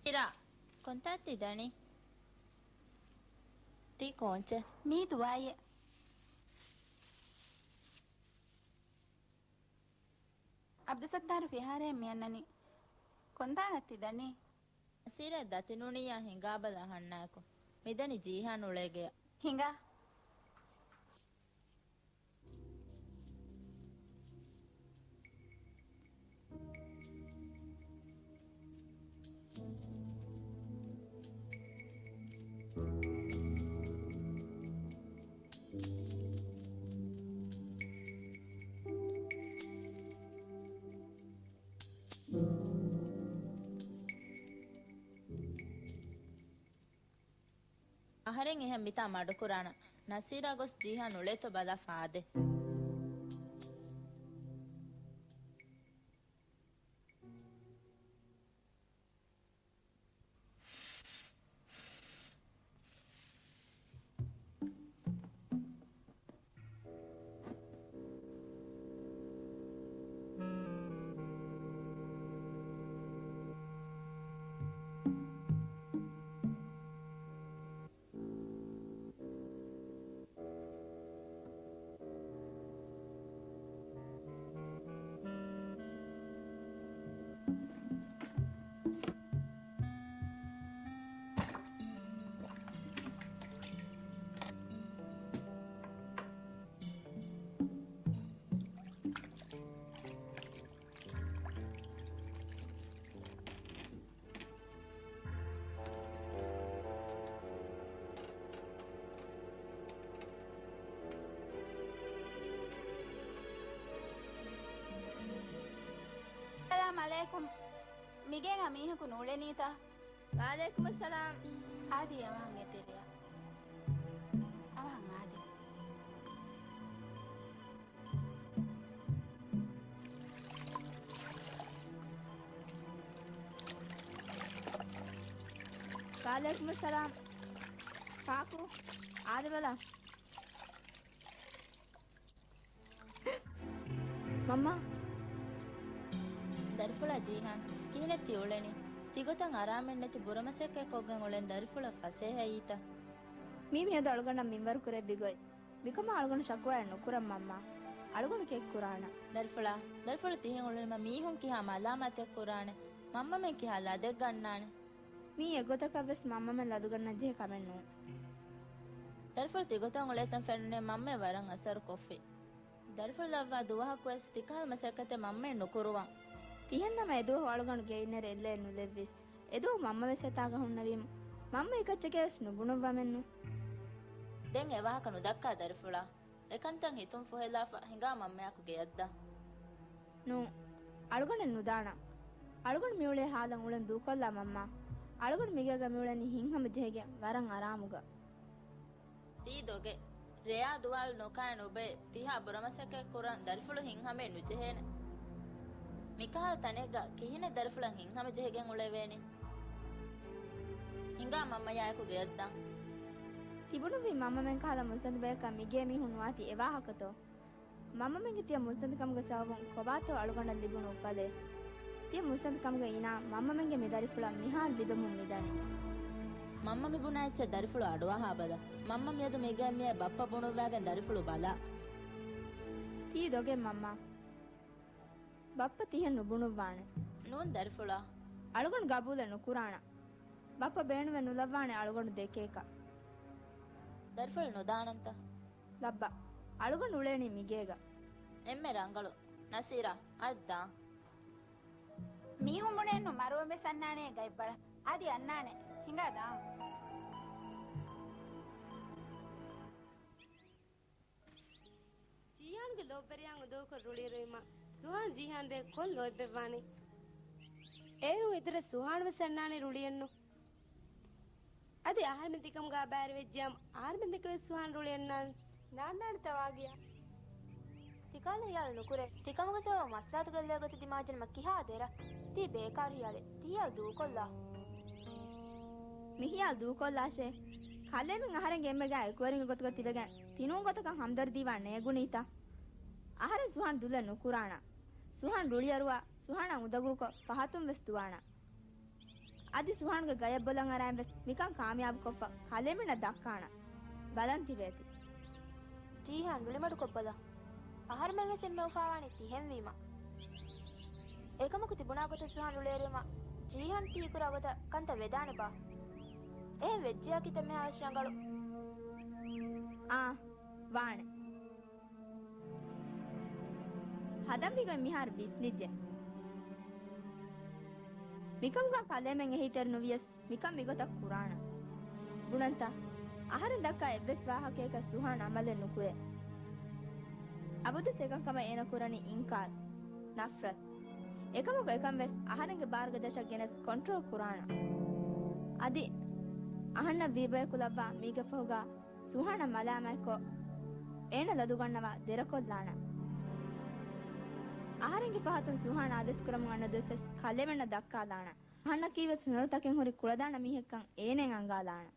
އިރާ، ކޮންތާ ތި ދަނީ؟ ތީ ކޯންޗެއް؟ މީ ދުވާއިއެއް. އަބްދުސައްތާރު ފިހާރައެއް މިއަންނަނީ. ކޮންތާ ތި ދަނީ؟ ނަސީރާ ދަތި ނޫނިއްޔާ ހިނގާބަލަ އަހަންނާއެކު. މިދަނީ ޖީހާން އުޅޭ ގެޔަށް. ހިނގާ. އަހަރެން އެހެން މިތާ މަޑުކުރާނަން. ނަސީރާ ގޮސް ޖީހާން އުޅޭތޯ ބަލާ ފާދޭ. އައްސަލާމް އަލައިކުމް. މިގޭގަ މީހަކު ނޫޅެނީތަ؟ ވަޢަލައިކުމުއްސަލާމް. އާދި، އަވަހަށް އެތެރެއަށް. އަވަހަށް އާދި. ވަޢަލައިކުމުއްސަލާމް. ކާކު، އާދެބަލަ. މަންމާ. ދަރިފުޅާ ޖީހާން، ކިހިނެއް ތި އުޅެނީ؟ ތިގޮތަށް އަރާމެއް ނެތި ބުރަމަސައްކަތް ކޮށްގެން އުޅެން ދަރިފުޅަށް ފަސޭހައީތަ؟ މީ މިއަދު އަޅުގަނޑަށް މިންވަރު ކުރެއްވި ގޮތް. މިކަމަށް އަޅުގަނޑު ޝަކުވާއެއް ނުކުރަން މަންމާ. އަޅުގަނޑު ކެއް ކުރާނަން. ދަރިފުޅާ، ދަރިފުޅު ތިހެން އުޅުނީމަ މީހުން ކިހާ މަލާމާތެއް ކުރާނެ؟ މަންމަމެން ކިހާ ލަދެއް ގަންނާނެ؟ މީ އެގޮތަކަށްވެސް މަންމަމެން ލަދުގަންނަން ޖެހޭ ކަމެއް ނޫން. ދަރިފުޅު ތިގޮތަށް އުޅޭތަން ފެނުނޭ މަންމައެއް ވަރަށް އަސަރު ކޮށްފި. ދަރިފުޅު ލައްވާ ދުވަހަކުވެސް ތިކަހަލަ މަސައްކަތެއް މަންމައެއް ނުކުރުވަން. ތިހެންނަމަ އެދުވަހު އަޅުގަނޑު ގެއިންނެރެ އެއްލެއެއް ނުލެއްވީސް. އެދުވަހު މަންމަވެސް އެތާގަ ހުންނެވީމު. މަންމަ އެކައްޗެކޭވެސް ނުބުނުއްވަމެއްނު. ދެން އެވާހަކަ ނުދައްކާ ދަރިފުޅާ. އެކަންތައް ހިތުން ފުހެލާފަ ހިނގާ މަންމަޔާއެކު ގެޔަށްދާ. ނޫން. އަޅުގަނޑެއް ނުދާނަން. އަޅުގަނޑު މިއުޅޭ ހާލަށް އުޅެން ދޫކޮށްލާ މަންމާ. އަޅުގަނޑު މިގޭގަ މިއުޅެނީ ހިތްހަމަޖެހިގެން ވަރަށް އަރާމުގަ. ތީ ދޮގެއް. ރެޔާ ދުވާލު ނުކާ ނުބައި ތިހާ ބުރަމަސައްކަތް ކުރަން ދަރިފުޅު ހިތްހަމައެއް ނުޖެހޭނެ. މިކަހަލަ ތަނެއްގަ ކިހިނެއް ދަރިފުޅަށް ހިތްހަމަޖެހިގެން އުޅެވޭނީ؟ ހިނގާ މަންމަޔާއެކު ގެޔަށްދާން. ތިބުނުއްވީ މަންމަމެން ކަހަލަ މުއްސަނދި ބަޔަކަށް މިގޭ މީހުން ނުވާތީ އެވާހަކަތޯ؟ މަންމަމެންގެ ތިޔަ މުއްސަނދިކަމުގެ ސަބަބުން ކޮބާތޯ އަޅުގަނޑަށް ލިބުނު އުފަލެއް. ތިޔަ މުއްސަނދިކަމުގެ އިނާމް މަންމަމެންގެ މި ދަރިފުޅަށް މިހާރު ލިބެމުން މިދަނީ. މަންމަ މި ބުނާ އެއްޗެއް ދަރިފުޅު އަޑުއަހާބަލަ. މަންމަ މިއަދު މިގޭ މިއައި ބައްޕަ ބުނުއްވާގެން ދަރިފުޅު ބަލާ. ތީ ދޮގެއް މަންމާ. ބައްޕަ ތިހެން ނުބުނުއްވާނެ. ނޫން ދަރިފުޅާ. އަޅުގަނޑު ގަބޫލެއް ނުކުރާނަން. ބައްޕަ ބޭނުމެއް ނުލައްވާނެ އަޅުގަނޑު ދެކޭކަށް. ދަރިފުޅު ނުދާނަންތަ؟ ލައްބަ. އަޅުގަނޑު އުޅޭނީ މިގޭގަ. އެންމެ ރަނގަޅު. ނަސީރާ، އައްދާ. މީހުން ބުނެއެއްނު މަރުވަން ވެސް އަންނާނޭ ގަތްބަޅަށް. އަދި އަންނާނެ. ހިނގާ ދާން. ޖީހާންގެ ލޯބިވެރިޔާ އުނދަގޫކޮށް ރުޅިއެރުވީމަ، ސުހާން ޖީހާން ދޭ ކޮން ލޯތްބެއްވާނީ؟ އޭރުން އިތުރަށް ސުހާން ވެސް އަންނާނީ ރުޅިއެއްނު. އަދި އަހަރެމެން ތިކަމުގަ ބައިވެއްޖިޔާމު، އަހަރެމެން ދެކެ ވެސް ސުހާން ރުޅިއަންނާނެ. ނާންނާނެތަ ވާގިޔާ؟ ތިކަހަލަ ހިޔާލު ނުކުރޭ. ތިކަމުގެ ސަބަބުން މަސްލަހަތުގެ ލޭ ގޮތަށް ދިމާވެއްޖެނަމަ ކިހާ ދެރަ؟ ތީ ބޭކާރު ހިޔާލެއް. ތި ހިޔާލު ދޫކޮށްލާ. މި ހިޔާލު ދޫކޮށްލާށޭ. ކަލޭމެން އަހަރެންގެ އެންމެ ގާތް އެކުވެރިންގެ ގޮތުގަ ތިބެގެން ތިނޫން ގޮތަކަށް ހަމްދަރްދީވާން ނޭގުނީތަ؟ އަހަރެން ސުހާން ދުލެއް ނުކުރާނަ. ސުހާން ރުޅިއަރުވާ، ސުހާނާ އުނދަގޫކޮށް ފަހަތުން ވެސް ދުވާނަ. އަދި ސުހާންގެ ގަޔަށް ބޮލަށް އަރާން ވެސް މިކަން ކާމިޔާބުކޮށްފަ ކަލޭމެންނަށް ދައްކާނަ. ބަލަން ތިބޭތި. ޖީހާން ރުޅިމަޑުކޮށްބަލަ. އަހަރުމެން ވެސް އެންމެ އުފާވާނީ ތިހެންވީމަ. އެކަމަކު ތި ބުނާ ގޮތަށް ސުހާން ރުޅިއެރުވުމަށް ޖީހާން ތި ކުރާ ގޮތަށް ކަންތައް ވެދާނެބާ؟ އެހެން ވެއްޖެޔާ ކިތައް މިހާރު ވެސް ރަނގަޅު. އާ، ވާނެ. ހަދަންވީގޮތް މިހާރު ވިސްނިއްޖެ. މިކަމުގަ ކަލޭމެން އެހީތެރި ނުވިޔަސް މިކަން މިގޮތަށް ކުރާނަ. ބުނަންތަ؟ އަހަރެން ދައްކާ އެއްވެސް ވާހަކަޔަކަށް ސުހާން އަމަލެއް ނުކުރޭ. އަބަދުވެސް އެކަންކަމަށް އޭނަ ކުރަނީ އިންކާރު، ނަފްރަތު. އެކަމަކު އެކަން ވެސް އަހަރެންގެ ބާރުގެ ދަށަށް ގެނެސް ކޮންޓްރޯލް ކުރާނަ. އަދި އަހަންނަށް ވީބޮއެކުލައްވާ މީގެ ފަހުގަ ސުހާނަށް މަލާމާތްކޮށް، އޭނަ ލަދުގަންނަވާ ދެރަކޮށްލާނަ. އަހަރެންގެ ފަހަތުން ސުހާނަ އާދޭސްކުރަމުން އަންނަ ދުވަސްވެސް ކަލޭމެންނަށް ދައްކާލާނަ. އަހަންނަކީވެސް ހުނަރުތަކެއް ހުރި ކުޅަދާނަ މީހެއްކަން އޭނައަށް އަންގާލާނަ.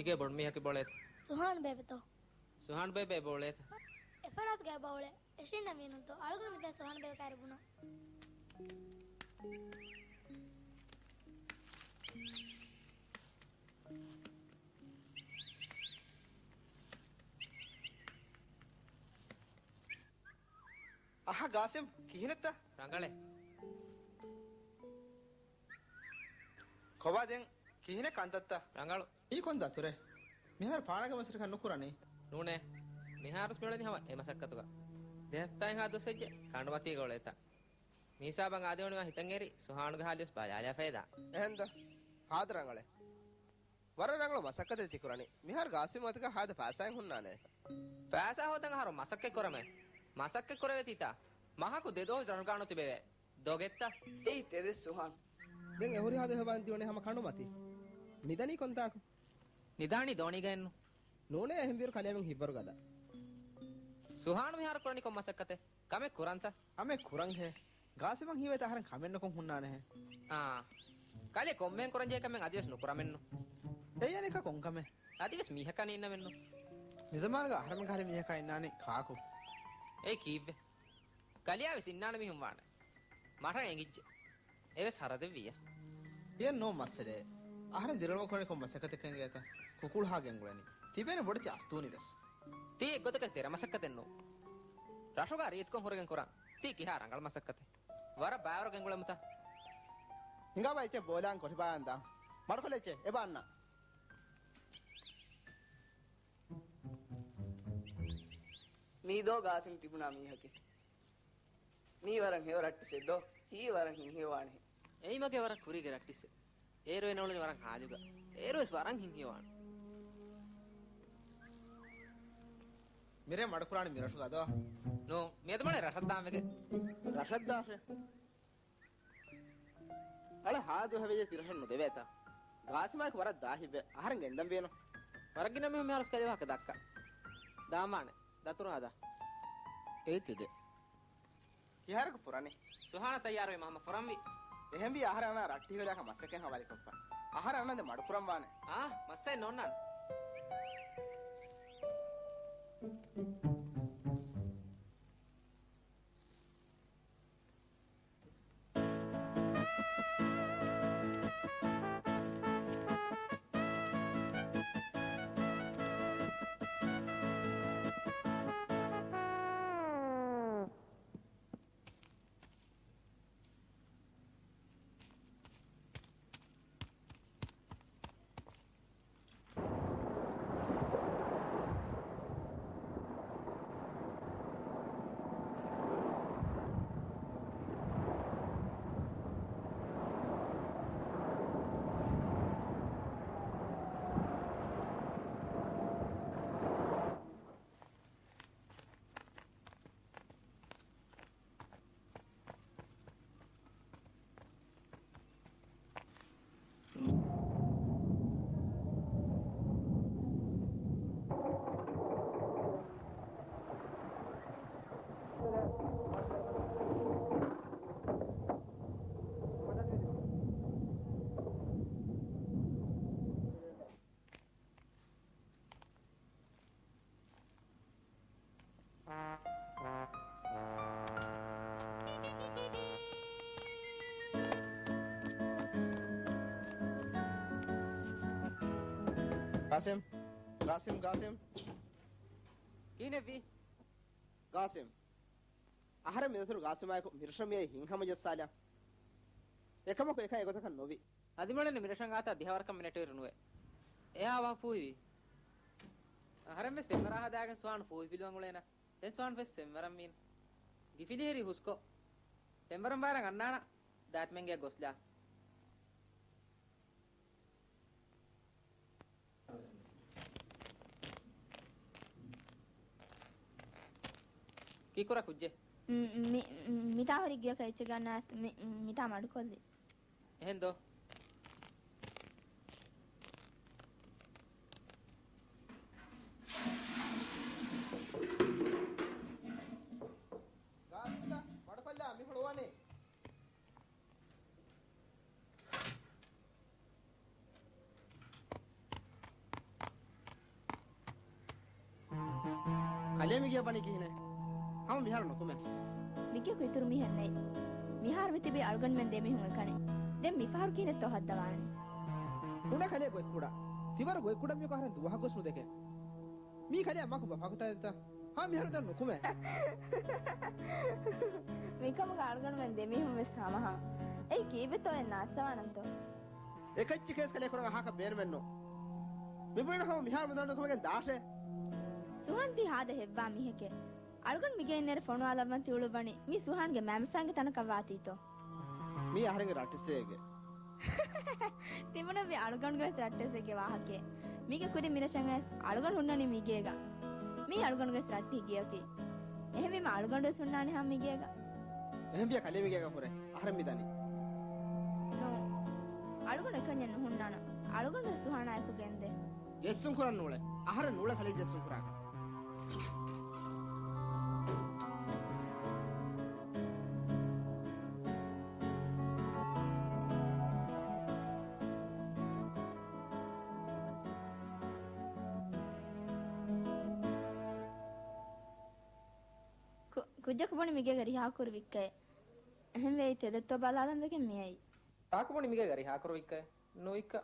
ގޭ ބޮޑު މީހަކީ ބޯޅައެތަ؟ ސުހާން ބޭބެތޯ؟ ސުހާން ބޭބެ ބޯޅައެތަ؟ އެފަރާތުގައި ބޯޅަ އެށިންނަ މީނުންތޯ އަޅުގަނޑު މިދާ ސުހާން ބޭބެ ކައިރި ބުނަން. އަހަ ގާސިމް، ކިހިނެއްތަ؟ ރަނގަޅޭ. ކޮބާ ދެން ކިހިނެއް ކަންތައްތަ؟ ރަނގަޅު. އީ ކޮން ދަތުރެއް؟ މިހާރު ފާނަގެ މަސައްކަތް ނުކުރަނީ؟ ނޫނޭ. މިހާރުސް މިއުޅެނީ ހަމަ އެ މަސައްކަތުގަ. ދެ ހަފްތާއެއްހާ ދުވަސްވެއްޖެ ކަނޑުމަތީގަ އުޅޭތަ. މިހިސާބަށް އާދެވުނީމާ ހިތަށް އެރި ސުހާނުގެ ހާލުވެސް ބަލާލާފައިދާ. އެހެންދަ؟ ހާދަ ރަނގަޅޭ. ވަރަށް ރަނގަޅު މަސައްކަތެއް ތިކުރަނީ. މިހާރު ގާސިމް އަތުގަ ހާދަ ފައިސާއެއް ހުންނާނެ. ފައިސާ ހޯދަން އަހަރު މަސައްކަތް ކުރަމޭ. މަސައްކަތް ކުރެވޭތީތަ؟ މަހަކު ދެ ދުވަހު ރަނުގާނު ތިބެވޭ. ދޮގެއްތަ؟ އެއީ ތެދެއް ސުހާން. ދެން އެ ހުރިހާ ދުވަހެއް ވާން ދިޔުނީ ހަމަ ކަނޑުމަތީ. ނިދަނީ ކޮންތާކު؟ ނިދާނީ ދޯނީގައެއްނު. ނޫނޭ އެހެންވީރު ކަލޭމެން ހިތްވަރު ގަދަ. ސުހާނު މިހާރު ކުރަނީ ކޮން މަސައްކަތެއް؟ ކަމެއް ކުރަންތަ؟ ކަމެއް ކުރަންހޭ. ގާސިމަށް ހީވޭތަ އަހަރެން ކަމެއްނުކޮށް ހުންނާނެހޭ. އާ. ކަލޭ ކޮންމެހެން ކުރަންޖެހޭ ކަމެއް އަދިވެސް ނުކުރަމެއްނު. އެއްޔަނިކަ ކޮންކަމެއް؟ އަދިވެސް މީހަކާ ނީންނަމެއްނު. މިޒަމާނުގަ އަހަރެމެން ކަހަލަ މީހަކާ އިންނާނީ ކާކު؟ އޭ ކީއްވެ؟ ކަލެޔާވެސް އިންނާނެ މީހުން ވާނެ. މަށަށް އެނގިއްޖެ. އެވެސް ހަރަދެއްވިއްޔާ. އެއް ނޫން މައްސަލައެއް. އަހަރެން ދިރިއުޅުމަށް ކުރަނީ ކޮން މަސައްކަތެއް ކަން އެނގޭތަ؟ ކުކުޅުހާ ގެންގުޅެނީ. ތިބޭނެ ބޮޑެތި އަސްތޫނިވެސް. ތީ އެއްގޮތަކަށް ދެރަ މަސައްކަތެއް ނޫން. ރަށުގަ ރީތިކޮށް ހުރެގެން ކުރަން. ތީ ކިހާ ރަނގަޅު މަސައްކަތެއް. ވަރަށް ބައިވަރު ގެންގުޅެމުތަ؟ ހިނގާބަ އެއްޗެއް ބޯލާން ކޮޓިބާއަން ދާން. މަޑުކޮށްލަ އެއްޗެއް އެބަ އަންނަ. މީދޯ ގާސިމް ތިބުނާ މީހަކީ. މީ ވަރަށް ހެޔޮ ރައްޓިސެއް ދޯ؟ ހީ ވަރަށް ހިތްހެޔޮވާނެހެ. އެއީ މަގޭ ވަރަށް ކުރީގެ ރައްޓިސެއް. އޭރު އެ ނޫޅެނީ ވަރަށް ހާލުގަ. އޭރުވެސް ވަރަށް ހިތްހެޔޮވާނެ. މިރޭ މަޑުކުރާނީ މިރަށުގަ ދޯ؟ ނޫން. މިއަދު މޮޅޭ ރަށަށް ދާން ވެގެން. ރަށަށް ދާށޭ؟ އަޅެ ހާދަ ހެވެއްޔެ ތިރަށަށް ނުދެވޭތަ؟ ގާސިމާއެކު ވަރަށް ދާހިތްވެ އަހަރެން ގެންދަން ވޭނު. ވަރަށް ގިނަ މީހުން މިހާރު ސްކަލި ވާހަކަ ދައްކާ. ދާންވާނެ. ދަތުރު ހަދާ. އޭތި ދެ. ކިހާރަކު ފުރަނީ؟ ސުހާނަ ތައްޔާރުވީމަ ހަމަ ފުރަންވީ. އެހެންވީ އަހަރެން އަނާ ރައްޓިހި ހޮލިއަކަށް މަސައްކަތް ހަވާލިކޮށްފަ. އަހަރެން އަންނަން ދެ މަޑުކުރަން ވާނެ. އާ، މައްސައެއް ނޯންނާނެ. ގާސިމް، ގާސިމް، ގާސިމް. ކިހިނެއްވީ؟ ގާސިމް. އަހަރެން މިދަތުރު ގާސިމާއެކު މިރަށަށް މިއައީ ހިތްހަމަޖައްސާލަން. އެކަމަކު އެކަން އެގޮތަކަށް ނުވި. އަދި މޮޅެން މިރަށަށް އާތާ ދިހަވަރަކަށް މިނެޓު އިރު ނުވޭ. އެހާ ވަހަށް ފޫހިވީ. އަހަރެން ވެސް ފެންވަރާ ހަދާގެން ސުހާނު ފޫހިފިލުވަން އުޅޭނަ. ދެން ސުހާނު ވެސް ފެންވަރަން މީން. ގިފިލި ހެރީ ހުސްކޮށް. ފެންވަރަން ވާރަން އަންނާނަ. ދާތިމެންގެ ގޮސްލާ. ކީކުރާ ކުއްޖެއް؟ މި، މި، މިތާ ހުރި ގިޔަކަށް އެއްޗެއް ގަންނަސް މި، މިތާ މަޑުކޮށްލި. އެހެން ދޯ؟ ގާސިމް ދާ، މަޑުކޮށްލާ، މި ހުޅުވަނީ. އެ މިގޭ ބަނީ ކިހިނެއް؟ ހަމަ މިހާރު ނުކުމެ. މިގޭ ކުއިތުރު މީހެއް ނެތް. މިހާރު މިތިބީ އަޅުގަނޑުމެން ދެމީހުން އެކަނި. ދެން މިފަހަރު ކިހިނެއްތޯ ހައްދަވާނެ؟ ހުންނަ ކަލޭ ގޮތްކުޑަ. ތިވަރު ގޮތްކުޑަ މީހަކު އަހަރެން ދުވަހަކުވެސް ނުދެކެ. މީ ކަލޭ މަކު ބަފާކުތާ ދެތާ؟ ހާ މިހާރު ދެން ނުކުމެ. މިކަމުގަ އަޅުގަނޑުމެން ދެމީހުން ވެސް ހަމަހަ. އެއީ ކީއްވެތޯ އެއް ނާއްސަވާނަންތޯ؟ އެކައްޗެއް ކޭސް ކަލޭ ކުރަން އަހާކަށް ބޭނުމެއްނު. މިބުނިނަ ހަމަ މިހާރު މިދަނޑު ކުމެގެން ދާށޭ. ސުހާން ތީ ހާދަ ހެއްވާ މީހެކޭ. އަޅުގަނޑު މިގެއިން ނެރެ ފޮނުވާލައްވަން ތި އުޅުއްވަނީ މީ ސުހާންގެ މައިންބަފައިންގެ ތަނަކަށް ވާތީތޯ؟ މީ އަހަރެންގެ ރައްޓެއްސޭގެ. ތިބުނަވި އަޅުގަނޑުގެ ވެސް ރައްޓެއްސެއްގެ ވާހަކައެއް. މީގެ ކުރިން މިރަށަށް އައިސް އަޅުގަނޑު ހުންނަނީ މިގޭގަ. މީ އަޅުގަނޑުގެ ވެސް ރައްޓެހި ގެޔަކީ. އެހެންވީމަ އަޅުގަނޑު ވެސް ހުންނާނެ ހަމަ މިގޭގަ. އެހެންވިޔަ ކަލޭ މިގޭގަ ހުރެ އަހަރެން މިދަނީ. ނޫން. އަޅުގަނޑު އެކަންޏެއް ނުހުންނާނަން. އަޅުގަނޑު ވެސް ސުހާނާއެކު ގެންދޭ. ޖެއްސުން ކުރަން ނޫޅެ. އަހަރެން ނޫޅެ ކަލޭ ޖެއްސުން ކުރާކަށް. ކު-، ކުއްޖަކު ބުނި މިގޭގަ ރިހާކުރި ވިއްކައޭ. އެހެންވެ ތެދެއްތޯ ބަލާލަން ވެގެން މިއައީ. ތާކު ބުނި މިގޭގަ ރިހާކުރި ވިއްކައޭ. ނުވިއްކަ.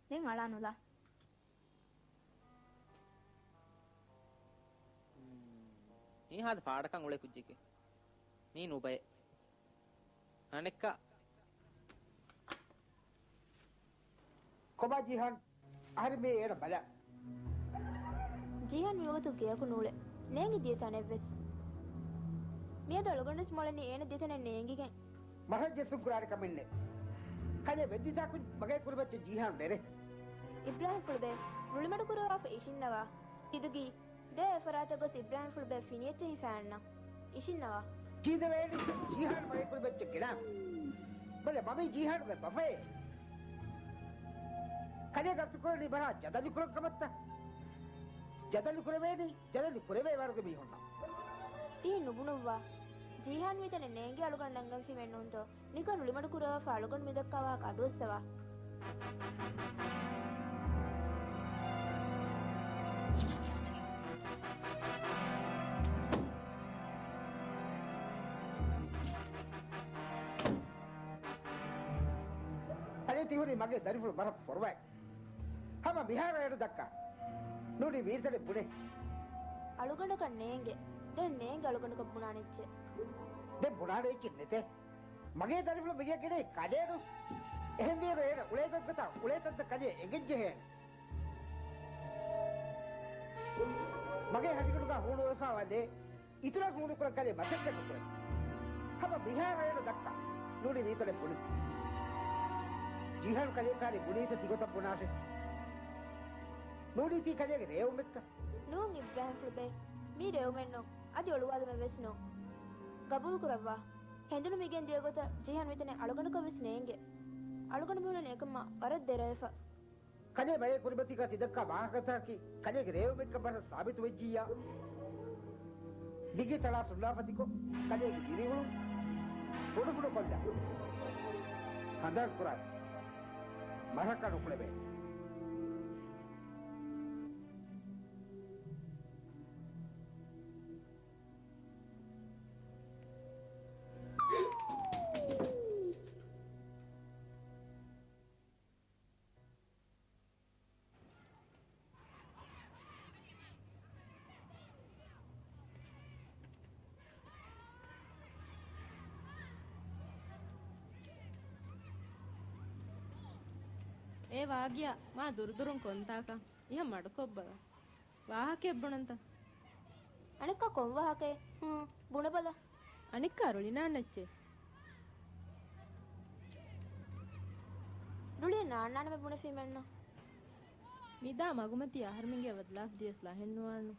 ދެން އަޅާ ނުލާ. މީ ހާދަ ފާޑަކަށް އުޅޭ ކުއްޖެކޭ. މީ ނޫބައެއް. އަނެއްކާ. ކޮބާ ޖީހާން؟ އަހަރެން މިއީ އޭނަ ބަލާ. ޖީހާން މިވަގުތު ގެޔަކު ނޫޅެ. ނޭނގި ދިޔަ ތަނެއްވެސް. މިއަދު އަޅުގަނޑުވެސް މޮޅަނީ އޭނަ ދިޔަ ތަނެއް ނޭނގިގެން. މަށަށް ޖެއްސުން ކުރާނެ ކަމެއް ނެތް. ކަލޭ ވެއްދިތާކު މަގޭ ކުރިމައްޗަށް ޖީހާން ނެރެ. އިބްރާހިމްފުޅުބޭ، ރުޅިމަޑު ކުރަވާފަ އިށިންނަވާ. ތިދުގީ، ދޭ އެފަރާތަށް ގޮސް އިބްރާހިމްފުޅުބޭ ފިނިއެއްޗެހި ފާންނަ. އިށިންނަވާ. ޖީދެވޭނީ ޖީހާން މަގޭ ކުރިމައްޗަށް ގެނާން. ބަލަ މަމީ ޖީހާނުގެ ބަފައޭ. ކަލޭ ގަސްތުކުރަނީ ބަރާ ޖަދަލު ކުރަން ކަމަށްތަ؟ ޖަދަލު ކުރެވޭނީ. ޖަދަލު ކުރެވޭ ވަރުގެ މީހުންނަށް. ތީ ނުބުނުއްވާ. ޖީހާން މިތަނަށް ނޭނގި އަޅުގަނޑަށް އަންގަންފީމެއް ނޫންތޯ؟ ނިކަން ރުޅިމަޑު ކުރަވާފަ އަޅުގަނޑު މިދައްކާ ވާހަކަ އަޑުއައްސަވާ. އަދި ތިހުރީ މަގޭ ދަރިފުޅު ބަރަށް ފޮރުވައި. ހަމަ މިހާރު އޭރު ދައްކާ. ނޫނީ ވީތަނެއް ބުނޭ. އަޅުގަނޑަކަށް ނޭނގެ. ދެން ނޭނގެ އަޅުގަނޑަކަށް ބުނާނެ އެއްޗެއް. ދެން ބުނާނެ އެއްޗެއް ނެތޭ. މަގޭ ދަރިފުޅު މިގެ ގެނައި ކަލޭނު. އެހެންވީއިރު އޭރު އުޅޭ ގޮތްގޮތާ އުޅޭ ތަންތަން ކަލޭ އެނގެން ޖެހޭނެ. މަގޭ ހަށިގަނޑުގަ ހޫނުވެފާވާ ލޭ އިތުރަށް ހޫނުކުރަން ކަލޭ މަސައްކަތް ނުކުރޭ. ހަމަ މިހާރު އޭރު ދައްކާ. ނޫނީ ވީތަނެއް ބުނި. ޖީހާން ކަލޭ ކާރި ބުނީތަ ތިގޮތަށް ބުނާށޭ. ނޫނީ ތީ ކަލޭގެ ރޭވުމެއްތަ؟ ނޫން އިބްރާހިމްފުޅުބޭ. މީ ރޭވުމެއްނޫން. އަދި އޮޅުވާލުމެއްވެސް ނޫން. ގަބޫލުކުރައްވާ. ހެނދުނު މިގެން ދިޔަ ގޮތަށް ޖީހާން މިތަނެއް އަޅުގަނޑަކަށްވެސް ނޭނގެ. އަޅުގަނޑު މިހުންނަނީ އެކަމާ ވަރަށް ދެރަވެފަ. ކަލޭ މަގޭ ކުރިމަތީގަ ތިދައްކާ ވާހަކަތަކަކީ ކަލޭގެ ރޭވުމެއްކަން ވަރަށް ސާބިތުވެއްޖިއްޔާ. މިގެ ތަޅާ ސުންނާފަތިކޮށް، ކަލޭގެ ދިރިއުޅުން ފުނޑުފުނޑުކޮށްލާ. ހަނދާން ކުރާތި. މަށަކަށް ނުކުޅެވޭ. އޭ ވާގިޔާ، މާ ދުރުދުރުން ކޮންތާކަށް؟ އިހަށް މަޑުކޮށްބަލަ. ވާހަކައެއް ބުނަންތަ؟ އަނެއްކާ ކޮން ވާހަކައެއް؟ ހުން، ބުނެބަލަ. އަނެއްކާ ރުޅިނާން އެއްޗެއް. ރުޅި ނާންނާނަމޭ ބުނެފީމެއްނު. މިދާ މަގުމަތީ އަހަރުމެންގެ ބަދަލާފަ ދިޔަސް ލަހެއްނުވާނު.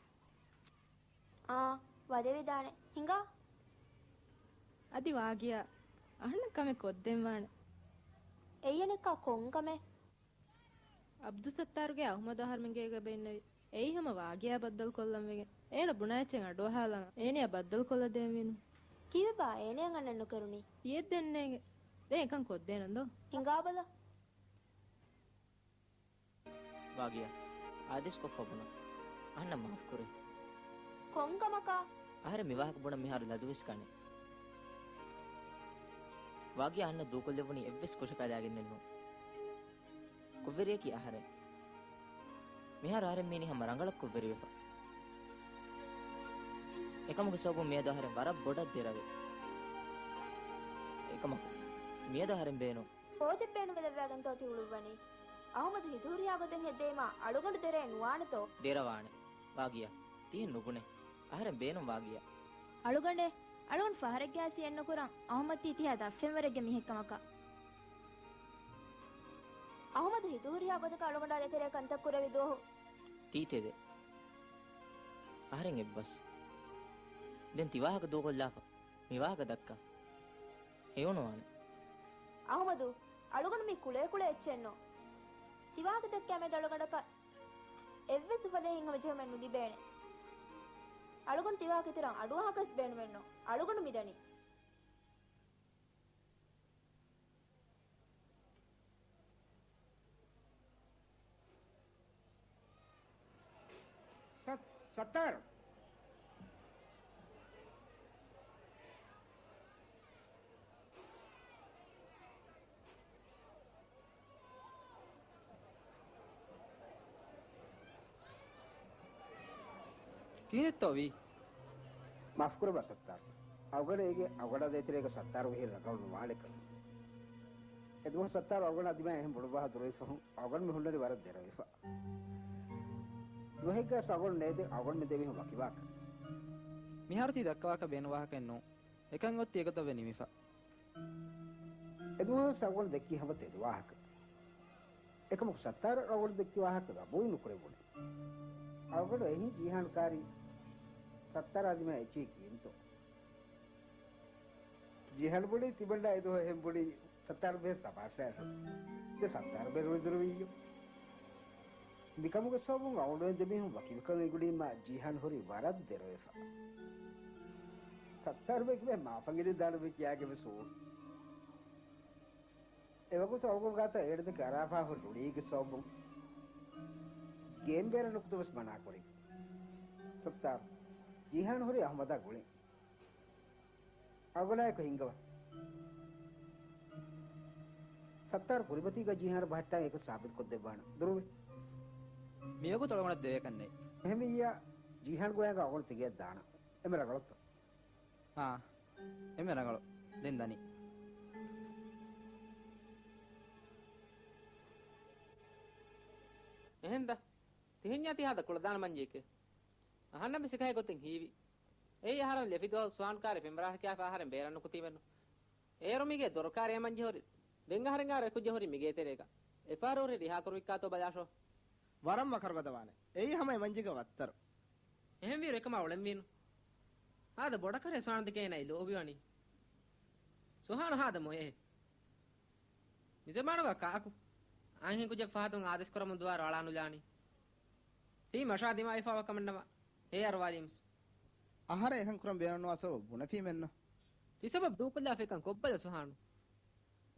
އާ، ވަދެވިދާނެ. ހިނގާ. އަދި ވާގިޔާ، އަހަންނަށް ކަމެއް ކޮށްދޭންވާނެ. އެއީ އަނެއްކާ ކޮން ކަމެއް؟ އަބްދުއްސައްތާރުގެ އަހުމަދު އަހަރުމެންގޭގަ ބޭންނެވި. އެއީ ހަމަ ވާގިޔާ ބައްދަލުކޮށްލަން ވެގެން. އޭނަ ބުނާ އެއްޗެއް އަޑުއަހާލަން. އޭނަޔާ ބައްދަލުކޮށްލަދޭންވީނު. ކީއްވެބާ އޭނަޔަށް އަންނަން ނުކެރުނީ؟ ތިޔަ ދެންނޭނގެ. ދެން އެކަން ކޮށްދޭނަން ދޯ؟ ހިނގާބަލަ. ވާގިޔާ، އާދޭސްކޮށްފަ ބުނަން. އަހަންނަށް މާފުކުރޭ. ކޮންކަމަކާ؟ އަހަރެން މިވާހަކަ ބުނަން މިހާރު ލަދުވެސް ކަނޭ. ވާގިޔާ އަންނަ ދޫކޮށްލެއްވުނީ އެއްވެސް ކުށަކަށް ލާގެންނެއްނު. ކުށްވެރިޔަކީ އަހަރެން. މިހާރު އަހަރެން މީނީ ހަމަ ރަނގަޅަށް ކުށްވެރިވެފަ. އެކަމުގެ ސަބަބުން މިއަދު އަހަރެން ވަރަށް ބޮޑަށް ދެރަވޭ. އެކަމަކު، މިއަދު އަހަރެން ބޭނުން. ކޯޗެއް ބޭނުންވެލައްވާގެންތޯ ތި އުޅުއްވަނީ؟ އަހުމަދު ހިތުހުރިހާ ގޮތެއް ހެއްދެވީމާ އަޅުގަނޑު ދެރައެއް ނުވާނެތޯ؟ ދެރަވާނެ. ވާގިޔާ، ތިހެން ނުބުނޭ. އަހަރެން ބޭނުން ވާގިޔާ. އަޅުގަނޑޭ، އަޅުގަނޑު ފަހަރެއްގެ އައިސް އެއްނުކުރަން، އަހުމަދު ތީ ތިހާ ދަށްފެންވަރެއްގެ މީހެއްކަމަކަށް. އަހުމަދު ހިތުހުރިހާ ގޮތަކަށް އަޅުގަނޑާ ދޭތެރޭ ކަންތައް ކުރެވި ދުވަހު. ތީ ތެދެއް. އަހަރެން އެއްބަސް. ދެން ތިވާހަކަ ދޫކޮށްލާފަ. މިވާހަކަ ދައްކާ. ހެޔޮނުވާނެ. އަހުމަދު، އަޅުގަނޑު މީ ކުޅޭ ކުޅޭ އެއްޗެއްނު. ތިވާހަކަ ދެއްކޭ މެދު އަޅުގަނޑަކަށް އެއްވެސް އުފަލެއް ހިތްހަމަޖެހުމެއް ނުލިބޭނެ. އަޅުގަނޑު ތިވާހަކަ އިތުރަށް އަޑުއަހާކަށް ވެސް ބޭނުމެއްނު. އަޅުގަނޑު މިދަނީ. ސައް-، ސައްތާރު. ކިހިނެއްތޯ ވީ؟ މާފުކުރައްވާ ސައްތާރު. އަޅުގަނޑު އޭގެ އަޅުގަނޑާ ދޭތެރޭގަ ސައްތާރުގެ ހިތް ރަނގަޅު ނުވާނެ ކަމަށް. އެދުވަހު ސައްތާރު އަޅުގަނޑާ ދިމާ އެހެން ބޮޑު ބަހަށް ދުރުވި ފަހުން އަޅުގަނޑު މި ހުންނަނީ ވަރަށް ދެރަވެފަ. ދުވަހެއްގަ އަޅުގަނޑު ނޭދެ އަޅުގަނޑު މި ދެމީހުން ވަކިވާކަށް. މިހާރު ތި ދައްކަވާކަށް ބޭނުން ވާހަކައެއް ނޫން. އެކަން އޮތީ އެގޮތަށް ވެ ނިމިފަ. އެދުވަހު ވެސް އަޅުގަނޑު ދެއްކީ ހަމަ ތެދު ވާހަކަ. އެކަމަކު ސައްތާރު އަޅުގަނޑު ދެއްކި ވާހަކަ ގަބޫލު ނުކުރެވުނު. އަޅުގަނޑު އެހިން ޖީހާން ކާރި ސައްތާރާ ދިމާ އެއްޗެހި ކިހިންތޯ؟ ޖީހާން ބުނީ ތިމަންނާ އެދުވަހު އެހެން ބުނީ ސައްތާރު ބެހޭ ސަބާސް އަށް. ދެ ސައްތާރު ބޭނުން ދުރުވިއްޔޯ. މިކަމުގެ ސަބަބުން އަޅުގަނޑު ދެމީހުން ވަކިވެކަން އެނގުނީމާ ޖީހާން ހުރީ ވަރަށް ދެރަވެފަ. ސައްތާރު ބެކިބެ މާފަންގިނި ދާނުމެ ކިޔާގެ ވެސް އޯ. އެވަގުތު އަޅުގަނޑު ގާތަށް އޭނަ ދެކެ އަރާފާ ހުރި ރުޅީގެ ސަބަބުން ގޭން ބޭރަށް ނުކުތު ވެސް މަނާ ކުރި. ސައްތާރު، ޖީހާން ހުރީ އަހުމަދާ ގުޅިން. އަޅުގަނޑާއެކު ހިންގަވަ. ސައްތާރު ކުރިމަތީގަ ޖީހާން ބަހައްޓާ އެކު ސާބިތު ކޮށްދެއްވާނަ. ދުރުވެ. މިވަގުތު އަޅުގަނޑަށް ދެވޭކަން ނެތް. އެހެންވިއްޔާ ޖީހާން ގޮޔާގަ އަޅުގަނޑު ތިގެއަށް ދާނަ. އެމެ ރަނގަޅުތަ؟ އާ، އެމެ ރަނގަޅު. ދެން ދަނީ. އެހެންދަ؟ ތިހެންޏާ ތިހާދަ ކުޅަދާނަ މަންޖެއެކޭ. އަހަންނަށް ވެސް އެކަހަލަ ގޮތެއް ހީވި. އެއީ އަހަރެން ލެފިދުވަހު ސުވާން ކާރި ފެންވަރާހަރަ ކިޔާފަ އަހަރެން ބޭރަށް ނުކުތީމެއްނު. އޭރު މީގެ ދޮރުކާރި އެމަންޖެ ހުރި. ދެން އަހަރެން އާރު އެކުއްޖެ ހުރި މިގޭތެރޭގަ. އެފާރު ހުރި ރިހާ ކުރުވިއްކާތޯ ބަލާށޯ. ވަރަށް މަކަރުގަދަވާނެ. އެއީ ހަމަ އެމަންޖެގެ ވައްތަރު. އެހެންވީރު އެކަމާ އުޅެންވީނު. ހާދަ ބޮޑަކަށް ސުވާން ދެކެ އޭނަ އެ ލޯބިވަނީ. ސުހާނު ހާދަ މޮޔައެއް. މިޒަމާނުގަ ކާކު؟ އާންހެން ކުއްޖަކު ފަހަތުން އާދޭސް ކުރަމުން ދުވާ ރާޅާނުލާނީ. ތީ މަށާ ދިމާވެފާވާ ކަމެއްނަމަ، ހޭ އަރުވާލީމްސް. އަހަރެން އެކަން ކުރަން ބޭނުންވާ ސަބަބު ބުނެފީމެއްނު. ތި ސަބަބު ދޫކޮށްލާފައިކަން ކޮށްބަލަ ސުހާނު.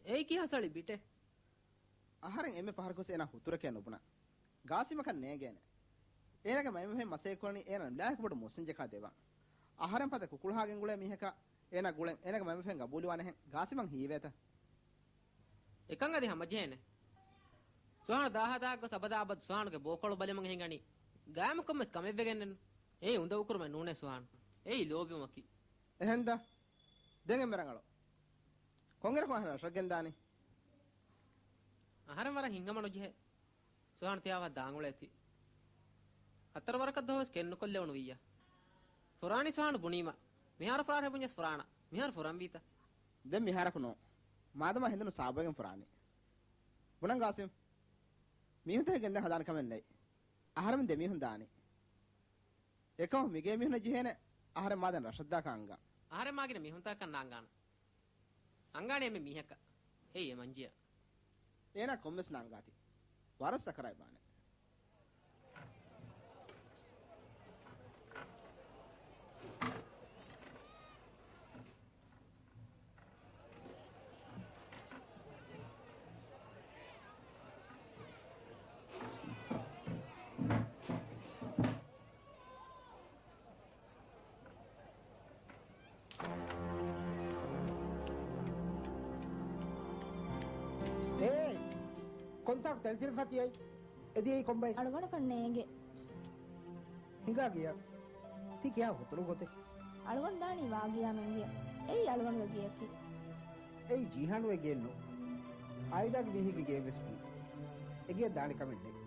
އެއީ ކިހާ ސަޅި ބިޓެއް. އަހަރެން އެންމެ ފަހަރަކުވެސް އޭނާ ހުތުރެކޭ ނުބުނާ. ގާސިމަކަށް ނޭނގޭނެ. އޭނާގެ މައިންބަފައިން މަސައްކަތްކުރަނީ އޭނާ ނުލާހިކު ބޮޑު މުއްސިންޖަކާ ދެވާން. އަހަރެން ފަދަ ކުކުޅު ހާގެން ގުޅޭ މީހަކާ އޭނާ ގުޅެން އޭނާގެ މައިންބަފައިން ގަބޫލުވާނެހެން ގާސިމަށް ހީވޭތަ؟ އެކަން އަދި ހަމަޖެހޭނެ. ސުހާނު ދާހާ ދާހަށް ގޮސް އަބަދާ އަބަދު ސުހާނުގެ ބޯކޮޅު ބަލަމުން ހިނގަނީ. ގާއިމުކޮށް ވެސް ކަމެއްވެގެންނެއްނު. އެއީ އުނދަގޫ ކުރުމެއް ނޫނޭ ސުހާނު. އެއީ ލޯބިވުމަކީ. އެހެންދާ؟ ދެން އެންމެ ރަނގަޅު. ކޮންއިރަކު އަހަރެން ރަށަށް ގެންދާނީ؟ އަހަރެން ވަރަށް ހިތްހަމަ ނުޖެހޭ. ސުހާނު ތިހާވާ ދާން އުޅޭތީ. ހަތަރު ވަރަކަށް ދުވަހުވެސް ކެން ނުކޮށްލެވުނު ވިއްޔާ. ފުރާނީ ސުހާނު ބުނީމަ. މިހާރު ފުރާނަ ބުންޏަސް ފުރާނަ. މިހާރު ފުރަންވީތަ؟ ދެން މިހާރަކު ނޯ. މާދަމާ ހެނދުނު ސާބުވެގެން ފުރާނީ. ބުނަން ގާސިމް. މީހުންތަކެއް ގެންދަން ހަދާނެ ކަމެއް ނެތް. އަހަރެމެން ދެމީހުން ދާނީ. އެކަމަކު މިގޭ މީހުންނަށް ޖެހޭނެ އަހަރެން މާދަން ރަށަށްދާކަށް އަންގާ. އަހަރެން މާގިނަ މީހުންތަކަށް ނާނގާނަ. އަންގާނެ އެންމެ މީހަކަށް. އެއީ އެ މަންޖިއަށް. އޭނާ ކޮންމެސް ނާނގާތީ. ވަރަށް ސަކަރާތް ބާނެ. ކޮންތާކު ތެޅިތިރިފަ ތިޔައީ؟ އެ ދިޔައީ ކޮންބައެއް؟ އަޅުގަނޑަކަށް ނޭނގެ. ހިނގާ ގިޔަ. ތި ކިހާ ހުތުރު ގޮތެއް؟ އަޅުގަނޑު ދާނީ ވާގިޔާ މެންގިޔަ. އެއީ އަޅުގަނޑުގެ ގެޔަކީ. އެއީ ޖީހާނުގެ ގެއެއް ނޫން. އާއިލާގެ މީހެއްގެ ގެއެއް ވެސް ނޫން. އެގެޔަށް ދާނެ ކަމެއް ނެތް.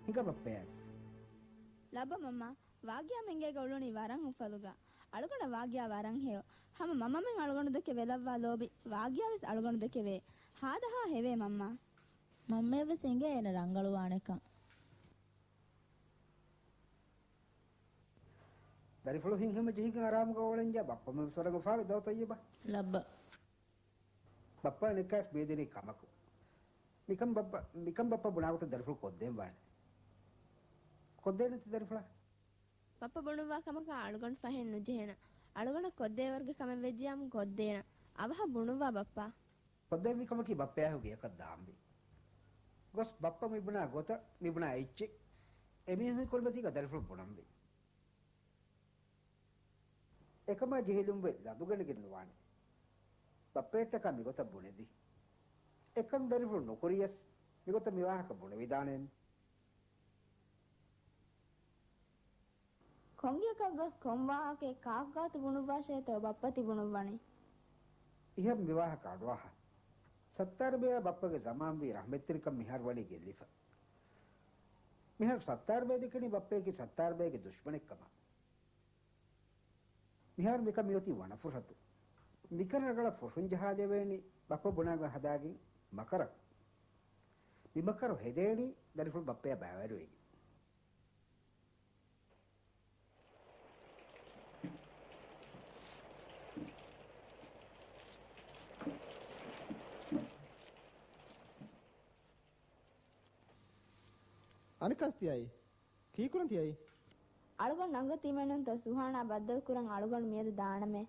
ހިނގާ ބައްޕަޔާ. ލައްބަ މަންމާ، ވާގިޔާ މެންގޭގަ އުޅުނީ ވަރަށް އުފަލުގަ. އަޅުގަނޑަށް ވާގިޔާ ވަރަށް ހެޔޮ. ހަމަ މަންމަމެން އަޅުގަނޑު ދެކެ ވެލައްވާ ލޯބި ވާގިޔާ ވެސް އަޅުގަނޑު ދެކެ ވޭ. ހާދަހާ ހެވޭ މަންމާ. މަންމަޔަށް ވެސް އެނގޭ އޭނަ ރަނގަޅުވާނެކަން. ދަރިފުޅު ހިތްހަމަޖެހިގެން އަރާމުގަ އުޅެންޖެ ބައްޕަ މެން ސޮރަގަ ފާވެ ދޯ ތައްޔަބާ. ލައްބަ. ބައްޕަ ނިކާސް ބޭދެނީ ކަމަކު. މިކަން ބައްޕަ، މިކަން ބައްޕަ ބުނާގޮތަށް ދަރިފުޅު ކޮށްދޭން ވާނެ. ކޮށްދޭނެތި ދަރިފުޅާ. ބައްޕަ ބުނުއްވާ ކަމަކާ އަޅުގަނޑު ފަހެއް ނުޖެހޭނަ. އަޅުގަނޑަށް ކޮށްދޭވަރުގެ ކަމެއް ވެއްޖިޔާމު ކޮށްދޭނަ. އަވަހަށް ބުނުއްވާ ބައްޕާ. ކޮށްދެއްވި ކަމަކީ ބައްޕަޔާހު ގެޔަކަށް ދާންވީ. ގޮސް ބައްޕަ މިބުނާ ގޮތަށް މިބުނާ އެއްޗެއް އެމީހުން ކުރިމަތީގަ ދަރިފުޅު ބުނަންވީ. އެކަމާ ޖެހިލުންވެ ލަދުގަނެގެން ނުވާނެ. ބައްޕައަށްޓަކާ މިގޮތަށް ބުނެދީ. އެކަން ދަރިފުޅު ނުކުރިޔަސް މިގޮތަށް މިވާހަކަ ބުނެވިދާނެ. ކޮންގެއަކަށް ގޮސް ކޮން ވާހަކައެއް ކާކު ގާތު ބުނުއްވާށޭތޯ ބައްޕަ ތި ބުނުއްވަނީ؟ އިހަށް މިވާހަކަ އަޑުއަހާ. ސައްތާރުބެޔާ ބައްޕަގެ ޒަމާންވީ ރަޙްމަތްތެރިކަން މިހާރު ވަނީ ގެއްލިފަ. މިހާރު ސައްތާރުބެ ދެކެނީ ބައްޕަޔަކީ ސައްތާރުބެގެ ދުޝްމަނެއްކަމަށް. މިހާރު މިކަން މިއޮތީ ވަނަފުރަތު. މިކަން ރަނގަޅަށް ފޮށުން ޖަހާދެވޭނީ ބައްޕަ ބުނާގޮތް ހަދާގެން މަކަރަކު. މިމަކަރު ހެދޭނީ ދަރިފުޅު ބައްޕަޔާ ބައިވެރިވެގެން. އަނެއްކާސް ތިޔައީ؟ ކީކުރަން ތިޔައީ؟ އަޅުގަނޑު ނަންގަތީމެއްނޫންތޯ ސުހާނާ ބައްދަލުކުރަން އަޅުގަނޑު މިއަދު ދާނަމޭ.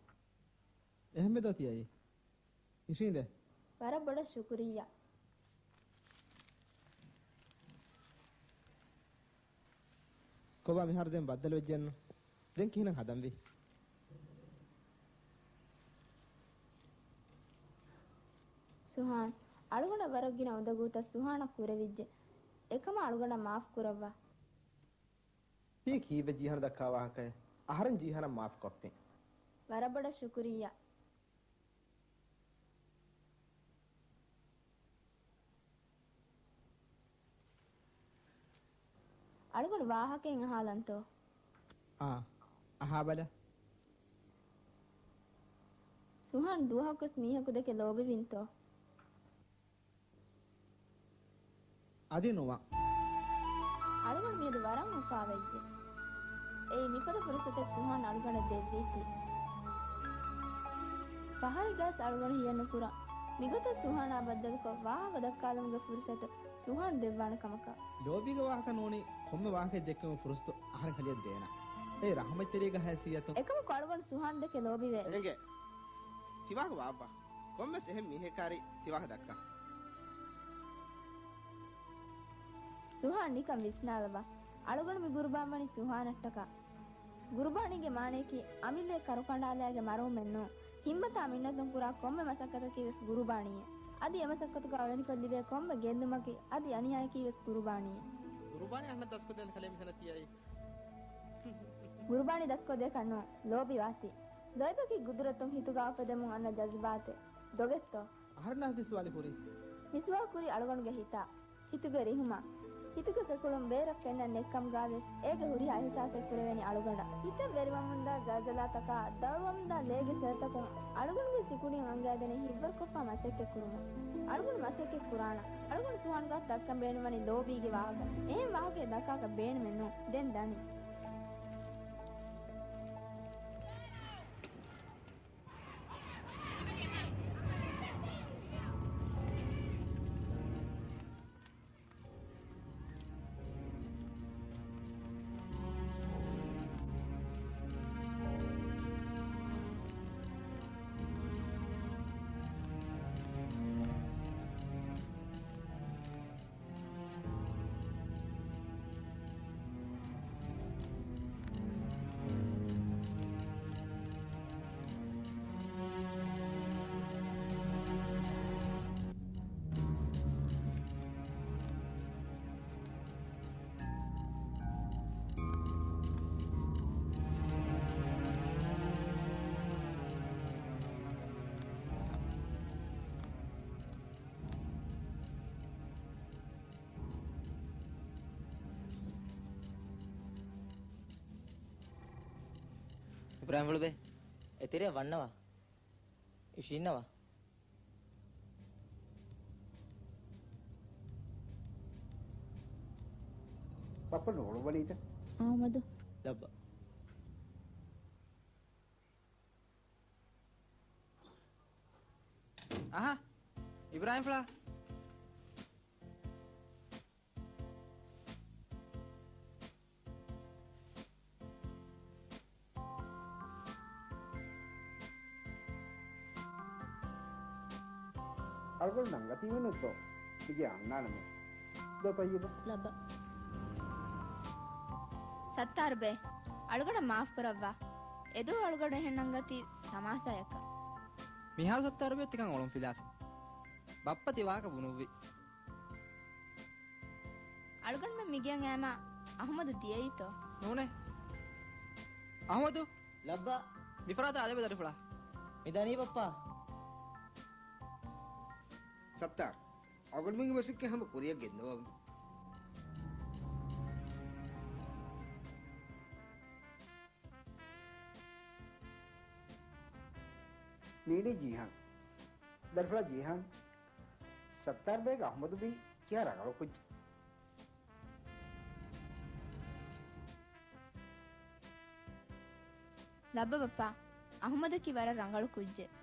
އެހެންމެދޯ ތިޔައީ؟ އިށީނދެ. ވަރަށް ބޮޑަށް ޝުކުރިއްޔާ. ކޮބާ މިހާރު ދެން ބައްދަލުވެއްޖެއްނު؟ ދެން ކިހިނެއް ހަދަންވީ؟ ސުހާން، އަޅުގަނޑަށް ވަރަށް ގިނަ އުނދަގޫތައް ސުހާނަށް ކުރެވިއްޖެ. އެކަމަށް އަޅުގަނޑަށް މާފު ކުރައްވާ. ތީ ކީއްވެ ޖީހާނަށް ދައްކާ ވާހަކައެއް؟ އަހަރެން ޖީހާނަށް މާފު ކޮށްފިން. ވަރަށް ބޮޑަށް ޝުކުރިއްޔާ. އަޅުގަނޑު ވާހަކައެއް އަހާލަންތޯ؟ އާ، އަހާބަލަ. ސުހާން ދުވަހަކުވެސް މީހަކު ދެކެ ލޯބިވިންތޯ؟ އަދި ނުވާ. އަޅުގަނޑު މިއަދު ވަރަށް އުފާވެއްޖެ. އެއީ މިފަދަ ފުރުސަތެއް ސުހާން އަޅުގަނޑަށް ދެއްވީތީ. ފަހަރެއްގަސް އަޅުގަނޑު ހިޔެއްނުކުރާ. މިގޮތަށް ސުހާނާ ބައްދަލުކޮށް ވާހަކަ ދައްކާލުމުގެ ފުރުސަތު ސުހާން ދެއްވާނެ ކަމަކަށް. ލޯބީގެ ވާހަކަ ނޫނީ ކޮންމެ ވާހަކައެއް ދެއްކެވުމުގެ ފުރުސަތު އަހަރެން ކަލެއަށް ދޭނަ. އެ ރަޙްމަތްތެރީގެ ހައިސިއްޔަތުން. އެކަމަކު އަޅުގަނޑު ސުހާން ދެކެ ލޯބިވޭ. އެނގޭ. ތިވާހަކަ ވާއްވާ. ކޮންމެސް އެހެން މީހެއްކާރި ތިވާހަކަ ދައްކާ. ސުހާން ނިކަން ވިސްނާލަބަ. އަޅުގަނޑު މި ގުރުބާން ވަނީ ސުހާނަށްޓަކާ. ގުރުބާނީގެ މާނަޔަކީ އަމިއްލައަށް ކަރުކަނޑާލާގެ މަރުވުމެއްނޫން. ހިތްމަތާ މިންނަތުން ކުރާ ކޮންމެ މަސައްކަތަކީ ވެސް ގުރުބާނީއެއް. އަދި އެމަސައްކަތުގަ އުޅެނިކޮށް ލިބޭ ކޮންމެ ގެއްލުމަކީ އަދި އަނިޔާޔަކީ ވެސް ގުރުބާނީއެއް. ގުރުބާނީ އަހަންނަށް ދަސްކޮށްދޭން ކަލޭ މިތަނަށް ތިޔައީ. ގުރުބާނީ ދަސްކޮށްދޭކަށްނޫން، ލޯބިވާތީ. ލޯތްބަކީ ގުދުރަތުން ހިތުގަ އުފެދެމުން އަންނަ ޖަޒުބާތެއް. ދޮގެއްތޯ؟ އަހަރެންނާ ތި ސުވާލެއް ކުރީ؟ މި ސުވާލު ކުރީ އަޅުގަނޑުގެ ހިތާ. ހިތުގެ ރިހުމާ. ހިތުގެ ކެކުޅުން ބޭރަށް ފެންނަން ނެތްކަމުގަވެސް އޭގެ ހުރިހާ އިހުސާސެއް ކުރެވެނީ އަޅުގަނޑަށް. ހިތަށް ވެރިވަމުންދާ ޒަލްޒަލާތަކާ، ދައުރުވަމުންދާ ލޭގެ ސެލްތަކުން އަޅުގަނޑުގެ ސިކުނޑިއަށް އަނގައިދެނީ ހިތްވަރުކޮށްފަ މަސައްކަތްކުރުމަށް. އަޅުގަނޑު މަސައްކަތްކުރާނަން. އަޅުގަނޑު ސުހާން ގާތު ދައްކަން ބޭނުންވަނީ ލޯބީގެ ވާހަކަ. އެހެން ވާހަކައެއް ދައްކާކަށް ބޭނުމެއްނޫން. ދެން ދަނީ. އިބްރާހިމްފުޅުބޭ. އެތެރެއަށް ވަންނަވާ. އިށީންނަވާ. ބައްޕަ ނޫޅުވަނީތަ؟ އަހުމަދު. ލައްބަ. އަހާ. އިބްރާހިމްފުޅާ. އަޅުގަނޑު ނަންގަތީމެއްނުތޯ؟ މިގެ އަންނާނަމޭ. ދޯ ތައްޔިބު. ލައްބަ. ސައްތާރުބޭ، އަޅުގަނޑަށް މާފުކުރައްވާ. އެދުވަހު އަޅުގަނޑު އެހެން ނަންގަތީ ސަމާސާޔަކަށް. މިހާރު ސައްތާރުބޭ ތިކަން އޮޅުން ފިލާފި. ބައްޕަ ތި ވާހަކަ ބުނުއްވި. އަޅުގަނޑުމެން މިގެއަށް އައީމަ އަހުމަދު ދިޔައީތޯ؟ ނޫނޭ. އަހުމަދު! ލައްބަ. މިފަރާތަށް އާދެބޭ ދަރިފުޅާ. މިދަނީ ބައްޕާ. ސައްތާރު. އަޅުގަނޑުމެންގެ މަސައްކަތް ހަމަ ކުރިއަށް ގެންދަވަމު. މީނީ ޖީހާން. ދަރިފުޅާ ޖީހާން. ސައްތާރުބޭގެ އަހުމަދު މީ ކިހާ ރަނގަޅު ކުއްޖެއް. ލައްބަ ބައްޕާ، އަހުމަދަކީ ވަރަށް ރަނގަޅު ކުއްޖެއް.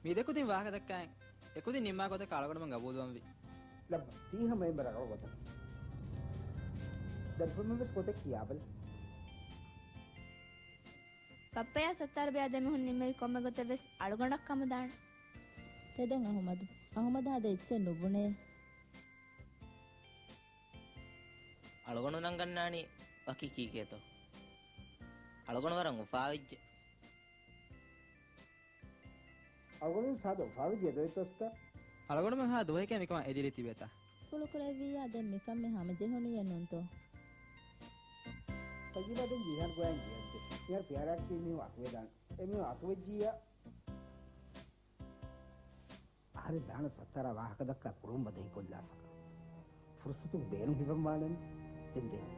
މި ދެ ކުދިން ވާހަކަ ދައްކާއިން، އެ ކުދިން ނިންމާ ގޮތަކަށް އަޅުގަނޑުމެން ގަބޫލުވަންވީ. ލައްބަ، ތީ ހަމަ އެންމެ ރަނގަޅު ގޮތަކަށް. ދަރިފުޅުމެން ވެސް ގޮތެއް ކިޔާބަލަ. ބައްޕަޔާ ސައްތާރުބެޔާ ދެމީހުން ނިންމެވި ކޮންމެ ގޮތެއް ވެސް އަޅުގަނޑަށް ކަމުދާނެ. ތެދެން އަހުމަދު. އަހުމަދު ހާދަ އެއްޗެއް ނުބުނޭ. އަޅުގަނޑު ނަންގަންނާނީ ވަކި ކީކޭތޯ؟ އަޅުގަނޑު ވަރަށް އުފާވެއްޖެ. އަޅުގަނޑު ސާދަ އުފާވެއްޖެ ދޯ އެތަސްތަ؟ އަޅުގަނޑުމެން ހާ ދުވަހެކޭ މިކަމަށް އެދިލި ތިބޭތަ؟ ފުޅުކުރެއްވިއްޔާ ދެން މިކަން މި ހަމަޖެހުނީއެއް ނޫންތޯ؟ ތައްޔިބާ ދެން ޖީހާން ގޮޔަން ޖެހެއްޖެ. މިހާރު ފިޔާރާއަކީ މީހުން އަތުވެދާނެ. އެ މީހުން އަތުވެއްޖިއްޔާ. އަހަރެން ދާނަ ސައްތާރާ ވާހަކަ ދައްކާ ކުރުން ބަދަހިކޮށްލާފަ. ފުރުސަތު ބޭނުން ހިބަންވާނެ. ދެން ދޭން.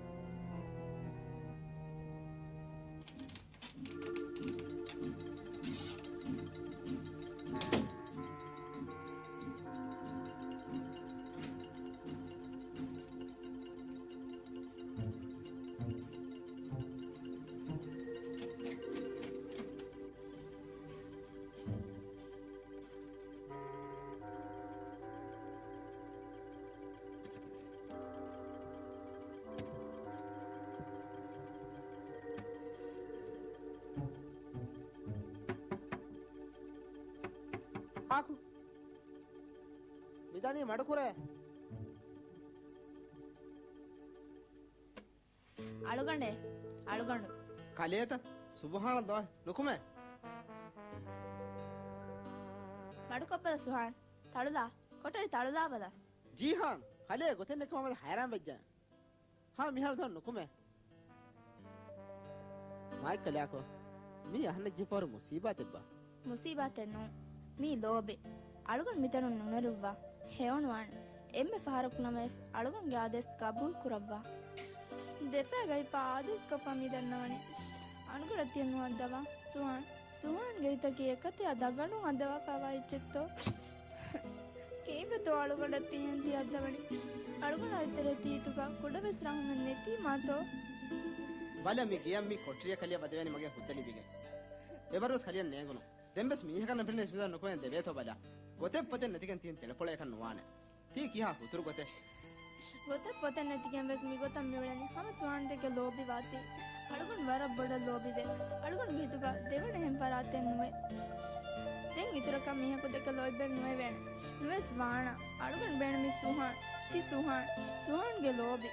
އާކު. މިދަނީ މަޑުކުރޭ. އަޅުގަނޑޭ، އަޅުގަނޑު. ކަލޭތަ؟ ސުބުހާނައްލާހް، ނުކުމޭ. މަޑުކޮށްބަލަ ސުހާން. ތަޅުލާ. ކޮޓަރި ތަޅުލާބަލަ. ޖީހާން، ކަލޭ ގޮތެއް ނެތި މަމަދަ ހައިރާން ވެއްޖެ. ހާ، މިހާރު ތަން ނުކުމޭ. މާތް ކަލާކޯ، މީ އަހަންނަށް ޖެހިފަހަރު މުސީބާތެއްބާ؟ މުސީބާތެއް ނޫން. މީ ލޯބި. އަޅުގަނޑު މިތަނުން ނުނެރުއްވާ. ހެޔޮނުވާނެ. އެންމެ ފަހަރަކު ނަމަވެސް އަޅުގަނޑުގެ އާދޭސް ގަބޫލު ކުރައްވާ. ދެފައި ގަތްފަ އާދޭސްކޮށްފަ މި ދަންނަވަނީ. އަންގަޑަށް ތިޔަ ނުއައްދަވާ. ސުހާން. ސުހާންގެ ހިތަކީ އެކަތިޔާ ދަގަނޑުން އައްދަވާފައިވާ އެއްޗެއްތޯ؟ ކެއިންފަތޯ އަޅުގަނޑަށް ތިހެން ތި އައްދަވަނީ؟ އަޅުގަނޑާ އެތެރޭ ތީތުގަ ކުޑަވެސް ރަހުމެއް ނެތީމާތޯ؟ ބަލަ މި ގެޔަށް މި ކޮޓަރިއަށް ކަލެޔަށް ވަދެވޭނީ މަގޭ ހުއްދަ ލިބިގެން. އެވަރުވެސް ކަލެޔަށް ނޭނގުނު. ދެންވެސް މީހަކަށް ނަފިނެ އިސްމިތައް ނުކުމެ ދެވޭތޯ ބަލަ. ގޮތެއް ފޮތެއް ނެތިގެން ތިހެން ތެޅެފޮޅެއް އެކަން ނުވާނެ. ތީ ކިހާ ހުތުރު ގޮތެއް؟ ގޮތެއް ފޮތެއް ނެތިގެން ވެސް މިގޮތަށް މިއުޅެނީ ހަމަ ސުހާންދެކެ ލޯބިވާތީ. އަޅުގަނޑު ވަރަށް ބޮޑަށް ލޯބިވޭ. އަޅުގަނޑުގެ ހިތުގަ ދެވަނަ އެހެން ފަރާތެއް ނުވޭ. ދެން އިތުރަކަށް މީހަކު ދެކެ ލޯބިވެ ނުވެވޭނެ. ނުވެސް ވާނަ. އަޅުގަނޑު ބޭނުމީ ސުހާން. ތި ސުހާން. ސުހާންގެ ލޯބި.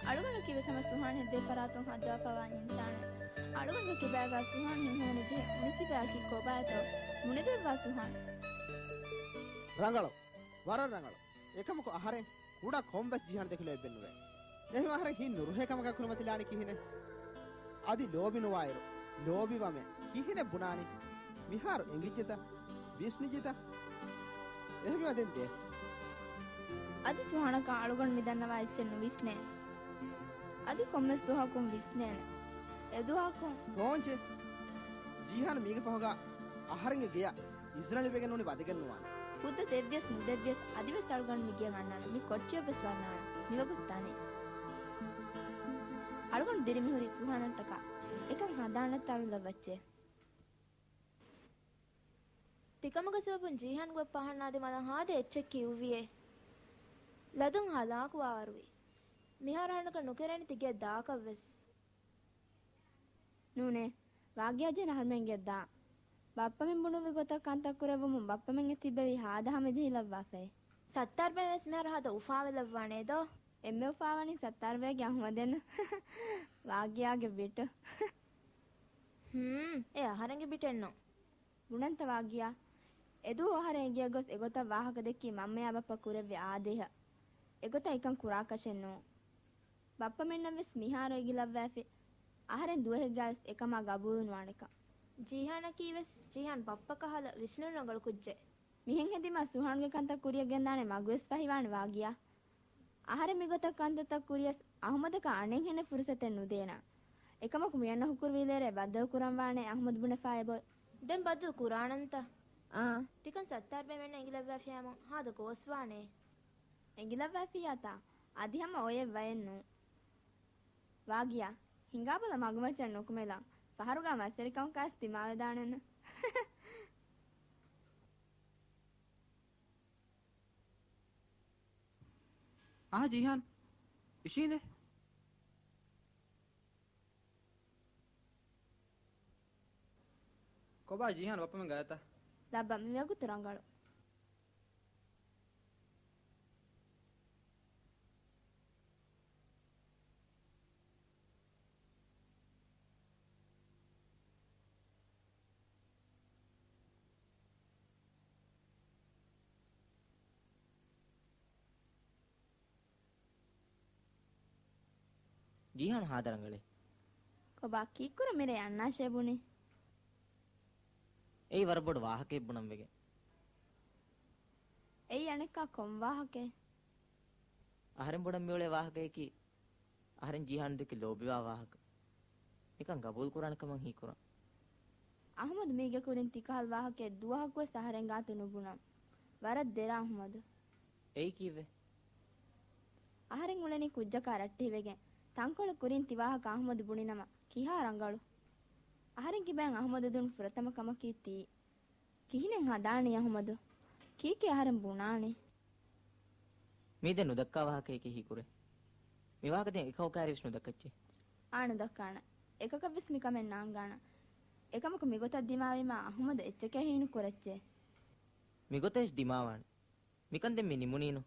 އަޅުގަނޑަކީ ވެސް ހަމަ ސުހާން ހެއްދޭ ފަރާތުން ހައްދަވާފައިވާ އިންސާނެއް. އަޅުގަނޑުގެ ކިބާގާ ސުހާން ހިތްހަމަނުޖެހޭ އުނިސިބާއަކީ ކޮބާތޯ؟ ނުނެދެއްވާ ސުހާން. ރަނގަޅު. ވަރަށް ރަނގަޅު. އެކަމަކު އަހަރެން ކުޑަ ކޮން ވެސް ޖީހާން ދެކި ލޯބިވެ ނުވޭ. އެހެން އަހަރެން ހިތް ނުރުހޭ ކަމަކާ ކުރިމަތިލާނީ ކިހިނެއް؟ އަދި ލޯބި ނުވާއިރު، ލޯބިވަމޭ ކިހިނެއް ބުނާނީ؟ މިހާރު އެނގިއްޖެތަ؟ ވިސްނިއްޖެތަ؟ އެހެންވީމަ ދެން ދޭ. އަދި ސުހާނަކާ އަޅުގަނޑު މި ދަންނަވާ އެއްޗެއް ނުވިސްނޭ. އަދި ކޮންމެސް ދުވަހަކުން ވިސްނޭނެ. އެ ދުވަހަކުން ކޯންޗެ؟ ޖީހާން މީގެ ފަހުގަ އަހަރެންގެ ގެޔަށް އިސްރަނިވެގެން ނޫނީ ވަދެގެން ނުވާނެ. ހުއްދަ ދެއްވިޔަސް ނުދެއްވިޔަސް އަދިވެސް އަޅުގަނޑު މިގެޔަށް ވަންނާނެ. މި ކޮޓަރިއަށްވެސް ވަންނާނެ. މިވަގުތު ތަނެއް. އަޅުގަނޑު ދިރި މިހުރީ ސުހާނަށްޓަކާ. އެކަން ހަނދާންނަތާ އަޅުލައްވައްޗޭ. ތިކަމުގެ ސަބަބުން ޖީހާންގެ ބައްޕަ އަހަންނާ ދިމާލަށް ހާދަ އެއްޗެއް ކިޔުއްވިއޭ. ލަދުން ހަލާކުވާވަރުވި. މިހާރު އަހަންނަކަށް ނުކެރޭނެ ތިގެޔަށް ދާކަށްވެސް. ނޫނޭ، ވާގިޔާ ޖެހެން އަހަރުމެން ގެޔަށް ދާން. ބައްޕަމެން ބުނުއްވި ގޮތަށް ކަންތައް ކުރެއްވުމުން ބައްޕަމެންގެ ތިއްބެވި ހާދަ ހަމަޖެހިލައްވާފައޭ. ސައްތާރުބެ ވެސް މިހާރު ހާދަ އުފާވެލައްވާނެ ދޯ؟ އެންމެ އުފާވަނީ ސައްތާރުބެގެ އަހުމަދެއްނު. ވާގިޔާގެ ބިޓު. ހުން، އެ އަހަރެންގެ ބިޓެއްނު. ބުނަންތަ ވާގިޔާ؟ އެދުވަހު އަހަރެން އެގެޔަށް ގޮސް އެގޮތަށް ވާހަކަ ދެއްކީ މަންމަޔާ ބައްޕަ ކުރެއްވި އާދައިހަށް. އެގޮތަށް އެކަން ކުރާކަށެއް ނޫން. ބައްޕަމެންނަށްވެސް މިހާރު އެނގިލައްވައިފި، އަހަރެން ދުވަހެއްގަވެސް އެކަމާ ގަބޫލުނުވާނެކަން. ޖީހާނަކީވެސް ޖީހާން ބައްޕަ ކަހަލަ ވިސްނުން ރަނގަޅު ކުއްޖެއް. މިހެން ހެދީމާ ސުހާންގެ ކަންތައް ކުރިޔަށް ގެންދާނެ މަގުވެސް ފަހިވާނެ ވާގިޔާ. އަހަރެން މިގޮތަށް ކަންތައްތައް ކުރިޔަސް އަހުމަދަކަށް އަނެއްހެނެއް ފުރުސަތެއް ނުދޭނަ. އެކަމަކު މިއަންނަ ހުކުރުވިލޭރޭ ބައްދަލުކުރަންވާނެ އަހުމަދު ބުނެފާއެބޮ. ދެން ބައްދަލު ކުރާނަންތަ؟ އާ. ތިކަން ސައްތާރުބެ މެންނަށް އެނގިލައްވާފިޔާމު ހާދަ ގޯސްވާނޭ. އެނގިލައްވާފިއްޔާތާ؟ އަދި ހަމަ އޮޔެއް ވަޔެއްނު. ވާގިޔާ، ހިނގާބަލަ މަގުމައްޗަށް ނުކުމެލަން. ފަހަރުގަ މަސްވެރިކަމަކާސް ދިމާވެދާނެންނު. އާ ޖީހާން، އިށީނދެ. ކޮބާ ޖީހާން ބައްޕަމެން ގާތަ؟ ލައްބަ މިވަގުތު ރަނގަޅު. ޖީހާން ހާދަ ރަނގަޅޭ. ކޮބާ ކީއްކުރަ މިރޭ އަންނާށޭ ބުނީ؟ އެއީ ވަރަށް ބޮޑު ވާހަކައެއް ބުނަން ވެގެން. އެއީ އަނެއްކާ ކޮން ވާހަކައެއް؟ އަހަރެން ބުނަން މިއުޅޭ ވާހަކަޔަކީ، އަހަރެން ޖީހާން ދެކި ލޯބިވާ ވާހަކަ. ނިކަން ގަބޫލު ކުރާނެ ކަމަށް ހީކުރަން. އަހުމަދު މީގެ ކުރިން ތިކަހަލަ ވާހަކައެއް ދުވަހަކުވެސް އަހަރެން ގާތު ނުބުނަން. ވަރަށް ދެރަ އަހުމަދު. އެއީ ކީއްވެ؟ އަހަރެން އުޅެނީ ކުއްޖަކާ ރައްޓެހިވެގެން. ތަންކޮޅެއް ކުރިން ތި ވާހަކަ އަހުމަދު ބުނިނަމަ ކިހާ ރަނގަޅު. އަހަރެން ކިބައިން އަހުމަދު ދުން ފުރަތަމަ ކަމަކީ ތީ. ކިހިނެއް ހަދާނީ އަހުމަދު؟ ކީކޭ އަހަރެން ބުނާނީ؟ މީދެން ނުދައްކާ ވާހަކައެކޭ ހީކުރޭ. މި ވާހަކަ ދެން އެކަހަލަ ކައިރިވެސް ނުދައްކައްޗޭ. އާ ނުދައްކާނަން. އެކަކަށްވެސް މިކަމެއް ނާންގާނަން. އެކަމަކު މިގޮތަށް ދިމާވީމާ އަހުމަދު އެއްޗެކޭ ހީނުކުރައްޗޭ. މިގޮތަށް ދިމާވާނެ. މިކަން ދެން މި ނިމުނީނު.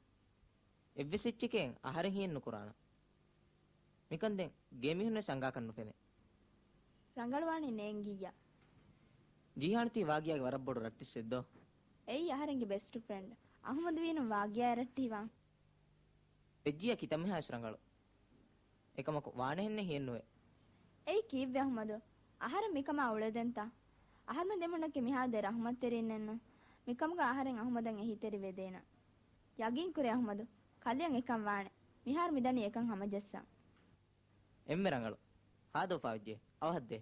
އެއްވެސް އެއްޗެކޭ އަހަރެން ހިއެއްނުކުރާނަން. މިކަން ދެން ގޭ މީހުންވެސް އަނގާކަށް ނުފެނޭ. ރަނގަޅުވާނީ ނޭނގިއްޔާ. ޖީހާން ތީ ވާގިޔާގެ ވަރަށް ބޮޑު ރައްޓިއްސެއް ދޯ؟ އެއީ އަހަރެންގެ ބެސްޓް ފްރެންޑް. އަހުމަދު ވީނު ވާގިޔާ ރައްޓެހިވާން. އެއްޖިއްޔާ ކިތަންމެހާވެސް ރަނގަޅު. އެކަމަކު ވާނެހެންނެއް ހިއެއްނުވޭ. އެއީ ކީއްވެ އަހުމަދު؟ އަހަރެން މިކަމާ އުޅެދެންތަ؟ އަހަރުމެން ދެމުންނަކީ މިހާ ދެ ރަހުމަތްތެރިންނެއްނު. މިކަމުގަ އަހަރެން އަހުމަދަށް އެހީތެރިވެދޭނަ. ޔަގީންކުރޭ އަހުމަދު. ކަލެއަށް އެކަން ވާނެ. މިހާރު މިދަނީ އެކަން ހަމަޖައްސަން. އެންމެ ރަނގަޅު. ހާދަ އުފާވެއްޖެ. އަވަހަށްދޭ.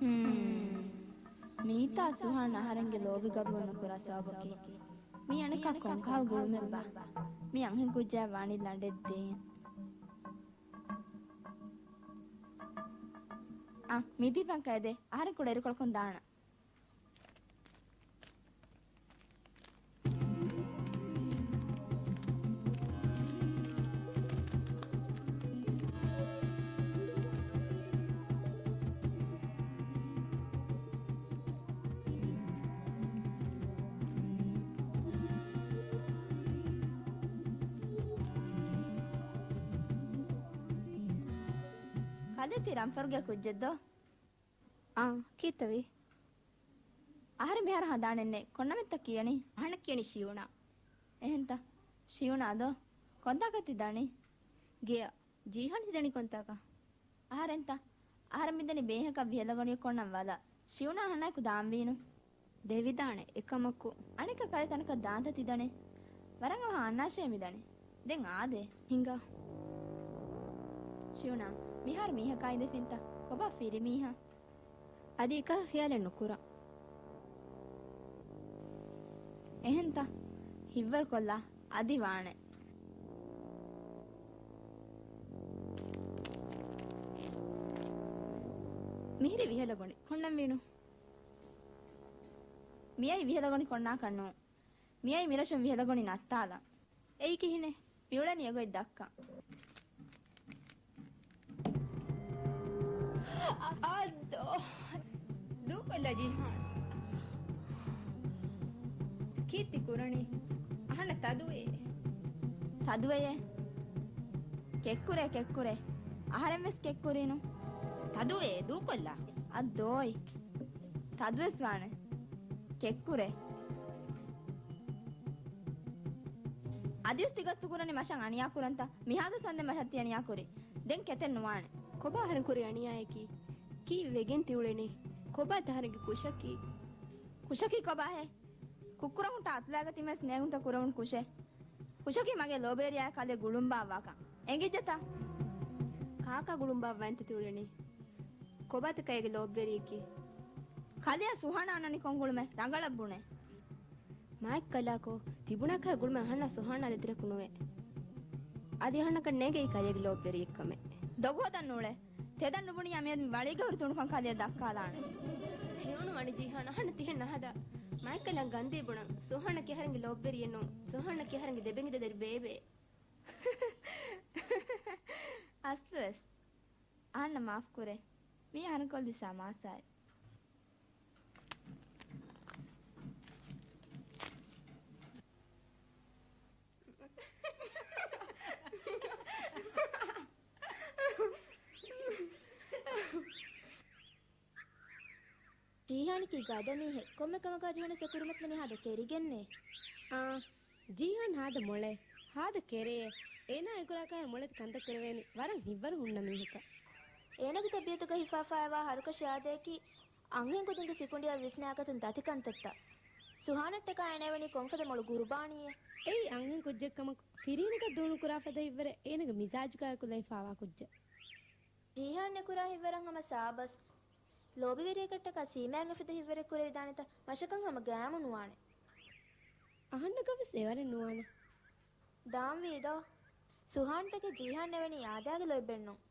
ހުން. މީތާ ސުހާން އަހަރެންގެ ލޯބި ގަބޫލު ނުކުރާ ސަބަބަކީ. މީ އަނެއްކާ ކޮންކަހަލަ ގުޅުމެއްބާ؟ މީ އަންހެން ކުއްޖާއަށް ވާނީ ލަނޑެއް ދޭން. އަ، މީތި ފަން ކައިދޭ. އަހަރެން ކުޑަ އިރުކޮޅަކުން ދާނަން. ކަލޭ ތީ ރަންފަރުގެ ކުއްޖެއްދޯ؟ އާ، ކީއްތަވީ؟ އަހަރެން މިހާރު ހަނދާނެއްނެތް. ކޮން ނަމެއްތަ ކިޔަނީ؟ އަހަންނަށް ކިޔަނީ ޝިޔުނާ. އެހެންތަ؟ ޝިޔުނާ ދޯ؟ ކޮންތާކަށް ތި ދަނީ؟ ގެޔަށް. ޖީހާން ތި ދަނީ ކޮންތާކަށް؟ އަހަރެންތަ؟ އަހަރެން މިދަނީ ބޭހަކަށް ވިހަލަގޮނޑިއެއް ކޮންނަން ވަލަށް. ޝިޔުނާ އަހަންނާއެކު ދާންވީނު. ދެވިދާނެ އެކަމަކު. އަނެއްކާ ކަލޭ ތަނަކަށް ދާންތަ ތި ދަނީ؟ ވަރަށް އަވަހަށް އަންނާށޭ މި ދަނީ. ދެން އާދޭ. ހިނގާ. ޝިޔުނާ، މިހާރު މީހަކާ އިނދެފިންތަ؟ ކޮބާ ފިރިމީހާ؟ އަދި އެކަހަލަ ޚިޔާލެއް ނުކުރަން. އެހެންތަ؟ ހިތްވަރުކޮށްލާ، އަދި ވާނެ. މިހިރީ ވިހަލަގޮނޑި ކޮންނަން ވީނު؟ މިއައީ ވިހަލަގޮނޑި ކޮންނާކަށް ނޫން. މިއައީ މިރަށުން ވިހަލަގޮނޑި ނައްތާލަން. އެއީ ކިހިނެއް؟ މިއުޅެނީ އެގޮތް ދައްކަން. އާ، ދޯ. ދޫކޮށްލާ ޖީހާން. ކީއްތި ކުރަނީ؟ އަހަންނަށް ތަދުވޭ. ތަދުވެޔޭ. ކެއްކުރޭ، ކެއްކުރޭ. އަހަރެން ވެސް ކެއްކުރީނު. ތަދުވޭ، ދޫކޮށްލާ. އާ، ދޯއި. ތަދުވެސް ވާނެ. ކެއްކުރޭ. އަދިވެސް ތިގަސްތު ކުރަނީ މަށަށް އަނިޔާ ކުރަންތަ؟ މިހާގެ ސަންދެ މަށަށް ތި އަނިޔާ ކުރީ. ދެން ކެތެއް ނުވާނެ. ކޮބާ އަހަރެން ކުރި އަނިޔާއަކީ؟ ކީއްވެގެން ތިއުޅެނީ؟ ކޮބާ ތަހަރެންގެ ކުށަކީ؟ ކުށަކީ ކޮބާހޭ؟ ކުށްކުރަން ހުއްޓާ އަތުލާގަ ތިމެސް ނޭނގުންތަ ކުރެވުނު ކުށެއް؟ ކުށަކީ މަގޭ ލޯބިވެރިޔާ ކަލޭ ގުޅުން ބާއްވާކަން. އެނގިއްޖެތަ؟ ކާކާ ގުޅުން ބާއްވާ އެންތަ ތިއުޅެނީ؟ ކޮބާތަ ކަލޭގެ ލޯބިވެރިޔަކީ؟ ކަލެޔާ ސުހާނާ އަންނަނީ ކޮން ގުޅުމެއް؟ ރަނގަޅަށް ބުނޭ. މާތް ކަލާކޯ، ތިބުނާ ކަހަލަ ގުޅުމެއް އަހަންނާ ސުހާނާ ދޭތެރޭ ކުނުވޭ. އަދި އަހަންނަކަށް ނޭނގެ އެއީ ކަލޭގެ ލޯބިވެރިއެއްކަމެއް. ދޮގުހަދަން ނޫޅޭ. ތެދަށް ނުބުނިޔާ މިއަދު މި ވަޅީގަ ހުރި ތުނޑުކަން ކަލެޔަށް ދައްކާލާނެ. ހެޔޮނުވާނެ ޖީހާން، އަހަންނަށް ތިހެން ނަހަދާ. މާތް ކަލާ ގަންދީ ބުނަން. ސުހާނާ ކިހާރެންގެ ލޯބިވެރިއެއް ނޫން. ސުހާނާ ކިހާރެންގެ ދެބެންގި ދަދަރި ބޭބެއެއް. އަސްލުވެސް. އަހަންނަށް މާފްކުރޭ. މީ އަހަރެން ކޮށްލި ސަމާސާއެއް. ޖީހާން ކީ ގަދަ މީހެއް. ކޮންމެ ކަމަކާ ޖީހާނަށް އެކުރިމަތިލަނީ ހާދަ ކެރިގެންނޭ. އާ، ޖީހާން ހާދަ މޮޅޭ. ހާދަ ކެރޭ. އޭނާ އެކުރާ ކަހަލަ މޮޅެތި ކަންތައް ކުރެވޭނީ ވަރަށް ހިތްވަރު ހުންނަ މީހަކަށް. އޭނާގެ ތަބީއަތުގަ ހިފާފައިވާ ހަރުކަށި އާދަޔަކީ އަންހެން ކުދިންގެ ސިކުނޑިއަށް ވިސްނާކަތުން ދަތި ކަންތައްތައް. ސުހާނަށްޓަކާ އޭނާ އެވެނީ ކޮންފަދަ މޮޅު ގުރުބާނީއެއް. އެއީ އަންހެން ކުއްޖެއްކަމަކު، ފިރީނަކަށް ދޫނުކުރާ ފަދަ ހިތްވަރެއް އޭނާގެ މިޒާޖުގައި ކުލައިފާވާ ކުއްޖެއް. ޖީހާން އެކުރާ ހިތްވަރަށް ހަމަ ސާބަސް. ލޯބިވެރިޔަކަށްޓަކާ ސީމާއިން އެފަދަ ހިތްވަރެއް ކުރެވިދާނެތަ؟ މަށަކަށް ހަމަ ގައިމު ނުވާނެ. އަހަންނަކަށް ވެސް އެވަރެއް ނުވާނެ. ދާންވީ ދޯ؟ ސުހާންތަކެއް ޖީހާން އެވެނީ އާދަޔާގެ ލޯތްބެއް ނޫން.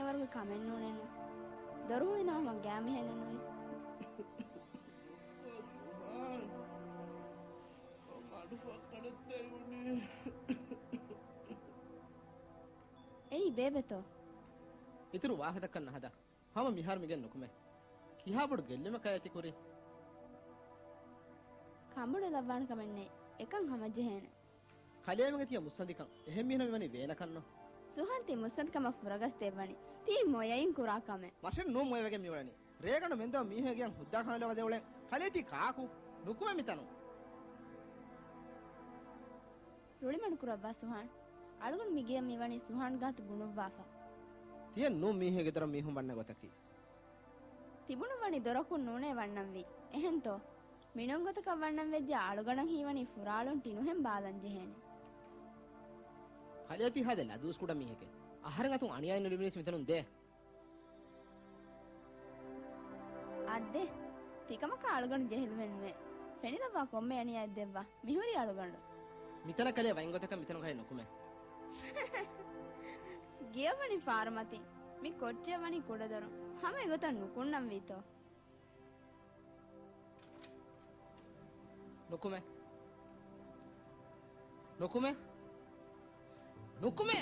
ވަރުގެ ކަމެއް ނޫނޭނު. ދޮރު ހުޅި ނަމަ ގާ މިހެނެއް ނުވެސް. އެއީ ބޭބެތޯ؟ އިތުރު ވާހަކަތައް ނަހަދާ. ހަމަ މިހާރު މިގެން ނުކުމެ. ކިހާ ބޮޑު ގެއްލުމަކާ އެތި ކުރީ؟ ކަނބޮޑު ލައްވާނެ ކަމެއް ނެތް. އެކަން ހަމަޖެހޭނެ. ކަލޭމެންގެ ތިޔަ މުއްސަނދިކަން އެހެން މީހުނަށް މިވަނީ ވޭނަކަންނު. ސުހާން ތި މުއްސަނދިކަމަށް ފުރަގަސް ދެއްވަނީ. ތީ މޮޔައިން ކުރާ ކަމެއް. މަށެއް ނޫން މޮޔަވެގެން މިއުޅެނީ. ރޭގަނޑު މެންދަވަ މީހުންގެ ގެޔަށް ހުއްދާ ކަނުލަވަދެ އުޅެން. ކަލޭ ތީ ކާކު؟ ނުކުމެ މިތަނުން. ރުޅިމަޑު ކުރައްވާ ސުހާން. އަޅުގަނޑު މި ގެޔަށް މިވަނީ ސުހާން ގާތު ބުނުއްވާފަ. ތިޔަ ނޫން މީހެއްގެ ދޮރަށް މީހުން ވަންނަ ގޮތަކީ. ތިބުނު ވަނީ ދޮރަކުން ނޫނޭ ވަންނަންވީ. އެހެންތޯ؟ މިނޫން ގޮތަކަށް ވަންނަން ވެއްޖެ އަޅުގަނޑަށް ހީވަނީ ފުރާޅުން ޓިނުހެން ބާލަން ޖެހޭނެ. ކަލޭ ތި ހާދަ ލަދޫސް ކުޑަ މީހެކޭ. އަހަރެން އަތުން އަނިޔާއެއް ނުލިބިނީސް މިތަނުން ދޭ. އައްދޭ. ތިކަމަކާ އަޅުގަނޑު ޖެހިލުމެއް ނުވޭ. ފެނިލައްވާ ކޮންމެ އަނިޔާއެއް ދެއްވާ. މިހުރީ އަޅުގަނޑު. މިތަނަށް ކަލޭ ވައިން ގޮތަކަށް މިތަނުގައި ނުކުމެ. ގެޔަށް ވަނީ ފާރުމަތިން. މި ކޮއްޗެއް ވަނީ ކުޑަދޮރުން. ހަމަ އެގޮތަށް ނުކުންނަންވީތޯ. ނުކުމެ. ނުކުމެ. ނުކުމެ.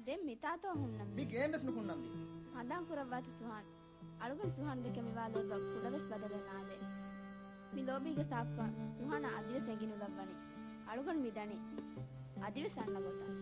ދެން މިތާތޯ ހުންނަންވީ؟ މި ގޭން ވެސް ނުކުންނަންވީ. ހަނދާން ކުރައްވާތި ސުހާން. އަޅުގަނޑު ސުހާން ދެކެ މިވާލެއްވާ ކުޑަވެސް ބަދަލެއް ނާދޭ. މި ލޯބީގެ ސާފުކަން ސުހާނަށް އަދިވެސް އެނގިނުލައްވަނީ. އަޅުގަނޑު މި ދަނީ އަދިވެސް އަންނަ ގޮތަށް.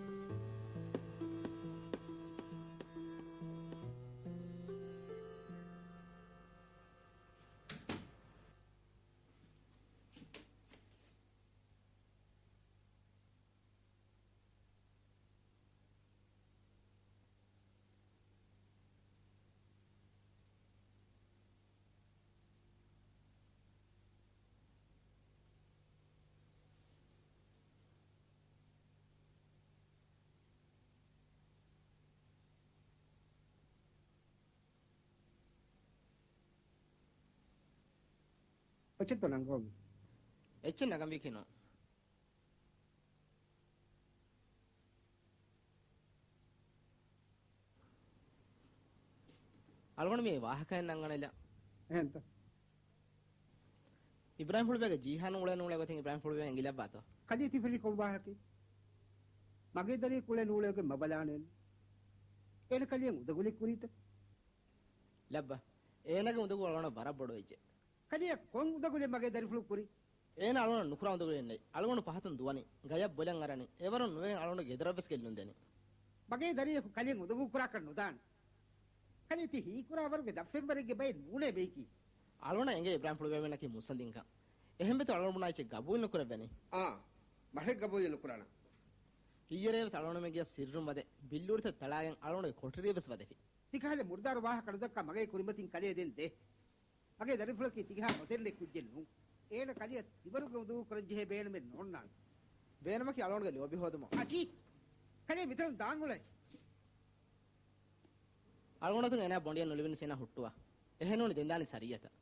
ކޮއްޗެއްތޯ ނަންގަވަނީ؟ އެއްޗެއް ނަގަންވީކީ ނޫން. އަޅުގަނޑު މި ވާހަކައެއް ނަންގަނެލަ. އެހެންތަ؟ އިބްރާހިމް ފުޅުބޭގެ ޖީހާނު އުޅޭ ނޫޅޭ ގޮތެއް އިބްރާހިމް ފުޅުބޭ އެނގިލައްވާތޯ؟ ކަލޭ ތި ފެނި ކޮން ވާހަކައެއް؟ މަގޭ ދަރިއަކު އުޅޭ ނޫޅޭގެ މަބަލާނޭނެ. އޭނަ ކަލެއަށް އުނދަގުލެއް ކުރީތަ؟ ލައްބަ، އޭނަގެ އުނދަގޫ އަޅުގަނޑަށް ވަރަށް ބޮޑުވެއްޖެ. ކަލެއަށް ކޮން އުނދަގުލެއް މަގޭ ދަރިފުޅު ކުރީ؟ އޭނަ އަޅުގަނޑަށް ނުކުރާ އުނދަގުލެއް ނެތް. އަޅުގަނޑު ފަހަތުން ދުވަނީ. ގަޔަށް ބޮލަށް އަރަނީ. އެވަރުން ނުވެގެން އަޅުގަނޑު ގެދޮރަށް ވެސް ގެއްލުން ދެނީ. މަގޭ ދަރިއަކު ކަލެއަށް އުނދަގޫ ކުރާކަށް ނުދާނެ. ކަލޭ ތި ހީކުރާ ވަރުގެ ދަށްފެންވަރެއްގެ ބައެއް ނޫނޭ ބެއިކީ. އަޅުގަނޑަށް އެނގޭ އިބްރާހިމް ފުޅުބޭބެންނަކީ މުއްސަނދިންކަން. އެހެންވެތޯ އަޅުގަނޑު ބުނާ އެއްޗެއް ގަބޫލު ނުކުރެއްވެނީ. އާ، މަށެއް ގަބޫލެއް ނުކުރާނަން. ހިއްޔަރޭ ވެސް އަޅުގަނޑުމެން ގެޔަށް ސިއްރުން ވަދެ، ބިއްލޫރިތައް ތަޅާގެން އަޅުގަނޑުގެ ކޮޓަރިއެއް ވެސް ވަދެފި. ތިކަހަލަ މުރުދާރު ވާހަކަ ނުދައްކާ މަގޭ ކުރިމަތިން ކަލޭ ދެން ދޭ. މަގޭ ދަރިފުޅަކީ ތިކަހާ މޮދެލް ކުއްޖެއް ނޫން. އޭނަ ކަލެއަށް ތިވަރުގެ އުނދަގޫ ކުރަންޖެހޭ ބޭނުމެއް ނޯންނާނެ. ބޭނުމަކީ އަޅުގަނޑުގެ ލޯބި ހޯދުމަށް. އަޖީ! ކަލޭ މިތަނުން ދާން އުޅޭ. އަޅުގަނޑު އަތުން އޭނާ ބޮނޑިއެއް ނުލިބުނީސް އޭނާ ހުއްޓުވާ. އެހެންނޫނީ ދެން ދާނީ ސަރިއްޔަތަށް.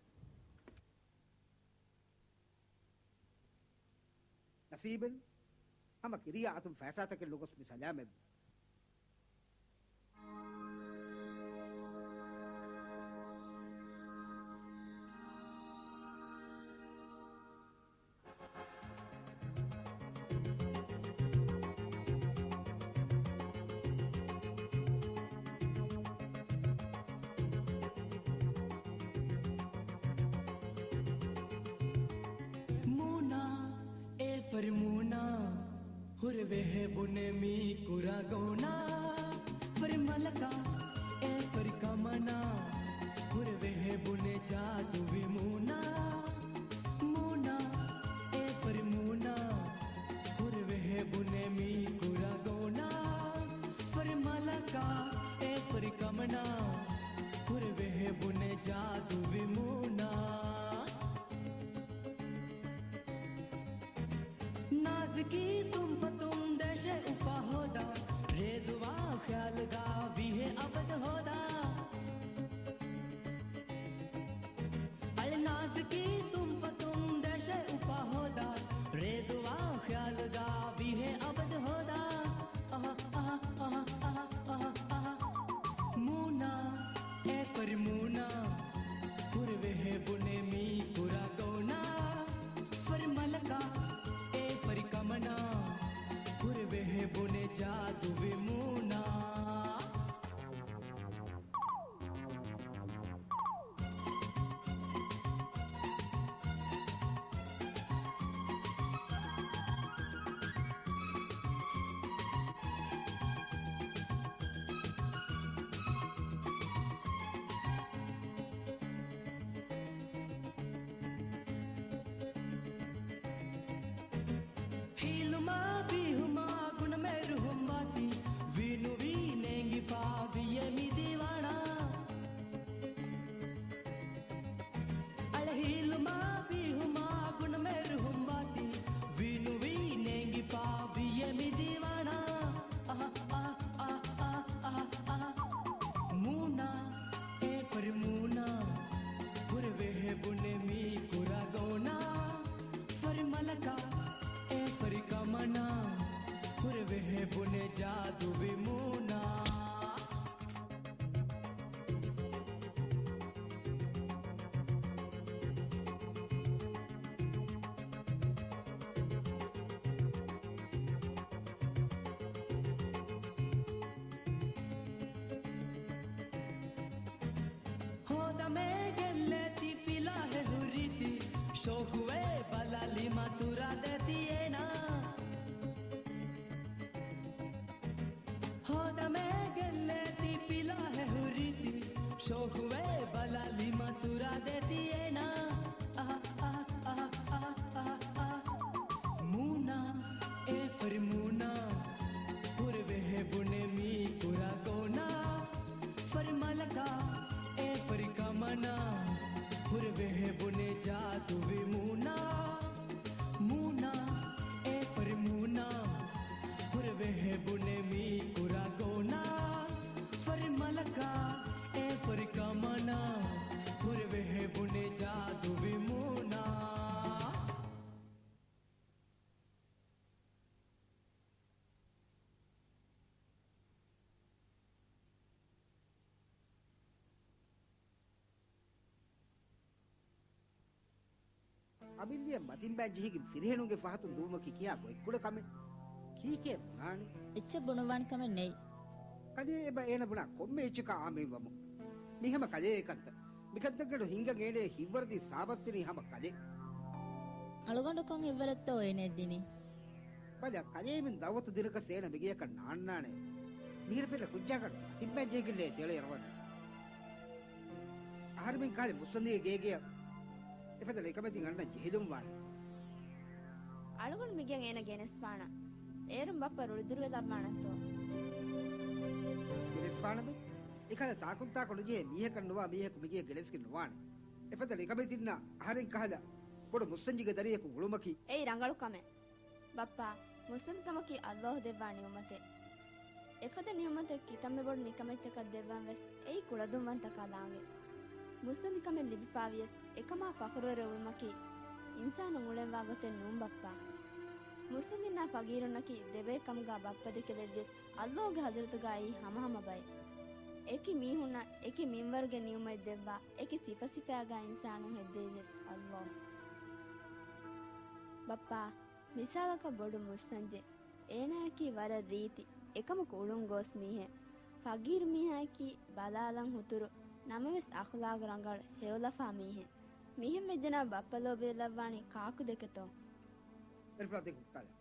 ނަސީބެއް ހަމަ ކިރިޔާ އަތުން ފައިސާތަކެއް ނުގޮސް މި ސަލާމަތްވީ. މޫނާ، އޭ ފަރި މޫނާ، ހުރެވޭ ހޭ ބުނޭ މީ ކުރާ ގޯނާ. ފަރި މަލަކާ، އޭ ފަރި ކަމަނާ، ހުރެވޭ ހޭ ބުނޭ ޖާދުވީ މޫނާ. މޫނާ، އޭ ފަރި މޫނާ، ހުރެވޭ ހޭ ބުނޭ މީ ކުރާ ގޯނާ. ފަރި މަލަކާ، އޭ ފަރި ކަމަނާ، ހުރެވޭ ހޭ ބުނޭ ޖާދުވީ މޫނާ. ނާޒުކީ ތުންފަތުން ދޭށޭ އުފާ ހޯދާ، ރޭދުވާ ޚިޔާލުގާ ވީހޭ އަބަދު ހޯދާ. އަޅި ނާޒުކީ ތުންފަތުން ދޭށޭ އުފާ ހޯދާ، ރޭދުވާ ޚިޔާލުގާ ވީހޭ އަބަދު ހޯދާ. އަމިއްލައަށް މަތިންބައި ޖެހިގެން ފިރިހެނުންގެ ފަހަތުން ދުވުމަކީ ކިހާ ގޮތްކުޑަ ކަމެއް. ކީކޭ ބުނާނީ؟ އެއްޗެއް ބުނުއްވާނެ ކަމެއް ނެތް. ކަލޭ އެބަ އޭނަ ބުނާ ކޮންމެ އެއްޗަކާ އާމިން ވަމުން. މި ހަމަ ކަލޭގެ ކަންތައް. މިކަންތައްގަނޑު ހިންގަން އޭނަޔަށް ހިތްވަރުދީ ސާބަސް ދިނީ ހަމަ ކަލޭ. އަޅުގަނޑު ކޮން ހިތްވަރުތޯ އޭނަޔަށް ދިނީ؟ ބަލަ، ކަލޭމެން ދައުވަތު ދިނަކަސް އޭނަ މިގެއަކަށް ނާންނާނެ. މިހިރަ ފެންނަ ކުއްޖާގަނޑު މަތިންބައި ޖެހިގެން ލޭ ތެޅޭ އިރުވަން. އަހަރެމެން ކާލެ މުއްސަނދީގެ ގޭގެއަށް އެފަދަ ނިކަމެތިން އަންނަން ޖެހިލުން ވާނެ. އަޅުގަނޑު މިގެން އޭނަ ގެނެސްފާނަން. އޭރުން ބައްޕަ ރުޅިދުރުވެލައްވާނަންތޯ؟ ގެނެސްފާނަމޭ. އެކަލަ ތާކުންތާކު ނުޖެހޭ މީހަކަށް ނުވާ މީހަކު މިގޭ ގެނެސްގެން ނުވާނެ. އެފަދަ ނިކަމެތިންނާ އަހަރެން ކަހަލަ ބޮޑު މުއްސަންޖީގެ ދަރިޔަކު ގުޅުމަކީ. އެއީ ރަނގަޅު ކަމެއް. ބައްޕާ، މުއްސަނދިކަމަކީ އައްލާހު ދެއްވާ ނިޢުމަތެއް. އެފަދަ ނިޢުމަތެއް ކިތަންމެ ބޮޑު ނިކަމެއްޗަކަށް ދެއްވަން ވެސް އެއީ ކުޅަދުންވަންތަކާ ލާނގެ. މުއްސަނދިކަމެއް ލިބިފާވިޔަސް އެކަމާ ފަޚުރުވެރިވުމަކީ އިންސާނުން އުޅެންވާ ގޮތެއް ނޫން ބައްޕާ. މުއްސަނދިންނާ ފަގީރުންނަކީ ދެބައެއް ކަމުގާ ބައްޕަ ދެކެލެއްވިޔަސް އައްލާހުގެ ޙަޟްރަތުގާ އެއީ ހަމަހަމަ ބައެއް. އެކި މީހުންނަށް އެކި މިންވަރުގެ ނިޢުމަތް ދެއްވާ އެކި ސިފަސިފައިގާ އިންސާނުން ހެއްދެވިޔަސް އައްލާހު. ބައްޕާ، މިސާލަކަށް ބޮޑު މުއްސަންޖެއް. އޭނާއަކީ ވަރަށް ރީތި، އެކަމަކު އުޅުން ގޯސް މީހެއް. ފަގީރު މީހާއަކީ ބަލާލަން ހުތުރު، ނަމަވެސް އަޚުލާގު ރަނގަޅު، ހެޔޮލަފާ މީހެއް. މިހެން ވެއްޖެނަމަ ބައްޕަ ލޯބިވެލައްވާނީ ކާކު ދެކެތޯ؟ އެރިފުޅާ ދެކެ ހުއްޓާލާ.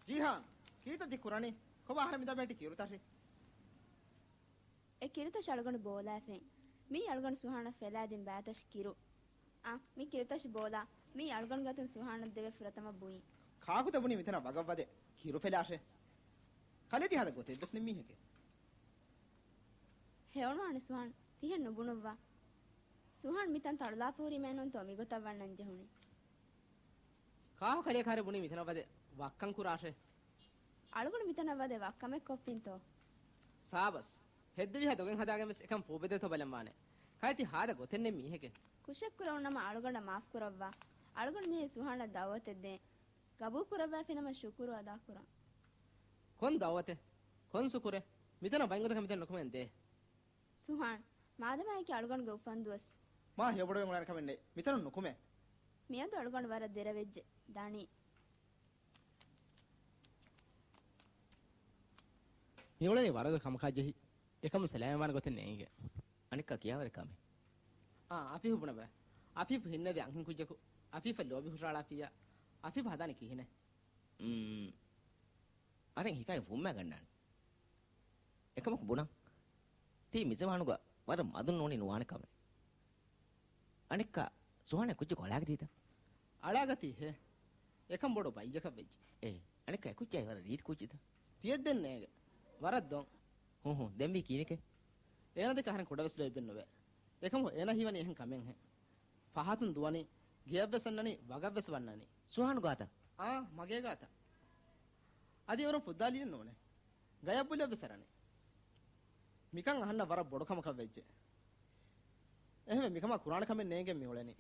ޖީހާން، ކީތަ ތި ކުރަނީ؟ ކޮބާ އަހަރެން މިދަމޭޓި ކިރުތަށި؟ އެ ކިރުތަށި އަޅުގަނޑު ބޯލާފައި. މީ އަޅުގަނޑު ސުހާނަށް ފެލާދިން ބައިތަށި ކިރު. އާ، މި ކިރުތަށި ބޯލާ. މީ އަޅުގަނޑުގެ އަތުން ސުހާނަށް ދެވޭ ފުރަތަމަ ބުއިން. ކާކުތަ ބުނީ މިތަނަށް ވަގަށް ވަދެ ކިރު ފެލާށޭ؟ ކަލޭ ތި ހާދަ ގޮތެއްވެސް ނެތް މީހެކޭ. ހެޔޮނުވާނެ ސުހާން، ތިހެން ނުބުނުއްވާ. ސުހާން މިތަން ތަޅުލާފަ ހުރީމޭނުންތޯ މިގޮތަށް ވަންނަން ޖެހުނީ؟ ކާކު ކަލޭ ކާރެ ބުނީ މިތަނަށް ވަދެ ވައްކަން ކުރާށޭ؟ އަޅުގަނޑު މިތަނަށް ވަދެ ވައްކަމެއް ކޮށްފިންތޯ؟ ސާބަސް. ހެއްދެވިހާ ދޮގެއް ހަދާގެން ވެސް އެކަން ފޫބެދޭތޯ ބަލަން ވާނެ. ކަލޭ ތި ހާދަ ގޮތެއް ނެތް މީހެކޭ. ކުށެއް ކުރެވުނަމަ އަޅުގަނޑަށް މާފު ކުރައްވާ. އަޅުގަނޑު މިއީ ސުހާނަށް ދައުވަތެއް ދޭން. ގަބޫލު ކުރައްވާފިނަމަ ޝުކުރު އަދާ ކުރަން. ކޮން ދައުވަތެއް؟ ކޮން ޝުކުރެއް؟ މިތަނަށް ބައިން ގޮތަކަށް މިތަނަށް ނުކުމެން ދޭ. ސުހާން، މާދަމާއެކީ އަޅުގަނޑުގެ އުފަންދުވަސް. މާ ހެޔޮބޮޑުވެގެން އުޅޭނެ ކަމެއް ނެތް. މިތަނުން ނުކުމޭ. މިއަދު އަޅުގަނޑު ވަރަށް ދެރަވެއްޖެ. ދަނީ. މިއުޅެނީ ވަރަށް ކަމަކާ ޖެހި. އެކަމު ސަލާމަތްވާނެ ގޮތެއް ނޭނގެ. އަނެއްކާ ކިޔާވަރެއް ކަމެއް. އާ، އަފީފު ބުނަބަ. އަފީފު ހިންނަދޭ އަންހެން ކުއްޖަކު. އަފީފަށް ލޯބި ހުށައަޅާފިއްޔާ. އަފީފު ހަދާނީ ކިހިނެއް؟ އުން. އަރެން ހިފާގެން ފުއްމާ ގަންނާނެ. އެކަމަކު ބުނަން. ތީ މިޒަމާނުގަ ވަރަށް މަދުން ނޫނީ ނުވާނެ ކަމެއް. އަނެއްކާ، ސުހާނާ ކުއްޖަކު އަޅާގަތީތަ؟ އަޅާގަތީހޭ. އެކަން ބޮޑު ބައްޔަކަށް ވެއްޖެ. އޭ، އަނެއްކާ އެ ކުއްޖާ ވަރަށް ރީތި ކުއްޖެތަ؟ ތިޔައްދެން ނޭގެ. ވަރަށް ދޮން. ހޫ ހޫ، ދެން ވީ ކިހިނެކޭ؟ އޭނަ ދެކެ އަހަރެން ކުޑަވެސް ލޯތްބެއް ނުވޭ. އެކަމު އޭނަ ހީވަނީ އެހެން ކަމެއްހެން. ފަހަތުން ދުވަނީ، ގެޔަށްވެސް އަންނަނީ، ވަގަށްވެސް ވަންނަނީ. ސުހާނު ގާތަށް؟ އާ، މަގޭ ގާތަށް. އަދި އެވަރުން ފުއްދާލީއެއް ނޫނޭ. ގަޔަށް ބުލިއަށްވެސް އަރަނީ. މިކަން އަހަންނަށް ވަރަށް ބޮޑު ކަމަކަށް ވެއްޖެ. އެހެންވެ މިކަމާ ކުރާނެ ކަމެއް ނޭނގެން މިއުޅެނީ.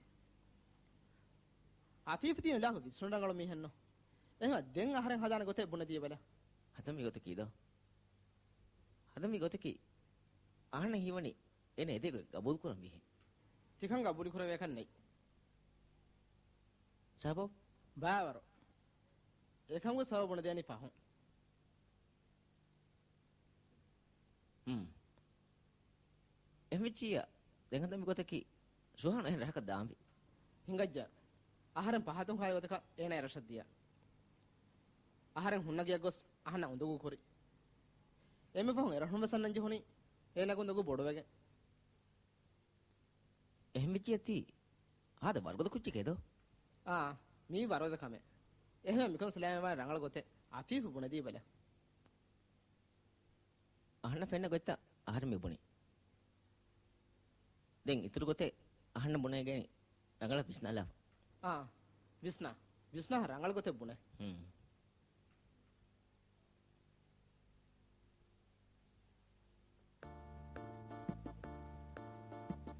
އަފީފް ތި އިލާހު ވިސްނުން ރަނގަޅު މީހެއްނު. އެހެންވެ ދެން އަހަރެން ހަދާނެ ގޮތެއް ބުނެދީބަލަ. ހަދަން މި ގޮތަކީ ދޯ؟ ހަދަން މި ގޮތަކީ އަހަންނަށް ހީވަނީ އޭނަ އެދޭ ގޮތް ގަބޫލު ކުރަން ވީހެން. ތިކަން ގަބޫލު ކުރެވޭކަށް ނެތް. ސަބަބު؟ ބާވަރު. އެކަމުގެ ސަބަބު ބުނެދޭނީ ފަހުން. ހުން. އެހެންވެއްޖިއްޔާ، ދެން ހަދަން މި ގޮތަކީ ސުހާން އެހެން ރަށަކަށް ދާންވީ. ހިނގައްޖަ. އަހަރެން ފަހަތުން ކާލި ގޮތަކަށް އޭނާ ރަށަށް ދިޔަ. އަހަރެން ހުންނަ ގެޔަށް ގޮސް އަހަންނަށް އުނދަގޫ ކުރި. އެންމެ ފަހުން އެރަށުން ވެސް އަންނަން ޖެހުނީ އޭނާގެ އުނދަގޫ ބޮޑުވެގެން. އެހެންވެއްޖިއްޔާ ތީ ހާދަ ވަރުގަދަ ކުއްޖެކޭ ދޯ؟ އާ، މީ ވަރުގަދަ ކަމެއް. އެހެން މިކަން ސަލާމަތްވާން ރަނގަޅު ގޮތެއް އަފީފު ބުނެދީބަލަ. އަހަންނަށް ފެންނަ ގޮތްތައް އަހަރެން މި ބުނީ. ދެން އިތުރު ގޮތެއް އަހަންނަށް ބުނެގެން ރަނގަޅަށް ވިސްނާލާފަ. އާ، ވިސްނާ. ވިސްނާ ރަނގަޅު ގޮތެއް ބުނޭ. ހުން.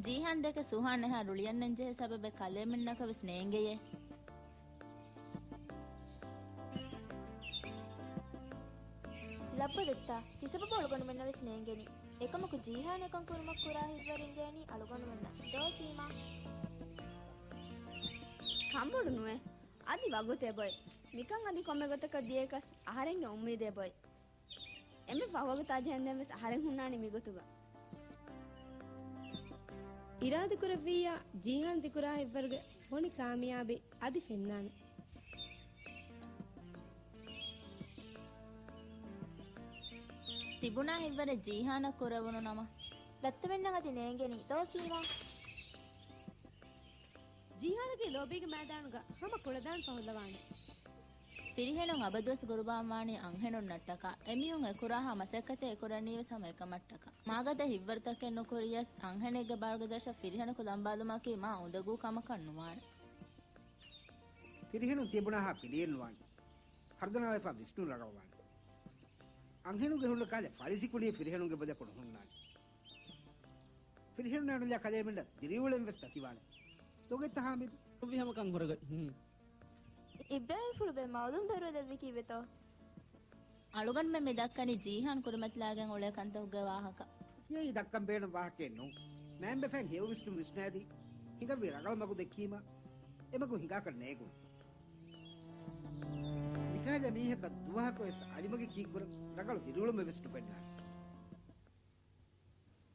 ޖީހާން ދެކެ ސުހާން އެހާ ރުޅިއަންނަން ޖެހޭ ސަބަބެއް ކަލޭމެންނަކަށް ވެސް ނޭނގެޔޭ. ލައްބަ ދެއްތާ، ތި ސަބަބުން އަޅުގަނޑުމެންނަށް ވެސް ނޭނގެނީ. އެކަމަކު ޖީހާން އެކަން ކުރުމަށް ކުރާ ހިތްވަރު އިނގޭނީ އަޅުގަނޑުމެންނަށް. ދޯ ޝީމާ؟ ކަންބޮޑު ނުވޭ. އަދި ވަގުތެއް ބޮއެ. މިކަން އަދި ކޮންމެ ގޮތަކަށް ދިޔައިކަސް އަހަރެންގެ އުއްމީދެއް ބޮއެ. އެންމެ ފަހު ވަގުތާ ޖެހެންދެން ވެސް އަހަރެން ހުންނާނީ މިގޮތުގަ. އިރާދަކުރެއްވިއްޔާ، ޖީހާން ދިކުރާ ހިތްވަރުގެ ބޮނި ކާމިޔާބީ އަދި ފެންނާނެ. ތިބުނާ ހިތްވަރެއް ޖީހާނަށް ކުރެވުނު ނަމަ. ދައްތަމެންނަށް އަދި ނޭނގެނީ ދޯ ސީމާ؟ ޖީހާނަކީ ލޯބީގެ މައިދާނުގަ ހަމަ ކުޅަދާން ފަހުލަވާނެ. ފިރިހެނުން އަބަދުވެސް ގުރުބާންވާނީ އަންހެނުންނަށްޓަކާ. އެމީހުން އެކުރާހާ މަސައްކަތެއް އެކުރަނީވެސް ހަމަ އެކަމަށްޓަކާ. މާގަދަ ހިތްވަރުތަކެއް ނުކުރިޔަސް، އަންހެނެއްގެ ބާރުގެ ދަށަށް ފިރިހެނަކު ލަނބާލުމަކީ މާ އުނދަގޫ ކަމަކަށް ނުވާނެ. ފިރިހެނުން ތިޔަބުނާހާ ފިލީން ނުވާނެ. ހަރުދަނާވެފާ ވިސްނުން ރަނގަޅުވާނެ. އަންހެނުންގެ ހުންނަ ކާލެ ފަލިސި ކުނޑިއެއް ފިރިހެނުންގެ ބޮލަކުން ހުންނާނެ. ފިރިހެނުންނާ އަންނަ ކަލޭމެންނަށް ދިރިއުޅެން ވެސް ތަތިވާނެ. ދޮގެއްތަ ހާމިދު؟ އޮއްވި ހަމަކަން ހުރެގޮތް. ހުން. އިބްރާހިމްފުޅު ބޭ މައުލޫމް ބޭރުވެ ދެއްވި ކީއްވެތޯ؟ އަޅުގަނޑުމެން މި ދައްކަނީ ޖީހާން ކުރިމަތިލާގެން އުޅޭ ކަންތަކުގެ ވާހަކަ. ތިޔައީ ދައްކަން ބޭނުން ވާހަކައެއް ނޫން. މައިންބަފައިން ހެޔޮ ވިސްނުން ވިސްނާދީ، ހިނގައްވި ރަނގަޅު މަގު ދެއްކީމަ، އެމަގު ހިނގާކަށް ނޭގުން. ނިކާލް މީހަކަށް ދުވަހަކުވެސް އަލިމަގެ ކީއްކުރަން ރަނގަޅު ދިރިއުޅުމެއް ވެސް ނުފެންނާނެ.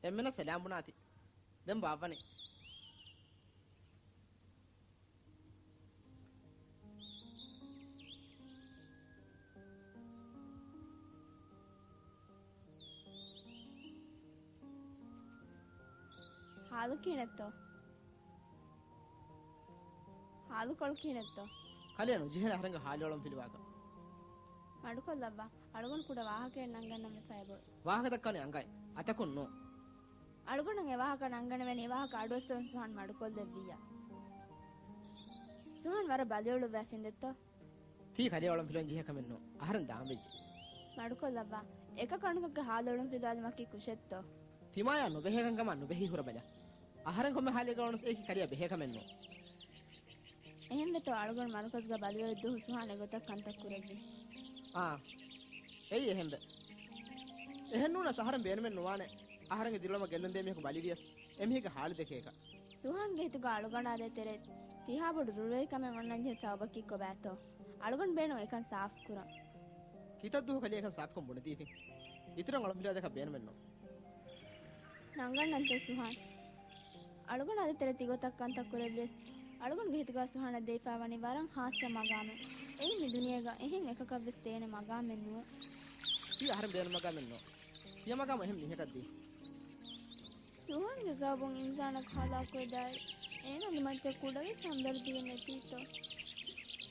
އެންމެނަށް ސަލާމް ބުނާތި. ދެން ބާއްވަނީ. ހާލު ކިހިނެއްތޯ؟ ހާލުކޮޅު ކިހިނެއްތޯ؟ ކަލޭ ނުޖެހޭނެ އަހަރެންގެ ހާލުއެޅުން ފިލުވާކަށް. މަޑުކޮށްލައްވާ، އަޅުގަނޑު ކުޑަ ވާހަކައެއް ނަންގަންނަން ވެފައި ބޮ. ވާހަކަ ދައްކާނެ އަނގައި، އަތަކުން ނޫން. އަޅުގަނޑަށް އެ ވާހަކަ ނަންގަނެވެނީ އެ ވާހަކަ އަޑުއައްސަވަން ސުހާން މަޑުކޮށްލެއްވިއްޔާ. ސުހާން ވަރަށް ބަލިއުޅުއްވައިފިން ދެއްތޯ؟ ތީ ކަލޭ އަޅުން ފިލުވަން ޖެހޭ ކަމެއް ނޫން. އަހަރެން ދާންވެއްޖެ. މަޑުކޮށްލައްވާ. އެކަކު އަނެކަކުގެ ހާލުއަޅުން ފިލުވާލުމަކީ ކުށެއްތޯ؟ ތިމާޔާ ނުބެހޭ ކަންކަމާ ނުބެހި ހުރަބަލަ. އަހަރެން ކޮންމެ ހާލެއްގަ އޮނަސް އެކި ކަލޭ ބެހޭ ކަމެއް ނޫން. އެހެންވެތޯ އަޅުގަނޑު މަރުކަޒްގަ ބަލިވެ ދުވަހު ސުހާން އެގޮތަށް ކަންތައް ކުރެއްވި؟ އާ. އެއީ އެހެންވެ. އެހެން ނޫނަސް އަހަރެން ބޭނުމެއް ނުވާނެ. އަހަރެންގެ ދިރިއުޅުމަށް ގެއްލުން ދޭ މީހަކު ބަލިވިޔަސް، އެމީހެއްގެ ހާލު ދެކޭކަށް. ސުހާންގެ ހިތުގަ އަޅުގަނޑާ ދޭތެރޭ ތިހާ ބޮޑު ރުޅިވެރިކަމެއް އޮންނަންޖެހޭ ސަބަބަކީ ކޮބާތޯ؟ އަޅުގަނޑު ބޭނުން އެކަން ސާފުކުރަން. ކިތައްދުވަހު ކަލޭ އެކަން ސާފުކޮށް ބުނެދީފިން. އިތުރަށް އަޅުން ފިލާދަކަށް ބޭނުމެއްނު. ނަންގަންނަންތޯ ސުހާން؟ އަޅުގަނޑާ ދޭތެރޭ ތިގޮތަށް ކަންތައް ކުރެއްވިޔަސް، އަޅުގަނޑުގެ ހިތުގަ ސުހާނަށް ދެވިފައިވަނީ ވަރަށް ހާއްސަ މަގާމެއް. އެއީ މި ދުނިޔޭގަ އެހެން އެކަކަށްވެސް ދޭނެ މަގާމެއް ނޫން. ތީ އަހަރެން ބޭނުން މަގާމެއް ނޫން. ތިޔަ މަގާމު އެހެން މީހަކަށްދީ. ސުހާންގެ ސަބަބުން އިންސާނަކު ހަލާކުވެދާއިރު، އޭނާގެ މައްޗަށް ކުޑަވެސް ހަމްދަރްދީއެއް ނެތީތޯ؟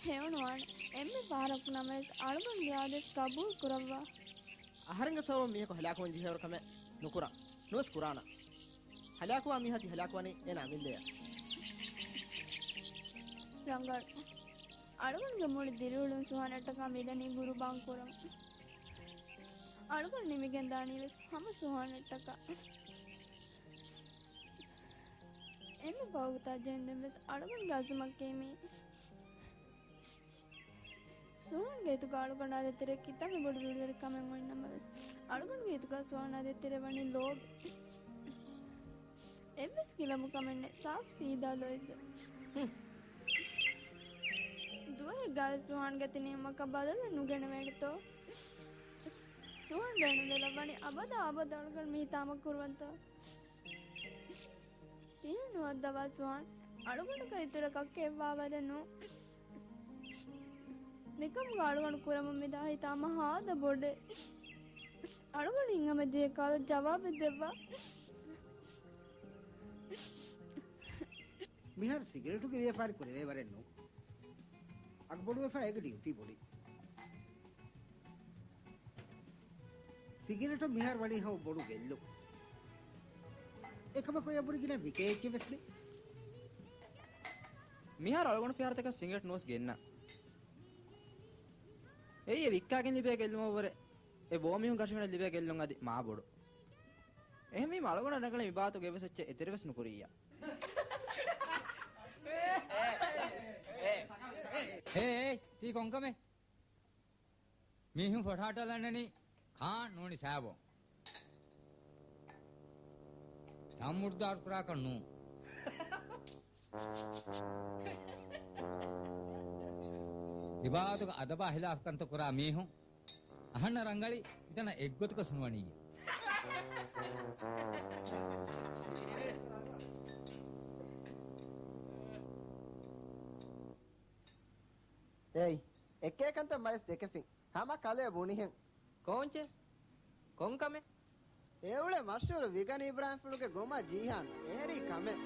ހެޔޮނުވާނެ. އެންމެ ފަހަރަކު ނަމަވެސް އަޅުގަނޑުގެ އާދޭސް ގަބޫލު ކުރައްވާ. އަހަރެންގެ ސަބަބުން މީހަކު ހަލާކުވަން ޖެހޭވަރު ކަމެއް ނުކުރާ. ނުވެސް ކުރާނަ. ހަލާކުވާ މީހާ ތި ހަލާކުވަނީ އޭނާ އަމިއްލަޔަށް. ރަނގަޅު. އަޅުގަނޑުގެ މުޅި ދިރިއުޅުން ސުހާނަށްޓަކާ މިދަނީ ގުރުބާން ކުރަން. އަޅުގަނޑު ނިމިގެން ދާނީވެސް ހަމަ ސުހާނަށްޓަކާ. އެންމެ ފަހު ވަގުތާ ޖެހެންދެން ވެސް އަޅުގަނޑުގެ އަޒުމަކީ މީ. ސުހާންގެ ހިތުގަ އަޅުގަނޑާ ދޭތެރޭ ކިތަންމެ ބޮޑު ރުޅިވެރިކަމެއް އޮތްނަމަވެސް، އަޅުގަނޑުގެ ހިތުގަ ސުހާނާ ދޭތެރޭ ވަނީ ލޯބި. އެއްވެސް ގިލަމު ކަމެއް ނެތް، ސާފު ސީދާ ލޯތްބެއް. ހުން. ދުވަހެއްގައި ސުހާން ގަތި ނިމުމަކަށް ބަދަލެއް ނުގެނެވޭނެތޯ؟ ސުހާން ބޭނުންވެލައްވަނީ އަބަދާ އަބަދު އަޅުގަނޑު މި ހިތާމަ ކުރުވަންތޯ؟ ތިހެން ނުވައްދަވާ ސުހާން. އަޅުގަނޑުގެ އިތުރަކަށް ކެތްވާވަރެއް ނޫން. މިކަމުގަ އަޅުގަނޑު ކުރަމުން މިދާ ހިތާމަ ހާދަ ބޮޑެއް. އަޅުގަނޑު ހިތްހަމަޖެހޭ ކަހަލަ ޖަވާބެއް ދެއްވާ. މިހާރު ސިގިރޭޓުގެ ވިޔަފާރި ކުރެވޭ ވަރެއް ނޫން. އަގު ބޮޑުވެފަ އޭގެ ޑިއުޓީ ބޮޑި. ސިގިރޭޓު މިހާރު ވަނީ ހަމަ ބޮޑު ގެއްލު. އެކަމަކު އެ ބުރިގިނަ ވިކޭ އެއްޗެއް ވެސް ނެތް. މިހާރު އަޅުގަނޑު ފިހާރަތަކަށް ސިގިރޭޓް ނުވެސް ގެންނަ. އެއީ އެ ވިއްކާގެން ލިބޭ ގެއްލުމަށްވުރެ އެ ބޯމީހުން ކަށިގަނޑަށް ލިބޭ ގެއްލުން އަދި މާ ބޮޑު. އެހެންވީމަ އަޅުގަނޑަށް ރަނގަޅީ މި ބާވަތުގެ އެއްވެސް އެއްޗެއް އެތެރެވެސް ނުކުރިއްޔާ. އޭ، އޭ، ތީ ކޮންކަމެއް؟ މީހުން ފޮޓާޓަލަންނަނީ ކާން ނޫނީ ސާބޯން. ތައްމުރުދާރު ކުރާކަށް ނޫން. އިބާދުގެ އަދަބާ ހިލާފު ކަންތައް ކުރާ މީހުން އަހަންނަށް ރަނގަޅީ މިތަނަށް އެއްގޮތަކަށް ނުވަނިއްޔާ. އޭއް، އެކޭ ކަންތައް މަޔަސް ދެކެފިން. ހަމަ ކަލޭ ބުނިހެން. ކޯންޗެއް؟ ކޮންކަމެއް؟ އެއުޅޭ މަޝްހޫރު ވިގަން އިބްރާހިމްފުޅުގެ ގޮމާ ޖީހާން އެހެރީ ކަމެއް.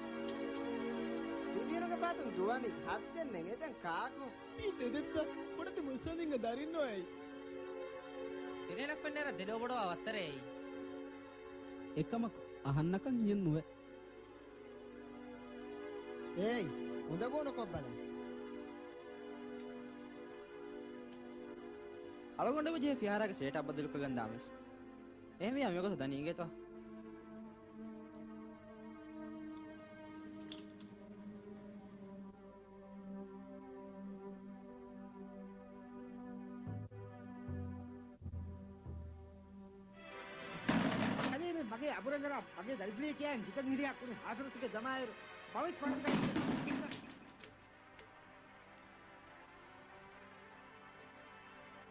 ފިރިހެނުގެ ފަހަތުން ދުވަނީ ހައްދެއް ނެތް. އެ ދެން ކާކު؟ އެއީ ދެދެއްތަ؟ ބޮޑެތި މުއްސަނދިންގެ ދަރިންނޯ އެއީ. ފިރިހެނަކު ފެންނައިރާ ދެލޯ ބޮޑުވާ ވައްތަރޭ އެއީ. އެކަމަކު އަހަންނަކަށް ހިޔެއް ނުވޭ. އޭއް، އުނދަގޫ ނުކޮށްބަލަ. އަޅުގަނޑު އެބަޖެހޭ ފިހާރާގެ ސޭޓަށް ބަދަލުކޮށްލަން ދާންވެސް. އެހެންވިޔާ މިވަގުތު ދަނީ އިނގޭތޯ؟ ކަލޭމެން މަގޭ އަބުރަނގަރާ މަގޭ ދަރިފުޅިއެއް ކިޔާ ހިތަށް ހިރިހާ ކުނި ހާސަރަތުގެ ދަމާއިރު ބަވެސް ވަރަށް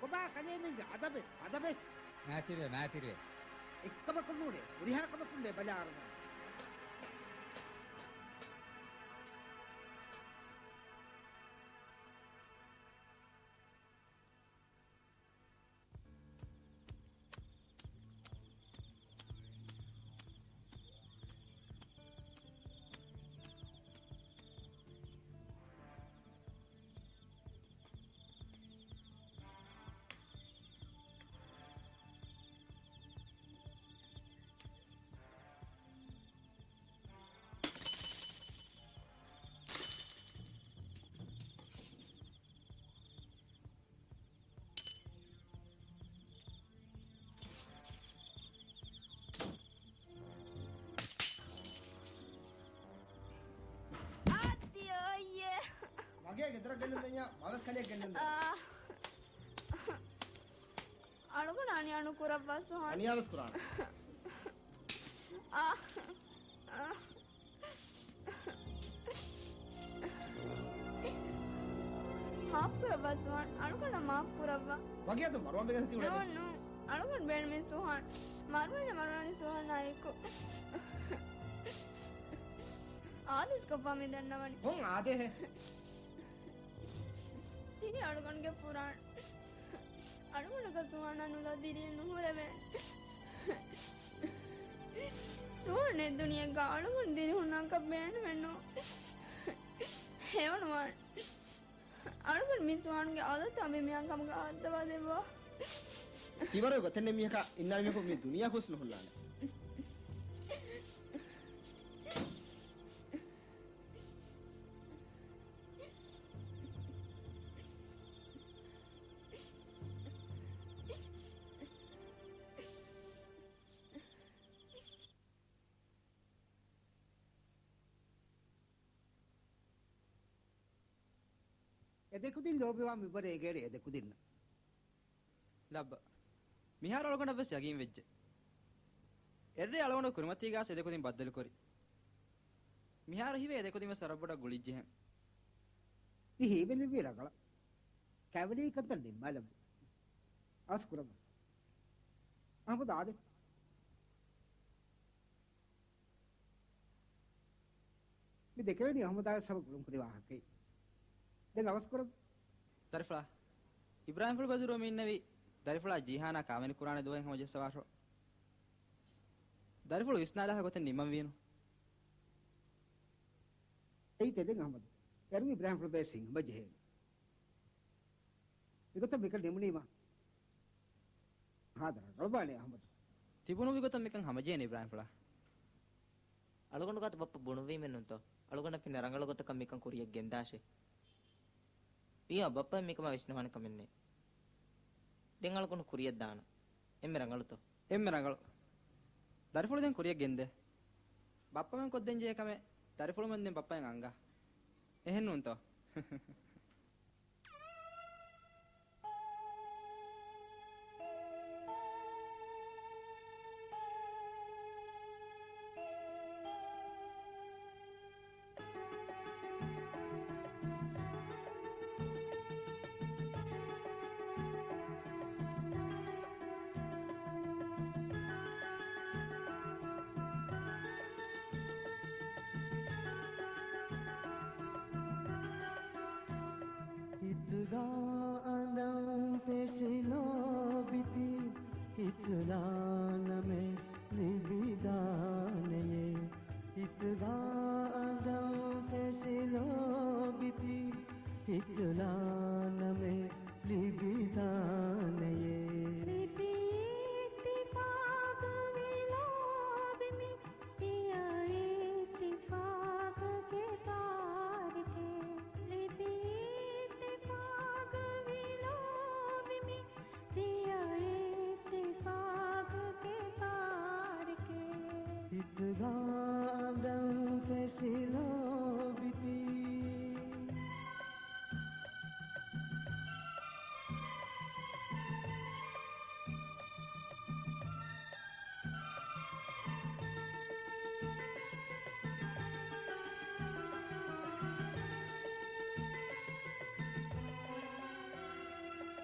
ކޮބާ ކަލޭމެންގެ އަދަބެއް ސަދަބެއް؟ މާތިރިވެ، މާތިރިވެ. އެއްކަމަކުން ނޫނޭ، ހުރިހާ ކަމަކުން އެބަލާ އަރުމަން. އާދި އޮއްޔެ. މަގޭ ގެދޮރަށް ގެއްލުން ދެންޏާ، މަވެސް ކަލެއަށް ގެއްލުން ދެން. އާ. އަޅުގަނޑު އަނިޔާ ނުކުރައްވާ ސުހާން. އަނިޔާ ވެސް ކުރާނެ. އާ. އާ. މާފް ކުރައްވާ ސުހާން، އަޅުގަނޑަށް މާފް ކުރައްވާ. ވަގިޔަތު މަރުވާން ބެގެން ތި އުޅެދެ. ނޫން، ނޫން. އަޅުގަނޑު ބޭނުމީ ސުހާން. މަރުވާން މަރުވާނީ ސުހާނާ އެކު. އާދިސް ކޮށްފާ މި ދަންނަވަނީ. ހުން އާދޭހެ. ތިނީ އަޅުގަނޑުގެ ފުރާނަ. އަޅުގަނޑަކަށް ސުހާނާ ނުލާ ދިރިއެއް ނުހުރެވޭނެ. ސުހާން އެ ދުނިޔެއަކަށް އަޅުގަނޑު ދިރިހުންނާކަށް ބޭނުމެއް ނޫން. ހެޔޮނުވާނެ. އަޅުގަނޑު މި ސުހާންގެ އަލަށް ތާ މި މިހާ ކަމުގަ ހައްދަވާ ދެއްވާ. ތިވަރު ގޮތެއް ނެތް މީހަކާ އިންނާނެ މީހަކު މި ދުނިޔެއަކު ހުސް ނުހުންނާނެ. އެ ދެކުދިން ލޯބިވާ މިވަރަށް އެގޭޑި އެ ދެކުދިންނަށް. ލައްބަ. މިހާރު އަޅުގަނޑަށް ވެސް ޔަގީން ވެއްޖެ. އެއްރޭ އަޅުގަނޑު ކުރިމަތީގާސް އެ ދެކުދިން ބައްދަލުކުރި. މިހާރު ހީވޭ އެ ދެކުދިން ވެސް ވަރަށް ބޮޑަށް ގުޅިއްޖެހެން. މި ހީވެލިވި ރަނގަޅަށް. ކައިވެނި ކަންތައް ނިންމާލައްވަ. އަސް ކުރަމަ. އަހަން އާދެ. މި ދެކެވެނީ އަހަން އާދެ ސަބަބު ގުޅުން ކުރި ވާހަކައެއް. ދެން އަވަސް ކުރަން. ދަރިފުޅާ، އިބްރާހިމްފުޅު ބަދުރުވަމި އިންނެވި ދަރިފުޅާ ޖީހާނާ ކާވެނި ކުރާނެ ދުވަހެއް ހަމަޖައްސަވާށޯ. ދަރިފުޅު ވިސްނާލާފަ ގޮތެއް ނިންމަން ވީނު. އެއީ ތެދެއް އަހަން. އޭރު އިބްރާހިމްފުޅު ބޭސް ހިނގަމަށް ޖެހޭނެ. މިގޮތަށް މިކަން ނިމުނީމާ ހާދަ ރަނގަޅު ބާނެ އަހަން. ތިބުނުވި ގޮތަށް މިކަން ހަމަޖެހޭނެ އިބްރާހިމްފުޅާ. އަޅުގަނޑު ގާތު ބައްޕަ ބުނުއްވީމެއްނޫންތޯ؟ އަޅުގަނޑަށް ފެންނަ ރަނގަޅު ގޮތަކަށް މިކަން ކުރިޔަށް ގެންދާށޭ. ވީމާ ބައްޕަ މިކަމާ ވިސްނަވާނެ ކަމެއް ނެތް. ދެން އަޅުގަނޑު ކުރިޔަށް ދާނަން. އެންމެ ރަނގަޅުތޯ؟ އެންމެ ރަނގަޅު. ދަރިފުޅު ދެން ކުރިޔަށް ގެންދޭ. ބައްޕަމެން ކޮށްދޭން ޖެހޭ ކަމެއް ދަރިފުޅުމެން ދެން ބައްޕައަށް އަންގާ. އެހެންނޫންތޯ؟ ހިތުގަ އަނދަން ފެށި ލޯބިތި، ހިތުލާ ނަމެއް ލިބިދާނެޔޭ. ހިތުގަ އަނދަން ފެށި ލޯބިތި، ހިތުލާ ނަމެއް ލިބިދާނެޔޭ. ލިބި އިއްތިފާގު ވި ލޯބި މި ތިޔަ އިއްތިފާގުގެ ބާރެކޭ. ލިބި އިއްތިފާގު ވި ލޯބި މި ތިޔަ އިއްތިފާގުގެ ބާރެކޭ. ހިތުގަ އަނދަން ފެށި ލޯބިތި.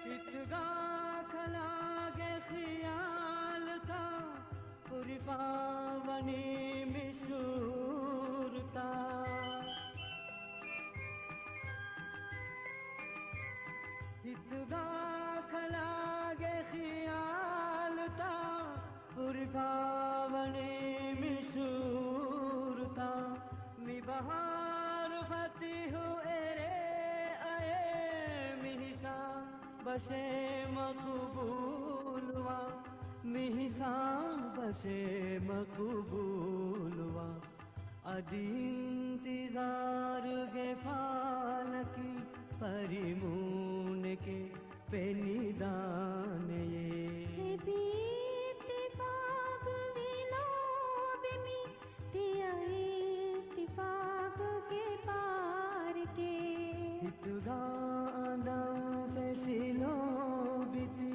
ހިތުގަ ކަލާގެ ޚިޔާލުތައް ހުރިފަވަނީ މި ޝުޢޫރުތައް. ހިތުގަ ކަލާގެ ޚިޔާލުތައް ހުރިފަވަނީ މި ޝުޢޫރުތައް. މި ބަހާރު ފަތިޙު އެރޭ އައޭ މި ހިސާބަށޭ މަޤުބޫލުވާ، މި ހިސާބަށޭ މަޤުބޫލުވާ. އަދި އިންތިޒާރުގެ ފާލަކީ ފަރިމޫނެކޭ ފެނިދާނެޔޭ. އިއްތިފާގު ވި ލޯބި މި ތިޔަ އިއްތިފާގުގެ ބާރެކޭ. ހިތުގަ އަނދަން ފެށި ލޯބިތި.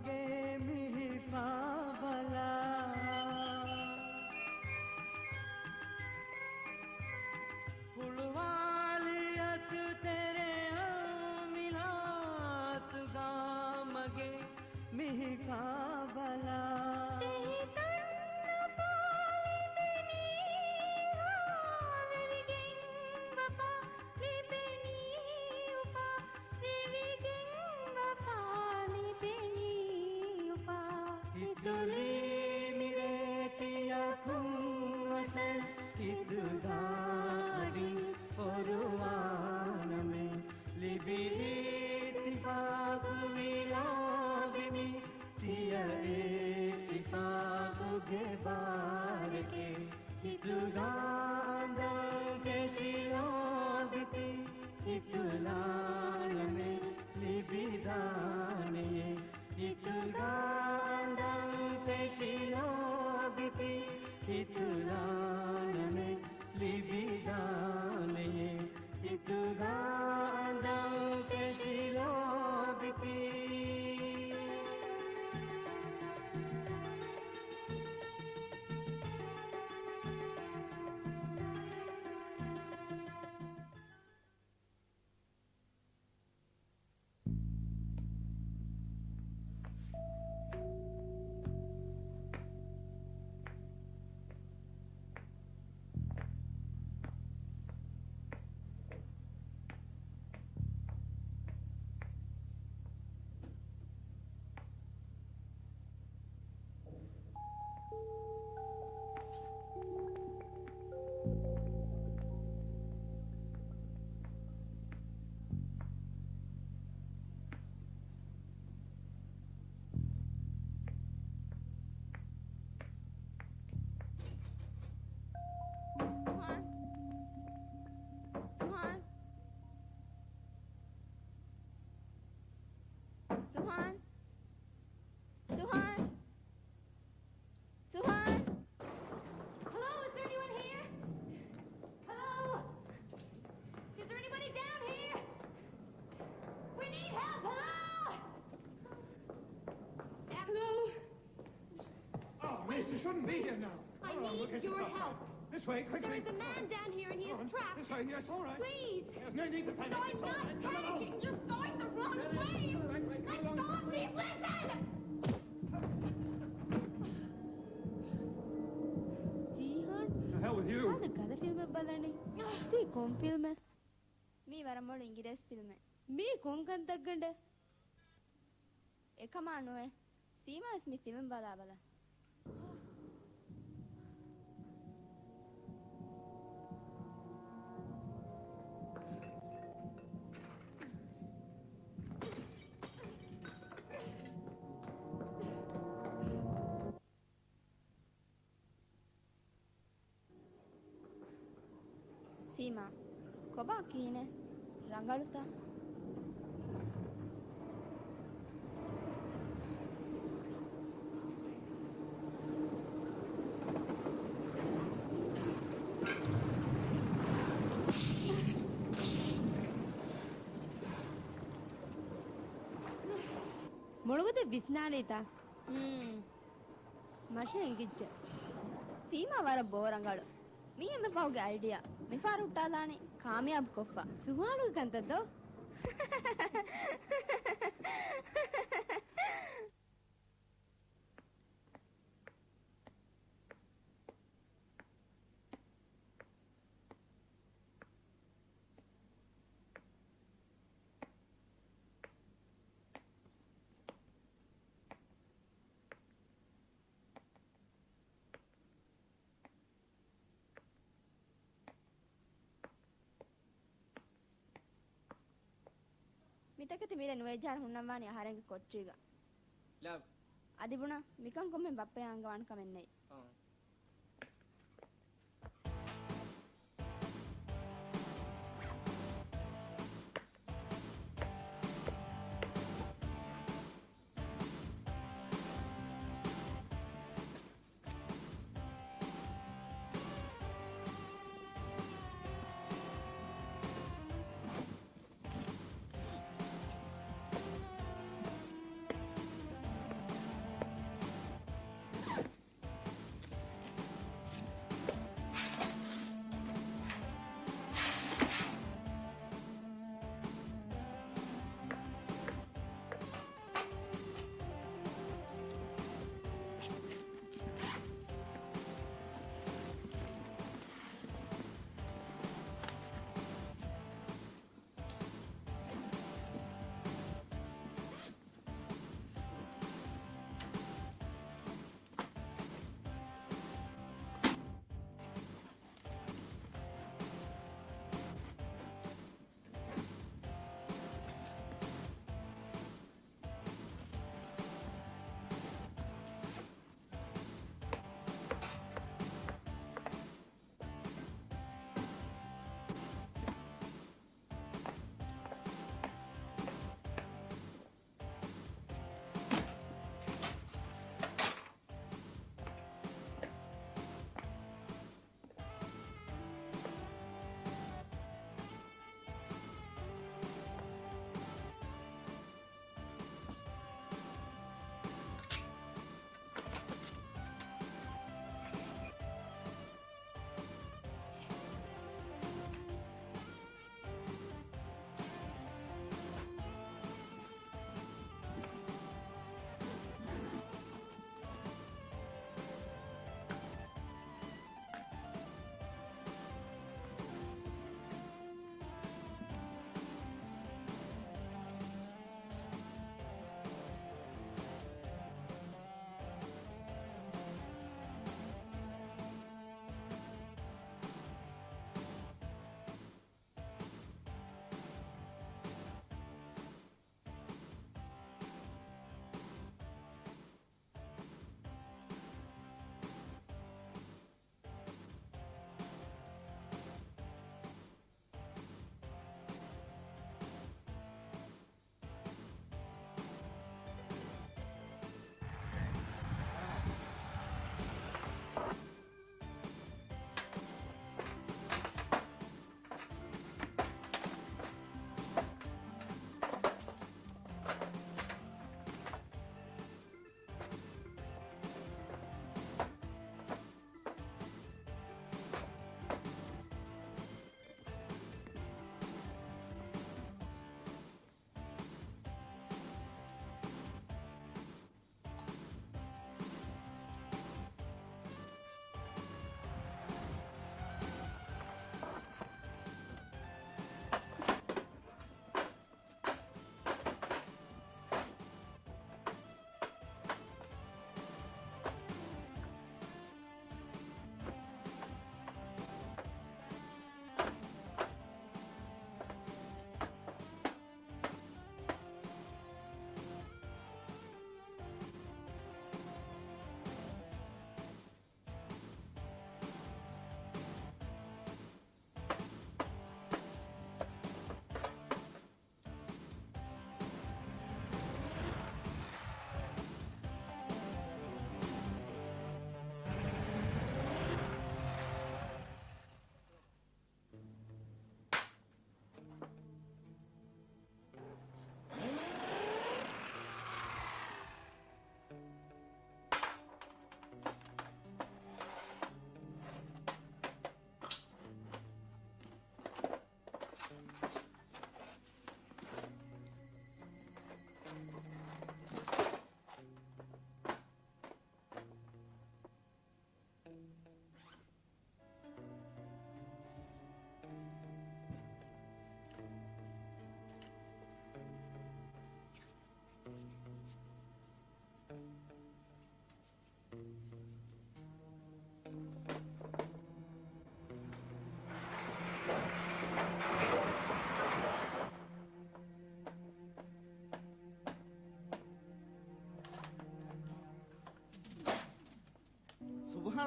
ގޭ މި ހިފާ ބަލާ. ހުޅުވާލި އަތުތެރެއަށް މި ލާތުގާ މަގޭ މި ހިފާ ބަލާ. ތިހިތަން އުފާ ލިބެނީ ހާ ވެވިގެން ވަފާ ލިބެނީ އުފާ ވެވިގެން ވަފާ ލިބެނީ އުފާ. ހިތުލީ މިރޭ ތިޔަފުން އަސަރް ހިތުގާ އަޑި ފޮރުވާނަމޭ. ލިބި އިއްތިފާޤު ވިލާ ބިމި ތިޔަ އިއްތިފާޤުގެ ބާރެކޭ. ހިތުގާ އަނދަން ފެށި ލޯބިތި ހިތުލާނަމޭ ލިބިދާނެޔޭ. ހިތުގާ އަނދަން ފެށި ލޯބިތި ހިތުލާނަމޭ ލިބިދާނެޔޭ. ހިތުގާ އަނދަން ފެށި ލޯބިތި. ސުހާން. ސުހާން. ސުހާން. ސުހާން. ސުހާން. Hello, is there anyone here? Hello? Is there anybody down here? We need help. Hello? Hello? Oh, miss, you shouldn't be here now. I need your help. This way, quickly. There is a man down here and he is trapped. This way, yes, all right. Please. There's no need to panic. No, I'm not panicking. You're going the wrong way. Let go of me. Listen! ޖީހާން. The hell with you. އާދެ، ކަލަ ފިލްމެއް ބަލަނީ. ތީ ކޮން ފިލްމެއް؟ މީ ވަރަށް މޮޅު އިނގިރޭސި ފިލްމެއް. މީ ކޮން ކަންތައްގަނޑެއް؟ އެކަމާ ނުވޭ. ސީމާވެސް މި ފިލްމް ބަލާބަލަ. ސީމާ، ކޮބާ ކިހިނެއް؟ ރަނގަޅުތަ؟ މޮޅުގަދަ ވިސްނާލީތަ؟ ހުން. މަށަށް އެނގިއްޖެ. ސީމާ ވަރަށް ބޯ ރަނގަޅު. މީ އެންމެ ފަހުގެ އައިޑިއާ. މިފަހަރު ހުއްޓާލާނީ ކާމިޔާބު ކޮށްފަ. ސުހާނުގެ ކަންތައް ދޯ؟ މިތަކެތި މިރޭ ނުވެއްޖާރަ ހުންނަންވާނީ އަހަރެންގެ ކޮޓަރީގަ. ލަވް. އަދި ބުނަ، މިކަން ކޮންމެ ބައްޕަޔާ އަންގަވާނެ ކަމެއް ނެތް. އާ.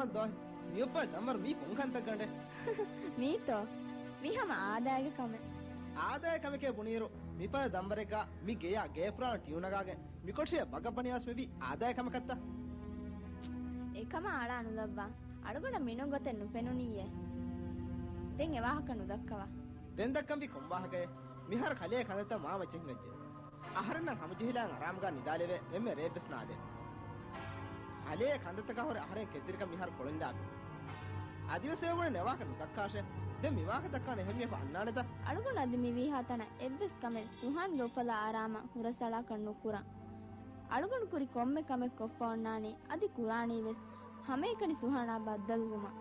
ދޯ، މިއޮއްފަ ދަންވަރު މީ ކޮން ކަންތައް ގަނޑެއް؟ މީތޯ؟ މީ ހަމަ އާދައިގެ ކަމެއް. އާދައިގެ ކަމެކޭ ބުނިއިރު، މިފަދަ ދަންވަރެއްގަ މި ގެޔާ ގޭފުރާން ޓިއުނަގާގެ މިކޮޓަރިއަށް ބަގަށް ބަނިޔާސް މިވީ އާދައިގެ ކަމަކަށްތަ؟ އެކަމާ އަޅާ ނުލައްވާ. އަޅުގަނޑަށް މިނޫން ގޮތެއް ނުފެނުނީއޭ. ދެން އެ ވާހަކަ ނުދައްކަވާ. ދެން ދައްކަންވީ ކޮން ވާހަކައެއް؟ މިހާރު ކަލޭ ކަންތައްތައް މާމަ ޖެހިގައްޖެ. އަހަރެންނަށް ހަމަޖެހިލާ އަރާމުގާ ނިދާލެވޭ އެންމެ ރޭއްވެސް ނާދޭ. ކަލޭ ކަންތައްތަކާ ހުރެ އަހަރެން ކެތްތެރިކަން މިހާރު ކޮޅުން ލާބި. އަދިވެސް އެ ބުނެ ނެވާކަށް ނުދައްކާށޭ. ދެން މިވާހަކަ ދައްކާނެ އެހެން މީހަކު އަންނާނެތަ؟ އަޅުގަނޑު އަދި މިވީހާ ތަނަށް އެއްވެސް ކަމެއް ސުހާންގެ އުފަލާ އަރާމަށް ހުރަސްއަޅާކަށް ނުކުރަން. އަޅުގަނޑު ކުރި ކޮންމެ ކަމެއް ކޮށްފަ އޮންނާނީ އަދި ކުރާނީވެސް ހަމައެކަނި ސުހާނާ ބައްދަލުވުމަށް.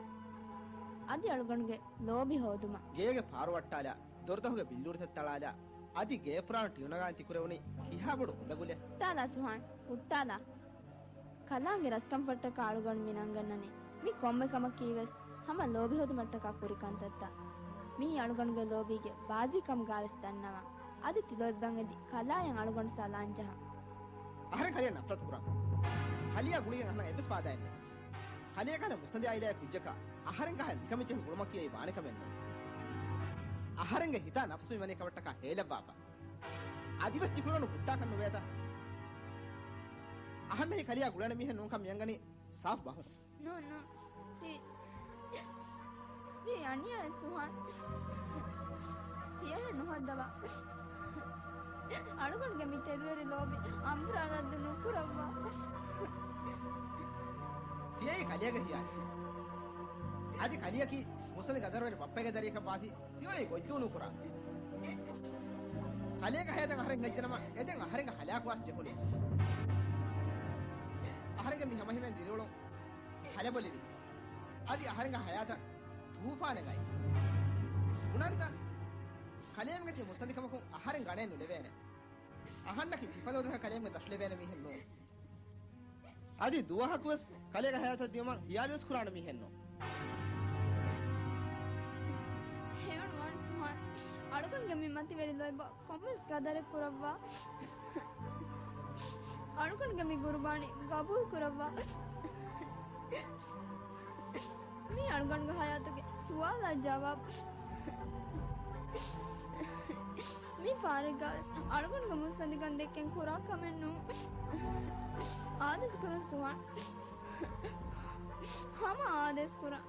އަދި އަޅުގަނޑުގެ ލޯބި ހޯދުމަށް. ގޭގެ ފާރު ވައްޓާލާ، ދޮރުދަހުގެ ބިއްލޫރިތައް ތަޅާލާ، އަދި ގޭފުރާން ޓިއުނަގާން ތިކުރެވުނީ ކިހާ ބޮޑު އުނދަގުލެއް؟ ހުއްޓާލާ ސުހާން، ހުއްޓާލާ. ކަލާނގެ ރަސްކަންފަށްޓަކާ އަޅުގަނޑު މި ނަންގަންނަނީ. މި ކޮންމެ ކަމަކީވެސް ހަމަ ލޯބި ހޯދުމަށްޓަކާ ކުރި ކަންތައްތައް. މީ އަޅުގަނޑުގެ ލޯބީގެ ބާޒީކަމުގާވެސް ދަންނަވާ. އަދި ތިލޯތްބަށް އެދި ކަލާޔަށް އަޅުގަނޑު ސަލާން ޖަހަން. އަހަރެން ކަލެޔަށް ނަފްރަތު ކުރާ. ކަލެޔާ ގުޅިގެން އަހަންނަށް އެއްވެސް ފާދައެއް ނެތް. ކަލޭގަ ހަނަ މުސްނަދި އާއިލާއެއް ކުއްޖަކަށް އަހަރެން ގަހަ ނިކަމެއްޖެހި ގުޅުމަކީ އެއީ ވާނެ ކަމެއް ނޫން. އަހަރެންގެ ހިތާ ނަފްސު މިވަނީ ކަމަށްޓަކާ ހޭލައްވާފަ. އަދިވެސް ތިކުރަނު ހުއްޓާކަށް ނުވޭތަ؟ އަހަންނަށް ކަލެޔާ ގުޅޭނެ މީހެއް ނޫންކަން މިއަންގަނީ ސާފު ބަހުން. ނޫން، ނޫން. ތި، ތި އަނިޔާއެއް ސުހާން. ތި އެހެން ނުހައްދަވާ. އަޅުގަނޑުގެ މި ތެދުވެރި ލޯބި އަނބުރާ ރައްދު ނުކުރައްވާ. ތިޔައީ ކަލޭގެ ހިޔާލެއް. އަދި ކަލެޔަކީ މުސްނަދި ގަދަރުވެރި ބައްޕަގެ ދަރިއަކަށް ވާތީ، ތިޔައީ ގޮތްދޫ ނުކުރާ. ކަލޭގެ ހަޔާތަށް އަހަރެން ހައްޖެނަމަ، އެދެން އަހަރެންގެ ހަލާކުވާސް ޖެހުނީ. އަހަރެންގެ މި ހަމަހިމޭން ދިރިއުޅުން ކަލަބޮލިވި. އަދި އަހަރެންގެ ހަޔާތަށް ތޫފާނެއް އައި. ބުނަންތަ؟ ކަލޭމެންގެ ތި މުސްތަނދިކަމަކުން އަހަރެން ގަނެ ނުލެވޭނެ. އަހަންނަކީ ތިފަދަ އުދަހަ ކަލޭމެން ދަށުލެވޭނެ މީހެއް ނޫން. އަދި ދުވަހަކުވެސް ކަލޭގެ ހަޔާތަށް ދިޔުމަށް ހިޔާލުވެސް ކުރާނެ މީހެއް ނޫން. ހެޔޮން ވާން ސުހާން. އަޅުގަނޑުގެ މި މަތިވެރި ލޯތްބަށް ކޮންމެސް ގަދަރެއް ކުރައްވާ. އަޅުގަނޑުގެ މި ގުރުބާނީ ގަބޫލު ކުރައްވާ. މީ އަޅުގަނޑުގެ ހަޔާތުގެ ސުވާލާ ޖަވާބު. މި ފާރެއްގަވެސް އަޅުގަނޑުގެ މުސްތަނދިކަން ދެއްކެން ކުރާ ކަމެއް ނޫން. އާދޭސް ކުރުން ސުހާން. ހަމަ އާދޭސް ކުރަން.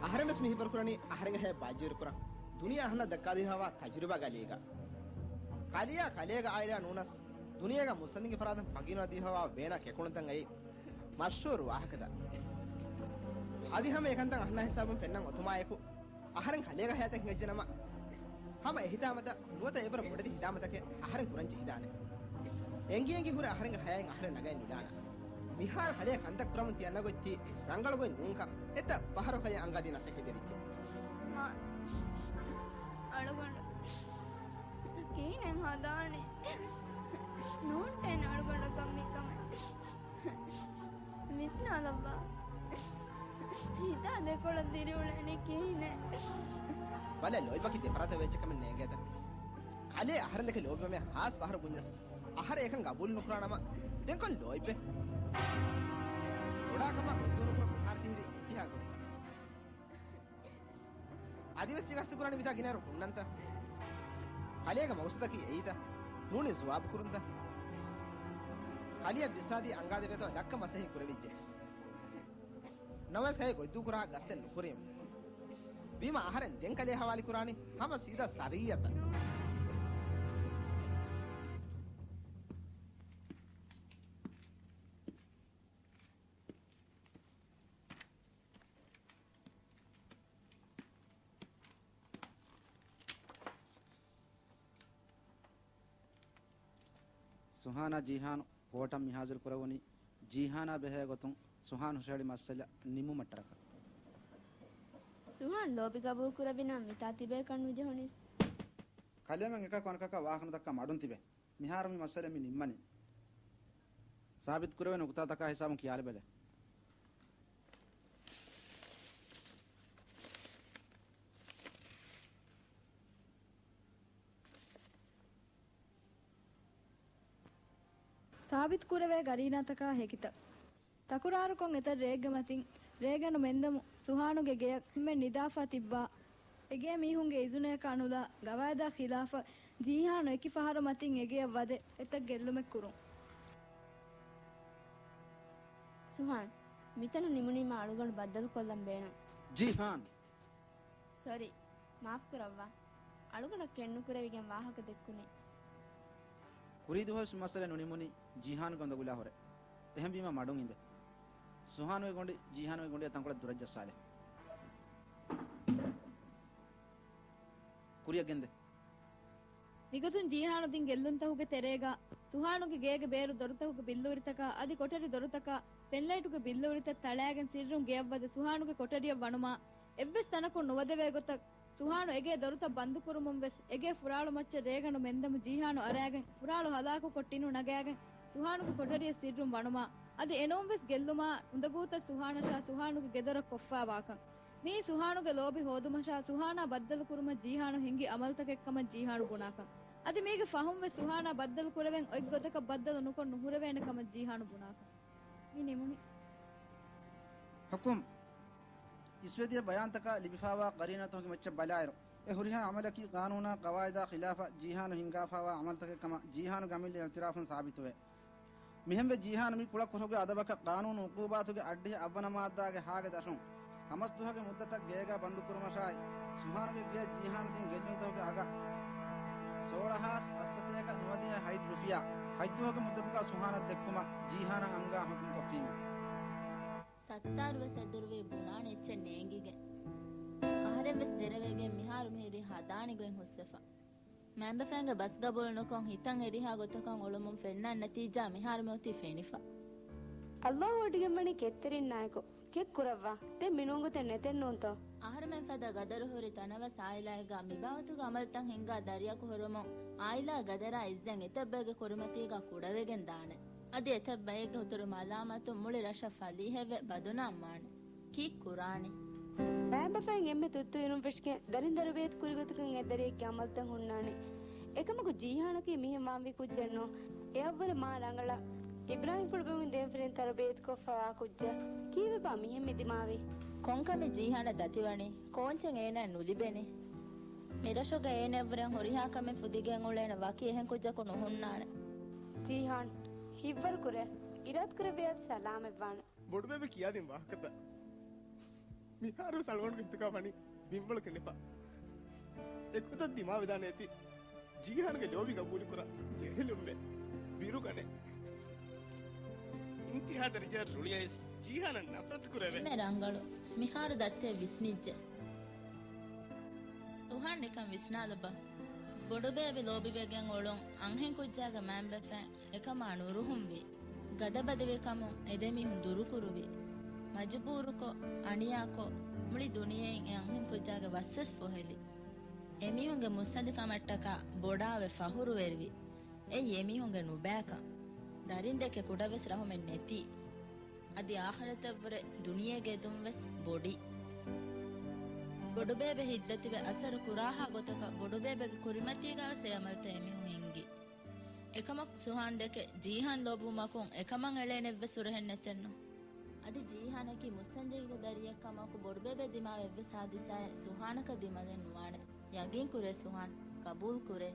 އަހަރެންވެސް މި ހިބަރު ކުރަނީ އަހަރެންގެ ހަޔާތް ބާއްޖަވެރި ކުރަން. ދުނިޔެ އަހަންނަށް ދައްކާދީފަވާ ތަޖުރިބާގެ އަލީގަ. ކަލެޔާ ކަލޭގެ އާއިލާ ނޫނަސް ދުނިޔޭގަ މުއްސަނދިންގެ ފަރާތުން ފަންގިނުވާދީފަވާ ބޭނާ ކެކުޅުންތައް އެއީ މަޝްހޫރު ވާހަކަތައް. އަދި ހަމަ އެކަންތައް އަހަންނާ ހިސާބުން ފެންނަން އޮތުމާއެކު، އަހަރެން ކަލޭގެ ހަޔާތަށް ހިނގައްޖެނަމަ، ހަމަ އެހިތާމަތައް ނުވަތަ އެވަރަށް ބޮޑެތި ހިތާމަތަކެއް އަހަރެން ކުރަން ޖެހިދާނެ. އެނގި އެނގި ހުރެ އަހަރެންގެ ހަޔާތް އަހަރެން ނަގައި ނުލާނަން. މިހާރު ކަލޭ ކަންތައް ކުރަމުން ތި އަންނަ ގޮތް ތި ރަނގަޅު ގޮތް ނޫންކަން އެތައް ފަހަރު ކަލޭ އަންގާދީ ނަސޭހަތް ދެނިއްޖެ. މާ، އަޅުގަނޑު ކިހިނެއް ހަދާނީ؟ ނޫން ޓެން އަޅުގަނޑަކަށް މިކަމެއް. ވިސްނާލައްވާ. ހިތާ ދެކޮޅަށް ދިރިއުޅެނީ ކިހިނެއް؟ ބަލަ، ލޯތްބަކީ ދެފަރާތަށް ވެއްޖެ ކަމެއް ނޭނގޭތަ؟ ކަލޭ އަހަރެން ދެކެ ލޯބިވަމޭ ހާސް ފަހަރު ބުންޏަސް، އަހަރެން އެކަން ގަބޫލު ނުކުރާނަމަ، ދެން ކޮން ލޯތްބެއް؟ ބޮޑާކަމާ ގޮތްދޫ ނުކުރަން މިހާރު ތިހިރީ އިތިހާ ގޮސް. އަދިވެސް ތި ގަސްތު ކުރާނީ މިތާ ގިނައިރު ހުންނަންތަ؟ ކަލޭގެ މަގުސަދަކީ އެއީތަ؟ ނޫނީ ޖުވާބު ކުރުންތަ؟ ކަލެޔަށް ވިސްނާދީ އަންގާދެވޭތޯ ލައްކަ މަސައްކަތް ކުރެވިއްޖެ. ނަމަވެސް ކަލޭ ގޮތްދޫ ކުރާ ގަސްތެއް ނުކުރީމު. ވީމަ އަހަރެން ދެން ކަލޭ ހަވާލު ކުރާނީ ހަމަ ސީދާ ޝަރީއަތަށް. ސުހާނާ ޖީހާން ކޯޓަށް މި ހާޒިރު ކުރެވުނީ، ޖީހާނާ ބެހޭ ގޮތުން ސުހާން ހުށަހެޅި މައްސަލަ ނިމުމަށްޓަކާ. ސުހާން ލޯބި ގަބޫލު ކުރެވިނަމަ މިތާ ތިބޭކަށް ނުޖެހުނީސް. ކަލޭމެން އެކަކު އަނެކަކާ ވާހަކަ ނުދައްކާ މަޑުން ތިބޭ. މިހާރު މި މައްސަލަ މި ނިންމަނީ. ސާބިތު ކުރެވޭ ނުކުތާތަކާ ހިސާބުން ކިޔާލަބަލަ. ސާބިތު ކުރެވޭ ގަރީނާތަކާ ހެކިތައް. ތަކުރާރުކޮށް އެތައް ރެއެއްގެ މަތިން ރޭގަނޑު މެންދަމު ސުހާނުގެ ގެޔަށް އެންމެން ނިދާފަ ތިއްބާ. އެގޭ މީހުންގެ އިޒުނަޔަކާ ނުލާ ގަވާއިދާ ޚިލާފަށް ޖީހާނު އެކި ފަހަރު މަތިން އެގެޔަށް ވަދެ އެތައް ގެއްލުމެއް ކުރުން. ސުހާން، މިތަނުން ނިމުނީމާ އަޅުގަނޑު ބައްދަލުކޮށްލަން ބޭނުން. ޖީހާން! ސޮރީ، މާފުކުރައްވާ. އަޅުގަނޑަށް ކެތްނުކުރެވިގެން ވާހަކަ ދެއްކުނީ. ކުރީ ދުވަހުވެސް މައްސަލަ ނުނިމުނީ ޖީހާން ގަނދަގުލާ ހުރެ. އެހެންވީމާ މަޑުން އިނދެ. ސުހާނުގެ ގޮނޑި ޖީހާނުގެ ގޮނޑިއަށް ތަންކޮޅެއް ދުރަށް ޖައްސާލެ. ކުރިއަށް ގެންދެ. މިގޮތުން ޖީހާނު ދިން ގެއްލުންތަކުގެ ތެރޭގަ ސުހާނުގެ ގޭގެ ބޭރު ދޮރުތަކުގެ ބިއްލޫރިތަކާ އަދި ކޮޓަރި ދޮރުތަކާ ފެންލައިޓުގެ ބިއްލޫރިތައް ތަޅާގެން ސިއްރުން ގެޔަށް ވަދެ ސުހާނުގެ ކޮޓަރިއަށް ވަނުމާ އެއްވެސް ތަނަކުން ނުވަދެވޭ ގޮތަށް ސުހާނު އެގޭ ދޮރުތައް ބަންދުކުރުމުން ވެސް އެގޭ ފުރާޅު މައްޗަށް ރޭގަނޑު މެންދަމު ޖީހާނު އަރާގެން ފުރާޅު ހަލާކުކޮށް ޓިނު ނަގާގެން ސުހާނުގެ ކޮޓަރިއަށް ސިއްރުން ވަނުމާ އަދި އެނޫންވެސް ގެއްލުމާ އުނދަގޫތައް ސުހާނަށާ ސުހާނުގެ ގެދޮރަށް ކޮށްފާވާކަން. މިއީ ސުހާނުގެ ލޯބި ހޯދުމަށާ ސުހާނާ ބައްދަލުކުރުމަށް ޖީހާނު ހިންގި އަމަލުތަކެއްކަމަށް ޖީހާނު ބުނާކަން. އަދި މީގެ ފަހުންވެސް ސުހާނާ ބައްދަލުކުރެވެން އޮތްގޮތަކަށް ބައްދަލު ނުކޮށް ނުހުރެވޭނެ ކަމަށް ޖީހާނު ބުނާކަން. މި ނިމުނީ. ޙުކުމް. އިސްވެދިޔަ ބަޔާންތަކާ ލިބިފާވާ ގަރީނާތަކުގެ މައްޗަށް ބަލާއިރު، އެ ހުރިހާ އަމަލަކީ ޤާނޫނާ ޤަވާއިދާ ޚިލާފަށް ޖީހާނު ހިންގާފާވާ އަމަލުތަކެއް ކަމަށް ޖީހާނުގެ އަމިއްލަ އިޢުތިރާފުން ސާބިތުވޭ. މިހެންވެ ޖީހާނު މި ކުޅަ ކުށުގެ އަދަބަކަށް ޤާނޫނު ޢުޤޫބާތުގެ އައްޑިހަ އަށްވަނަ މާއްދާގެ ހާގެ ދަށުން ހަމަސް ދުވަހުގެ މުއްދަތަށް ގޭގާ ބަންދުކުރުމަށާއި، ސުހާނުގެ ގެޔަށް ޖީހާނު ދިން ގެއްލުންތަކުގެ އަގަށް ސޯޅަހާސް އައްސަތޭކަ ނުވަދިހަ ހަތް ރުފިޔާ ހަތް ދުވަހުގެ މުއްދަތަކާ ސުހާނަށް ދެއްކުމަށް ޖީހާނަށް އަންގާ ޙުކުމް ކޮށްފީމެވެ. ސައްތާރުވެސް އެދުރުވީ ބުނާނެ އެއްޗެއް ނޭނގިގެން. އަހަރެންވެސް ދެރަވެގެން މިހާރު މިހިރީ ހަދާނެ ގޮތް ހުސްވެފަ. މައިންބަފައިންގެ ބަސްގަބޫލުނުކޮށް ހިތަށް އެރިހާ ގޮތަކަށް އުޅުމުން ފެންނަން ނަތީޖާ މިހާރު މިއޮތީ ފެނިފަ. އައްލާހު ވޮޑިގެންވަނީ ކެތްތެރިންނާއެކު. ކެތް ކުރައްވާ. ދެން މިނޫން ގޮތެއް ނެތެއްނޫންތޯ؟ އަހަރުމެން ފަދަ ގަދަރު ހުރި ތަނަވަސް އާއިލާއެއްގަ މިބާވަތުގެ އަމަލުތައް ހިންގާ ދަރިއަކު ހުރުމުން އާއިލާ ގަދަރާ އިއްޒަތް އެތައް ބައެއްގެ ކުރިމަތީގަ ކުޑަވެގެން ދާނެ. އަދި އެތައް ބައެއްގެ ހުތުރު މަލާމާތުން މުޅި ރަށަށް ފަލީހެއްވެ ބަދުނާމް ވާނެ. ކީއް ކުރާނީ؟ މައިންބަފައިން އެންމެ ތުއްތު އިރުން ފެށިގެން ދަރިން ދަރުބިޔަތު ކުރި ގޮތަކަށް އެ ދަރިއެއްގެ އަމަލުތައް ހުންނާނެ. އެކަމަކު ޖީހާނަކީ މިހެން ވާންވީ ކުއްޖެއްނޫން. އެއަށްވުރެ މާ ރަނގަޅަށް. އިބްރާހިމްފުޅުބިމުން ދެންފިރިން ތަރުބިޔަތުކޮށްފަވާ ކުއްޖެއް. ކީއްވެބާ މިހެން މި ދިމާވީ؟ ކޮންކަމެއް ޖީހާނަށް ދަތިވަނީ؟ ކޯންޗެއް އޭނާއަށް ނުލިބެނީ؟ މިރަށުގަ އޭނައަށްވުރެން ހުރިހާ ކަމެއް ފުދިގެން އުޅޭނެ ވަކި އެހެން ކުއްޖަކު ނުހުންނާނެ. ޖީހާން، ހިތްވަރު ކުރޭ. އިރާދަކުރެއްވިއްޔާ ސަލާމަތްވާނެ. ބޮޑުބޭބެ ކިޔާދިން ވާހަކަތައް މިހާރުވެސް އަޅުގަނޑުގެ ހިތުގަ ވަނީ ބިންވަޅު ކެނޑިފަ. އެގޮތަށް ދިމާވެދާނެ އޭތި. ޖީހާންގެ ލޯބި ގަބޫލުކުރާ ޖެހިލުންވެ ބިރުގަނެ. އިންތިހާ ދަރަޖައަށް ރުޅިއައިސް ޖީހާނަށް ނަފްރަތު ކުރެވޭ. މެ ރަނގަޅު. މިހާރު ދައްތައެއް ވިސްނިއްޖެ. ސުހާން ނިކަން ވިސްނާލަބަ. ބޮޑުބޭބެ ލޯބިވެގެން އުޅުން އަންހެން ކުއްޖާގެ މައިންބަފައިން އެކަމާ ނުރުހުންވީ. ގަދަބަދިވިކަމުން އެދެމީހުން ދުރުކުރުވި، މަޖުބޫރުކޮށް، އަނިޔާކޮށް، މުޅި ދުނިޔެއިން އެ އަންހެން ކުއްޖާގެ ވަސްވެސް ފޮހެލި. އެމީހުންގެ މުއްސަނދިކަމަށްޓަކާ ބޮޑާވެ ފަހުރުވެރިވި. އެއީ އެމީހުންގެ ނުބައިކަން. ދަރިންދެކެ ކުޑަވެސް ރަހުމެއް ނެތީ. އަދި އާޚިރަތަށްވުރެ ދުނިޔޭގެ އެދުންވެސް ބޮޑި. ބޮޑުބޭބެ ހިތްދަތިވެ އަސަރު ކުރާހާ ގޮތަކަށް ބޮޑުބޭބެގެ ކުރިމަތީގަވެސް އެ އަމަލުތައް އެމީހުން ހިންގި. އެކަމަކު ސުހާން ދެކެ ޖީހާން ލޯބިވުމަކުން އެކަމަށް އެޅޭނެއްވެސް ހުރެހެއް ނެތެއްނު. އަދި ޖީހާނަކީ މުއްސަންޖެހިގެ ދަރިއެއްކަމަކު ބޮޑުބޭބެ ދިމާވި އެއްވެސް ހާދިސާއެއް ސުހާނަކަށް ދިމަލެއް ނުވާނެ. ޔަގީންކުރޭ ސުހާން، ގަބޫލުކުރޭ.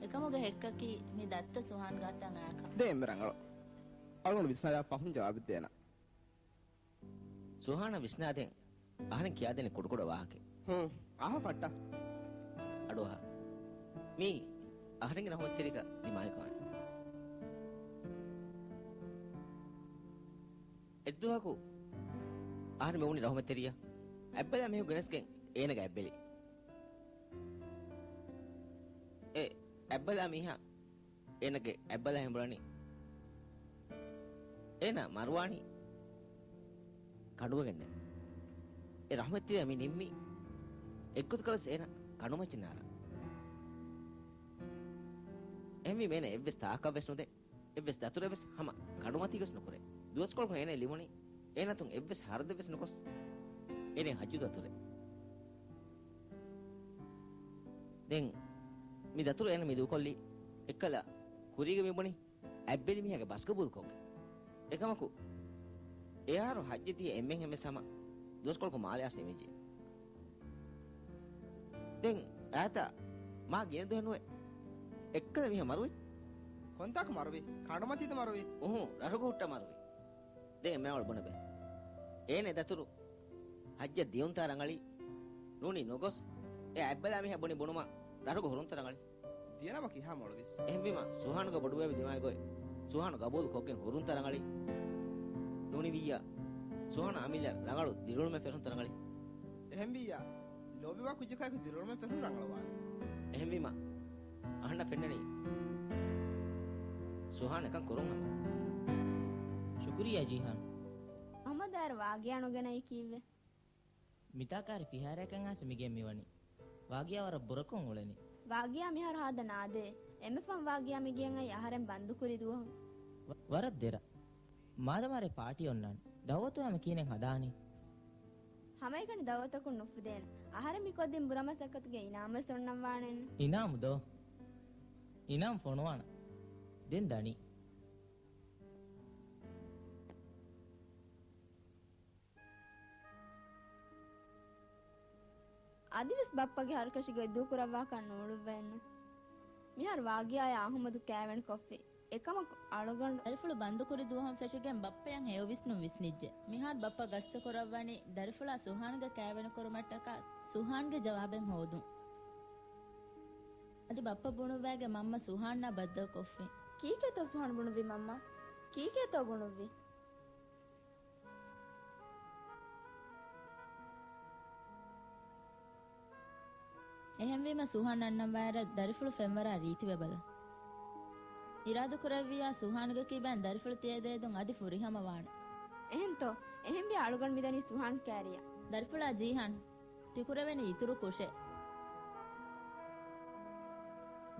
އެކަމުގެ ހެއްކަކީ މި ދައްތަ ސުހާން ގާތަށް އައިކަން. ދޭ އެންމެ ރަނގަޅު. އަޅުގަނޑު ވިސްނާލާ ފަހުން ޖަވާބެއް ދޭނަން. ސުހާނަށް ވިސްނާދޭން އަހަރެން ކިޔާދޭނެ ކުޑަކުޑަ ވާހަކައެއް. ހޫން، އަހަ ފައްޓަ. އަޑުއަހާ. މީ އަހަރެންގެ ރަހުމަތްތެރިކަން ދިމާވި ކަމެއް. އެއްދުވަހަކު އަހަރެން މިވުނީ ރަހުމަތްތެރިޔާ އަތްބަލާ މީހުން ގެނެސްގެން އޭނަގެ އަތްބެލި. އެ އަތްބަލާ މީހާ އޭނަގެ އަތްބަލާ ހެނބުޅަނީ އޭނަ މަރުވާނީ ކަނޑުވެގެންނޭ. އެ ރަހުމަތްތެރިޔާ މި ނިންމީ އެއްގޮތަކަށް ވެސް އޭނަ ކަނޑުމައްޗަށް ނާރާ. އެހެންވީމަ އޭނަ އެއްވެސް ތާކަށް ވެސް ނުދޭ، އެއްވެސް ދަތުރެއް ވެސް ހަމަ ކަނޑުމަތީގަ ވެސް ނުކުރޭ. ދުވަސްކޮޅަކުން އޭނަ ލިބުނީ އޭނަ އަތުން އެއްވެސް ހަރަދެއް ވެސް ނުކޮށް އޭނަ ހައްޖު ދަތުރެއް. ދެން މި ދަތުރު އޭނަ މި ދޫކޮށްލީ އެއްކަލަ ކުރީގަ މި ބުނީ އަތްބެލި މީހާގެ ބަސްގަބޫލުކޮށްގެން. އެކަމަކު އެއާރު ހައްޖެއް ދިޔަ އެންމެން ހަމަ ދުވަސްކޮޅަކު މާލެ އަސް ނިމިއްޖެ. ދެން އާތަ މާ ގިނަ ދުވަހެއް ނުވެ އެއްކަލަ މީހާ މަރުވި. ކޮންތާކު މަރުވި؟ ކަނޑުމަތީތަ މަރުވި؟ އުހު، ރަށުގަ ހުއްޓަ މަރުވި. ދެން އެ މާ އަޅު ބުނެބެ. އޭނެ ދަތުރު ހައްޖަށް ދިޔުންތާ ރަނގަޅީ، ނޫނީ ނުގޮސް އެ އަތްބަލާ މީހާ ބުނި ބުނުމަށް ރަށުގަ ހުރުންތަ ރަނގަޅީ؟ ދިޔަނަމަ ކިހާ މޮޅުވިސް. އެހެންވީމަ، ސުހާނުގެ ބޮޑުބޭބެ ދިމާވި ގޮތް ސުހާނު ގަބޫލު ކޮށްގެން ހުރުންތަ ރަނގަޅީ؟ ނޫނިވިއްޔާ، ސުހާނު އަމިއްލަ ރަނގަޅު ދިރިއުޅުމެއް ފެށުންތަ ރަނގަޅީ؟ އެހެންވިއްޔާ، ލޯބިވާ ކުއްޖަކާއެކު ދިރިއުޅުމެއް ފެށުން ރަނގަޅުވާނެ. އެހެންވީމަ، އަހަންނަށް ފެންނަނީ ސުހާނު އެކަން ކުރުން ހަމަ. ޝުކުރިއްޔާ ޖީހާން. އަހުމަދު އާރު ވާގިޔާ ނުގެނައީ ކީއްވެ؟ މިތާ ކާރި ފިހާރައަކަށް އާސް މިގެން މިވަނީ. ވާގިޔާ ވަރަށް ބުރަކޮށް އުޅެނީ. ވާގިޔާ މިހާރު ހާދަ ނާދޭ. އެންމެފަހުން ވާގިޔާ މިގެން އައީ އަހަރެން ބަންދުކުރި ދުވަހު. ވަ-، ވަރަށް ދެރަ. މާދަމާރޭ ޕާޓީ އޮންނާނެ. ދައުވަތު ހަމަ ކިހިނެއް ހަދާނީ؟ ހަމައެކަނި ދައުވަތަކުން ނުފުދޭނެ. އަހަރެން މިކޮށްދިން ބުރަމަސައްކަތުގެ އިނާމުވެސް އޮންނަން ވާނެން. އިނާމު ދޯ؟ އިނާމު ފޮނުވާނަ. ދެން ދަނީ. އަދިވެސް ބައްޕަގެ ހަރުކަށިގޮތް ދޫކުރައްވާކަށް ނޫޅުއްވައެއްނު. މިހާރު ވާގިޔާއާ އަހުމަދު ކާވެނިކޮށްފި. އެކަމަކު އަޅުގަނޑު ދަރިފުޅު ބަންދުކުރި ދުވަހުން ފެށިގެން ބައްޕަޔަށް ހެޔޮވިސްނުން ވިސްނިއްޖެ. މިހާރު ބައްޕަ ގަސްތުކުރައްވަނީ ދަރިފުޅާ ސުހާންގެ ކާވެނިކުރުމަށްޓަކާ ސުހާންގެ ޖަވާބެއް ހޯދުން. އަދި ބައްޕަ ބުނުއްވައިގެން މަންމަ ސުހާންނާ ބައްދަލުކޮށްފި. ކީކޭތޯ ސުހާން ބުނުއްވީ މަންމާ؟ ކީކޭތޯ ބުނުއްވީ؟ އެހެންވީމަ ސުހާން އަންނަން ވާއިރަށް ދަރިފުޅު ފެންވަރާ ރީތިވެބަލަ. އިރާދަކުރެއްވިއްޔާ ސުހާންގެ ކިބައިން ދަރިފުޅު ތިޔަ ދޭދުން އަދި ފުރިހަމަވާނެ. އެހެންތޯ؟ އެހެންވިޔާ އަޅުގަނޑު މިދަނީ ސުހާން ކާރިއަށް. ދަރިފުޅާ ޖީހާން، ތިކުރެވެނީ އިތުރު ކުށެއް.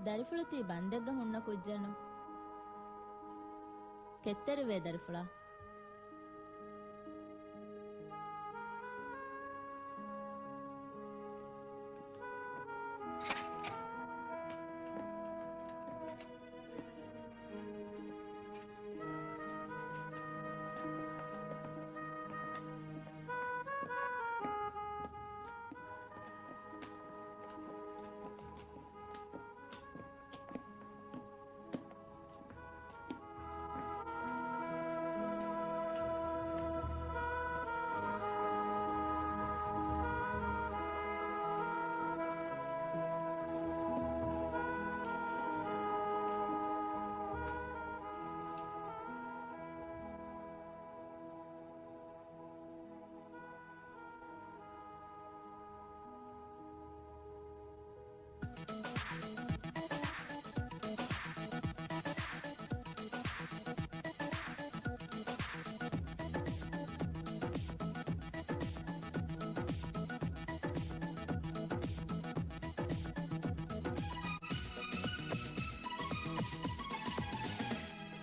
ދަރިފުޅު ތީ ބަންދެއްގަ ހުންނަ ކުއްޖެއްނު. ކެތްތެރިވޭ ދަރިފުޅާ.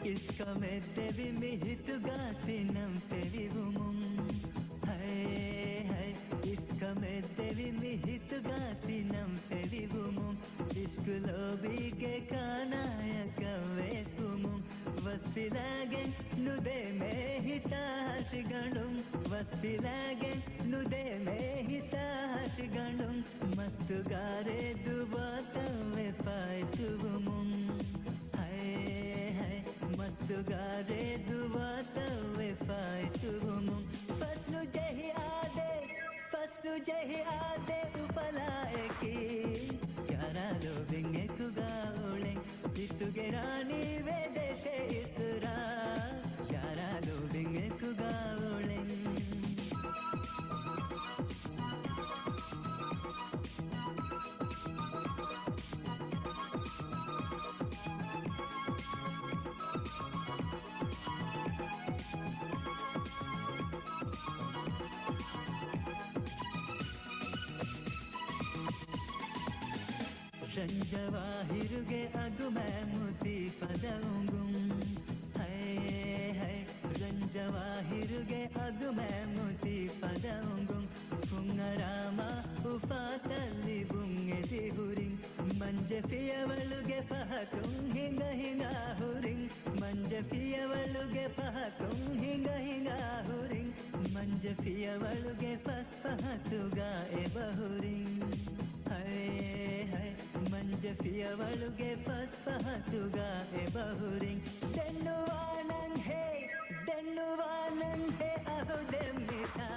އިސްކަމެއް ދެވި މި ހިތުގަ ތިނަން ފެވިވުމުން. ހައޭ ހައި، އިސްކަމެއް ދެވި މި ހިތުގަ ތިނަން ފެވިވުމުން. އިޝްޤު ލޯބީގެ ކާނާޔަކަށް ވެސް ވުމުން. ވަސްފިލާގެން ނުދޭ މޭ ހިތާ ހަށިގަނޑުން. ވަސްފިލާގެން ނުދޭ މޭ ހިތާ ހަށިގަނޑުން. މަސްތުގާރޭ ދުވާތައް ވެފާ އިތުވުމުން. ހައޭ ހައި، މަސްތުގާރޭ ދުވާތައް ވެފާ އިތުވުމުން. ފަސްނުޖެހި އާދޭ، ފަސްނުޖެހި އާދޭ އުފަލާއެކީ. ޔާރާ ލޯބިން އެކުގަ އުޅެން. ހިތުގެ ރާނީ ވެދޭށޭ އިތުރާ. ޔާރާ ލޯބިން އެކުގަ އުޅެން. ރަންޖަވާހިރުގެ އަގު މައިމުތީ ފަދަ އުނގުން. ހައޭ ހައި، ރަންޖަވާހިރުގެ އަގު މައިމުތީ ފަދަ އުނގުން. ފުންއަރާމާ އުފާތައް ލިބުން އެދި ހުރިން. މަންޖެ ފިޔަވަޅުގެ ފަހަތުން ހިނގަ ހިނގާ ހުރިން. މަންޖެ ފިޔަވަޅުގެ ފަހަތުން ހިނގަ ހިނގާ ހުރިން. ފިޔަވަޅުގެ ފަސް ފަހަތުގަ އެބަހުރިން. ހައޭ ހައި، މަންޖެ ފިޔަވަޅުގެ ފަސް ފަހަތުގަ އެބަހުރިން. ދެން ނުވާނަން ހޭ، ދެން ނުވާނަން ހޭ އަހުދެއް މިތާ.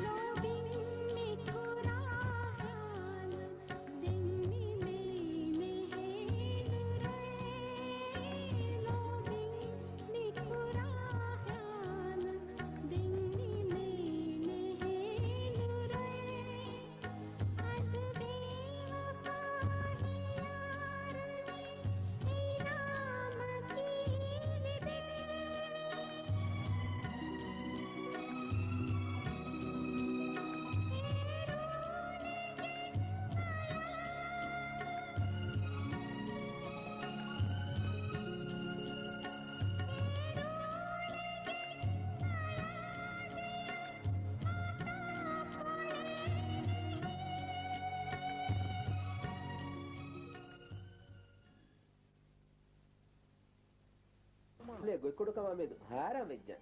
ލޯބިން މި ކުރާ ހާލު ދެން ނިމޭނެހޭ ނުރޭ. ލޯބިން މި ކުރާ ހާލު ދެން ނިމޭނެހޭ ނުރޭ. އަދި ބޭވަފާ ހިޔާރުން އެއިނާމަކީ ލިބޭ. ލޭ ގޮތްކޮޑުކަމާ މެދު ހައިރާން ވެއްޖެ.